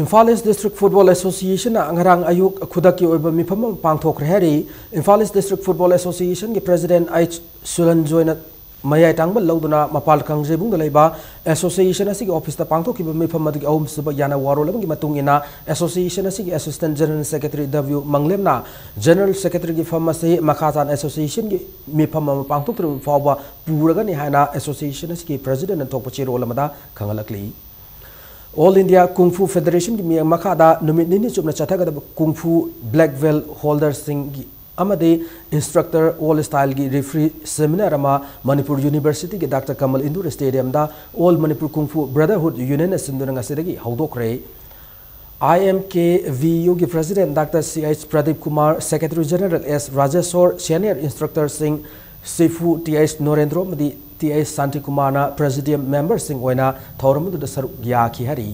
ꯏꯝꯐꯥꯜ ꯏꯁ ꯗꯤꯁꯇ꯭ꯔꯤꯛ ꯐꯨꯠꯕꯣꯜ ꯑꯦꯁꯣꯁꯤꯌꯦꯁꯟꯅ ꯉꯔꯥꯡ ꯑꯌꯨꯛ ꯈꯨꯗꯛꯀꯤ ꯑꯣꯏꯕ ꯃꯤꯐꯝ ꯑꯃ ꯄꯥꯡꯊꯣꯛꯈ꯭ꯔꯦ ꯍꯥꯏꯔꯤ꯫ ꯏꯝꯐꯥꯜ ꯏꯁ ꯗꯤꯁꯇ꯭ꯔꯤꯛ ꯐꯨꯠꯕꯣꯜ ꯑꯦꯁꯣꯁꯤꯌꯦꯁꯟꯒꯤ ꯄ꯭ꯔꯦꯁꯤꯗꯦꯟꯠ ꯑꯩꯆ ꯁꯨꯂꯟꯖꯣꯏꯅ ꯃꯌꯥꯏ ꯇꯥꯡꯕ ꯂꯧꯗꯨꯅ ꯃꯄꯥꯜ ꯀꯥꯡꯖꯩꯕꯨꯡꯗ ꯂꯩꯕ ꯑꯦꯁꯣꯁꯤꯌꯦꯁꯟ ꯑꯁꯤꯒꯤ ꯑꯣꯐꯤꯁꯇ ꯄꯥꯡꯊꯣꯛꯈꯤꯕ ꯃꯤꯐꯝ ꯑꯗꯨꯒꯤ ꯑꯍꯨꯝꯁꯨꯕ ꯌꯥꯅ ꯋꯥꯔꯣꯜ ꯑꯃꯒꯤ ꯃꯇꯨꯡ ꯏꯟꯅ ꯑꯦꯁꯣꯁꯤꯌꯦꯁꯟ ꯑꯁꯤꯒꯤ ꯑꯦꯁꯤꯁꯇꯦꯟꯠ ꯖꯦꯅꯔꯦꯜ ꯁꯦꯀ꯭ꯔꯦꯇꯔꯤ ꯗꯕ꯭ꯂꯤꯎ ꯃꯪꯂꯦꯝꯅ ꯖꯦꯅꯔꯦꯜ ꯁꯦꯀ꯭ꯔꯦꯇꯔꯤꯒꯤ ꯐꯝ ꯑꯁꯤ ꯃꯈꯥ ꯇꯥꯅ ꯑꯦꯁꯣꯁꯤꯌꯦꯁꯟꯒꯤ ꯃꯤꯐꯝ ꯑꯃ ꯄꯥꯡꯊꯣꯛꯇ꯭ꯔꯤꯕ ꯐꯥꯎꯕ ꯄꯨꯔꯒꯅꯤ ꯍꯥꯏꯅ ꯑꯦꯁꯣꯁꯤꯌꯦꯁꯟ ꯑꯁꯤꯒꯤ ꯄ꯭ꯔꯦꯁꯤꯗꯦꯟꯠꯅ ꯊꯣꯛꯄ ꯆꯦꯔꯣꯜ ꯑꯃꯗ ꯈꯪꯍꯜꯂꯛꯂꯤ꯫ ꯑꯣꯜ ꯏꯟꯗꯤꯌꯥ ꯀꯨꯡꯐꯨ ꯐꯦꯗꯔꯦꯁꯟꯒꯤ ꯃꯤꯠꯌꯦꯡ ꯃꯈꯥꯗ ꯅꯨꯃꯤꯠ ꯅꯤꯅꯤ ꯆꯨꯞꯅ ꯆꯠꯊꯒꯗꯕ ꯀꯨꯡꯐꯨ ꯕ꯭ꯂꯦꯛ ꯕꯦꯜꯠ ꯍꯣꯜꯗꯔꯁꯤꯡꯒꯤ ꯑꯃꯗꯤ ꯏꯟꯁꯇ꯭ꯔꯛꯇꯔ ꯑꯣꯜ ꯁ꯭ꯇꯥꯏꯜꯒꯤ ꯔꯤꯐ꯭ꯔꯤ ꯁꯦꯃꯤꯅꯥꯔ ꯑꯃ ꯃꯅꯤꯄꯨꯔ ꯌꯨꯅꯤꯚꯔꯁꯤꯇꯤꯒꯤ ꯗꯥꯛꯇꯔ ꯀꯃꯜ ꯏꯟꯗꯣꯔ ꯁ꯭ꯇꯦꯗꯤꯌꯝꯗ ꯑꯣꯜ ꯃꯅꯤꯄꯨꯔ ꯀꯨꯡꯐꯨ ꯕ꯭ꯔꯗꯔꯍꯨꯗ ꯌꯨꯅꯤꯌꯟꯅ ꯁꯤꯟꯗꯨꯅ ꯉꯁꯤꯗꯒꯤ ꯍꯧꯗꯣꯛꯈ꯭ꯔꯦ꯫ ꯑꯥꯏ ꯑꯦꯝ ꯀꯦ ꯚꯤ ꯌꯨꯒꯤ ꯄ꯭ꯔꯦꯁꯤꯗꯦꯟꯠ ꯗꯥꯛꯇꯔ ꯁꯤ H Pradeep Kumar, secretary general ꯑꯦꯁ ꯔꯥꯖꯦꯁꯣꯔ, ꯁꯦꯅꯤꯌꯔ ꯏꯟꯁꯇ꯭ꯔꯛꯇꯔꯁꯤꯡ ꯁꯤꯐꯨ ꯇꯤ ꯑꯩꯆ ꯅꯣꯔꯦꯟꯗ꯭ꯔꯣ ꯑꯃꯗꯤ ꯇꯤ ꯑꯩꯆ ꯁꯥꯟꯇꯤꯀꯨꯃꯥꯔꯅ ꯄ꯭ꯔꯦꯁꯤꯗꯤꯌꯝ ꯃꯦꯝꯕꯔꯁꯤꯡ ꯑꯣꯏꯅ ꯊꯧꯔꯝ ꯑꯗꯨꯗ ꯁꯔꯨꯛ ꯌꯥꯈꯤ ꯍꯥꯏꯔꯤ꯫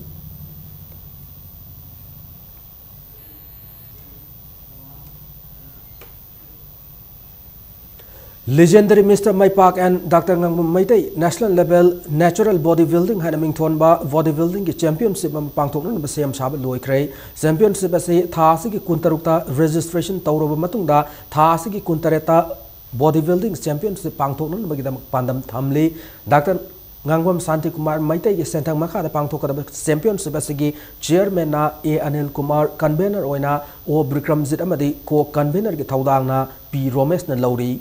Legendary Mister Maipak and Doctor Ngangbam Meitei National Level Natural Body Building ꯍꯥꯏꯅ ꯃꯤꯡꯊꯣꯟꯕ body buildingꯒꯤ championship ꯑꯃ ꯄꯥꯡꯊꯣꯛꯅꯅꯕ ꯁꯦꯝ ꯁꯥꯕ ꯂꯣꯏꯈ꯭ꯔꯦ꯫ Championship ꯑꯁꯤ ꯊꯥ ꯑꯁꯤꯒꯤ ꯀꯨꯟꯇꯔꯨꯛꯇ registration ꯇꯧꯔꯕ ꯃꯇꯨꯡꯗ ꯊꯥ ꯑꯁꯤꯒꯤ ꯀꯨꯟꯇꯔꯦꯠꯇ body building championship ꯄꯥꯡꯊꯣꯛꯅꯅꯕꯒꯤꯗꯃꯛ ꯄꯥꯟꯗꯝ ꯊꯝꯂꯤ꯫ ꯗꯥꯛꯇꯔ ꯉꯥꯡꯕꯝ ꯁꯥꯟꯇꯤꯀꯨꯃꯥꯔ ꯃꯩꯇꯩꯒꯤ ꯁꯦꯟꯊꯪ ꯃꯈꯥꯗ ꯄꯥꯡꯊꯣꯛꯀꯗꯕ championship ꯑꯁꯤꯒꯤ chairmanꯅ ꯑꯦ ꯑꯅꯤꯜ ꯀꯨꯃꯥꯔ, convener ꯑꯣꯏꯅ ꯑꯣ ꯕꯤꯀ꯭ꯔꯝꯖꯤꯠ ꯑꯃꯗꯤ co-convenerꯒꯤ ꯊꯧꯗꯥꯡꯅ ꯄꯤ ꯔꯣꯃꯦꯁꯅ ꯂꯧꯔꯤ꯫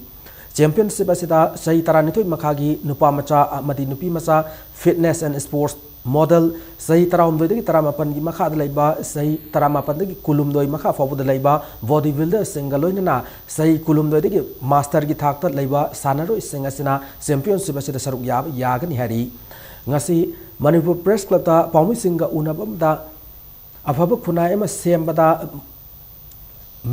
Championship ꯑꯁꯤꯗ ꯆꯍꯤ ꯇꯔꯥꯅꯤꯊꯣꯏ ꯃꯈꯥꯒꯤ ꯅꯨꯄꯥ ꯃꯆꯥ ꯑꯃꯗꯤ ꯅꯨꯄꯤ ꯃꯆꯥ fitness and sports model, ꯆꯍꯤ ꯇꯔꯥꯍꯨꯝꯗꯣꯏꯗꯒꯤ ꯇꯔꯥꯃꯥꯄꯟꯒꯤ ꯃꯈꯥꯗ ꯂꯩꯕ, ꯆꯍꯤ ꯇꯔꯥꯃꯥꯄꯟꯗꯒꯤ ꯀꯨꯟꯍꯨꯝꯗꯣꯏ ꯃꯈꯥ ꯐꯥꯎꯕꯗ ꯂꯩꯕ body builderꯁꯤꯡꯒ ꯂꯣꯏꯅꯅ ꯆꯍꯤ ꯀꯨꯟꯍꯨꯝꯗꯣꯏꯗꯒꯤ masterꯒꯤ ꯊꯥꯛꯇ ꯂꯩꯕ ꯁꯥꯟꯅꯔꯣꯏꯁꯤꯡ ꯑꯁꯤꯅ championship ꯑꯁꯤꯗ ꯁꯔꯨꯛ ꯌꯥꯕ ꯌꯥꯒꯅꯤ ꯍꯥꯏꯔꯤ꯫ ꯉꯁꯤ ꯃꯅꯤꯄꯨꯔ Press Clubꯇ ꯄꯥꯎꯃꯤꯁꯤꯡꯒ ꯎꯅꯕ ꯑꯃꯗ ꯑꯐꯕ ꯈꯨꯟꯅꯥꯏ ꯑꯃ ꯁꯦꯝꯕꯗ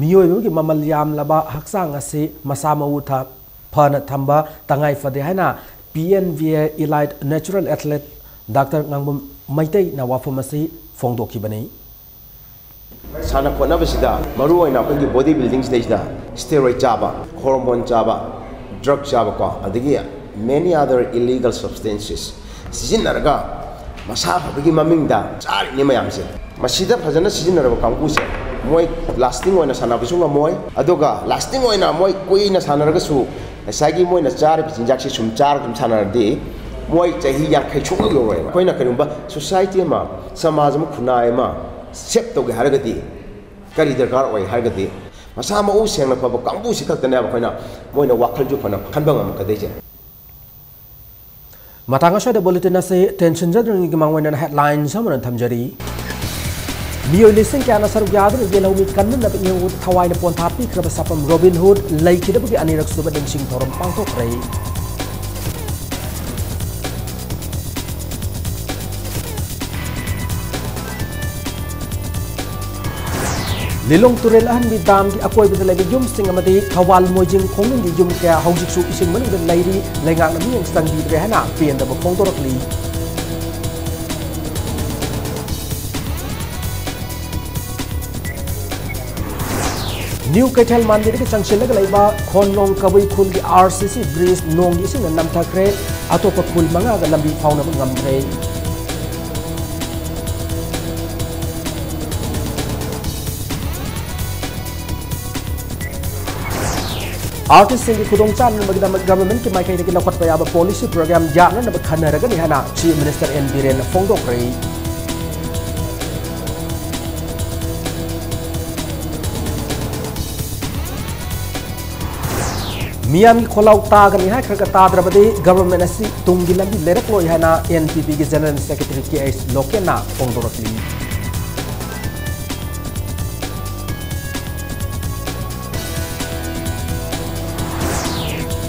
ꯃꯤꯑꯣꯏꯕꯒꯤ ꯃꯃꯜ ꯌꯥꯝꯂꯕ ꯍꯛꯆꯥꯡ ꯑꯁꯤ ꯃꯁꯥ ꯃꯎ ꯊ-, ꯐꯅ ꯊꯝꯕ ꯇꯉꯥꯏ ꯐꯗꯦ ꯍꯥꯏꯅ P N V A elite natural athlete doctor Ngangbam ꯃꯩꯇꯩꯅ ꯋꯥꯐꯝ ꯑꯁꯤ ꯐꯣꯡꯗꯣꯛꯈꯤꯕꯅꯤ꯫ ꯁꯥꯟꯅ ꯈꯣꯠꯅꯕꯁꯤꯗ ꯃꯔꯨꯑꯣꯏꯅ ꯑꯩꯈꯣꯏꯒꯤ body buildingꯁꯤꯗꯩꯁꯤꯗ steroid ꯆꯥꯕ, hormone ꯆꯥꯕ, drug ꯆꯥꯕꯀꯣ, ꯑꯗꯒꯤ many other illegal substances ꯁꯤꯖꯤꯟꯅꯔꯒ ꯃꯁꯥ ꯐꯕꯒꯤ ꯃꯃꯤꯡꯗ ꯆꯥꯔꯤꯅꯦ ꯃꯌꯥꯝꯁꯦ꯫ ꯃꯁꯤꯗ ꯐꯖꯅ ꯁꯤꯖꯤꯟꯅꯔꯕ ꯀꯥꯡꯕꯨꯁꯦ ꯃꯣꯏ lasting ꯑꯣꯏꯅ ꯁꯥꯟꯅꯕꯁꯨ ꯉꯝꯃꯣꯏ, ꯑꯗꯨꯒ lasting ꯑꯣꯏꯅ ꯃꯣꯏ ꯀꯨꯏꯅ ꯁꯥꯟꯅꯔꯒꯁꯨ ꯉꯁꯥꯏꯒꯤ ꯃꯣꯏꯅ ꯆꯥꯔꯤꯕ ꯆꯤꯟꯖꯥꯛꯁꯤ ꯁꯨꯝ ꯆꯥꯔꯒ ꯁꯨꯝ ꯁꯥꯟꯅꯔꯗꯤ ꯃꯣꯏ ꯆꯍꯤ ꯌꯥꯡꯈꯩ ꯁꯨꯡꯌꯧ ꯌꯧꯔꯣꯏꯕ꯫ ꯑꯩꯈꯣꯏꯅ ꯀꯔꯤꯒꯨꯝꯕ society ꯑꯃ, ꯁꯃꯥꯖ ꯑꯃ, ꯈꯨꯟꯅꯥꯏ ꯑꯃ save ꯇꯧꯒꯦ ꯍꯥꯏꯔꯒꯗꯤ ꯀꯔꯤ ꯗꯔꯀꯥꯔ ꯑꯣꯏ ꯍꯥꯏꯔꯒꯗꯤ ꯃꯁꯥ ꯃꯎ ꯁꯦꯡꯅ ꯐꯕ ꯀꯥꯡꯕꯨꯁꯤ ꯈꯛꯇꯅꯦꯕ ꯑꯩꯈꯣꯏꯅ ꯃꯣꯏꯅ ꯋꯥꯈꯜꯁꯨ ꯐꯅ ꯈꯟꯕ ꯉꯝꯃꯛꯀꯗꯣꯏꯁꯦ꯫ ꯃꯇꯥꯡ ꯑꯁ꯭ꯋꯥꯏꯗ bulletin ꯑꯁꯤ ꯇꯦꯟꯁꯤꯟꯖꯗ꯭ꯔꯤꯉꯩꯒꯤ ꯃꯥꯡꯑꯣꯏꯅꯅ headlines ꯑꯃꯅ ꯊꯝꯖꯔꯤ꯫ ꯃꯤꯑꯣꯏ ꯂꯤꯁꯤꯡ ꯀꯌꯥꯅ ꯁꯔꯨꯛ ꯌꯥꯗꯨꯅ ꯌꯦꯜꯍꯧꯃꯤ ꯀꯟꯅꯅꯕ ꯏꯍꯧꯗ ꯊꯋꯥꯏꯅ ꯄꯣꯟꯊꯥ ꯄꯤꯈ꯭ꯔꯕ ꯁꯥꯄꯝ ꯔꯣꯕꯤꯟ ꯍꯨꯗ ꯂꯩꯈꯤꯗꯕꯒꯤ ꯑꯅꯤꯔꯛ ꯁꯨꯕ ꯅꯤꯡꯁꯤꯡ ꯊꯧꯔꯝ ꯄꯥꯡꯊꯣꯛꯈ꯭ꯔꯦ꯫ ꯂꯤꯂꯣꯡ ꯇꯨꯔꯦꯜ ꯑꯍꯟꯕꯤ ꯗꯥꯝꯒꯤ ꯑꯀꯣꯏꯕꯗ ꯂꯩꯕ ꯌꯨꯝꯁꯤꯡ ꯑꯃꯗꯤ ꯊꯧꯕꯥꯜ ꯃꯣꯏꯖꯤꯡ ꯈꯣꯡꯅꯨꯡꯒꯤ ꯌꯨꯝ ꯀꯌꯥ ꯍꯧꯖꯤꯛꯁꯨ ꯏꯁꯤꯡ ꯃꯅꯨꯡꯗ ꯂꯩꯔꯤ, ꯂꯩꯉꯥꯛꯅ ꯃꯤꯠꯌꯦꯡ ꯆꯪꯕꯤꯗ꯭ꯔꯦ ꯍꯥꯏꯅ ꯄꯦꯟꯗꯕ ꯐꯣꯡꯗꯣꯔꯛꯂꯤ꯫ ꯅ꯭ꯌꯨ ꯀꯩꯊꯦꯜ ꯃꯥꯟꯕꯤꯗꯒꯤ ꯆꯪꯁꯤꯜꯂꯒ ꯂꯩꯕ ꯈꯣꯟꯂꯣꯡ ꯀꯕꯨꯏ ꯈꯨꯜꯒꯤ RCC bridge ꯅꯣꯡꯒꯤ ꯏꯁꯤꯡꯅ ꯅꯝꯊꯈ꯭ꯔꯦ꯫ ꯑꯇꯣꯞꯄ ꯈꯨꯜ ꯃꯉꯥꯒ ꯂꯝꯕꯤ ꯐꯥꯎꯅꯕ ꯉꯝꯗ꯭ꯔꯦ꯫ Artistꯁꯤꯡꯒꯤ ꯈꯨꯗꯣꯡ ꯆꯥꯅꯕꯒꯤꯗꯃꯛ governmentꯀꯤ ꯃꯥꯏꯀꯩꯗꯒꯤ ꯂꯧꯈꯠꯄ ꯌꯥꯕ policy program ꯌꯥꯠꯅꯅꯕ ꯈꯟꯅꯔꯒꯅꯤ ꯍꯥꯏꯅ Chief Minister N ꯕꯤꯔꯦꯟꯅ ꯐꯣꯡꯗꯣꯛꯈ꯭ꯔꯦ꯫ ꯃꯤꯌꯥꯝꯒꯤ ꯈꯣꯜꯂꯥꯎ ꯇꯥꯒꯅꯤ ꯍꯥꯏꯈ꯭ꯔꯒ ꯇꯥꯗ꯭ꯔꯕꯗꯤ government ꯑꯁꯤ ꯇꯨꯡꯒꯤ ꯂꯝꯕꯤ ꯂꯩꯔꯛꯂꯣꯏ ꯍꯥꯏꯅ NPPꯒꯤ General Secretary ꯀꯦ ꯑꯩꯆ ꯂꯣꯀꯦꯟꯅ ꯐꯣꯡꯗꯣꯔꯛꯂꯤ꯫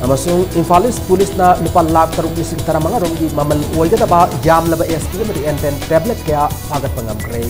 ꯑꯃꯁꯨꯡ ꯏꯝꯐꯥꯜ ꯏꯁ ꯄꯨꯂꯤꯁꯅ ꯂꯨꯄꯥ ꯂꯥꯈ ꯇꯔꯨꯛ ꯂꯤꯁꯤꯡ ꯇꯔꯥꯃꯉꯥ ꯔꯣꯝꯒꯤ ꯃꯃꯜ ꯑꯣꯏꯒꯗꯕ ꯌꯥꯝꯂꯕ SP ꯑꯃꯗꯤ Anten tablet ꯀꯌꯥ ꯐꯥꯒꯠꯄ ꯉꯝꯈ꯭ꯔꯦ꯫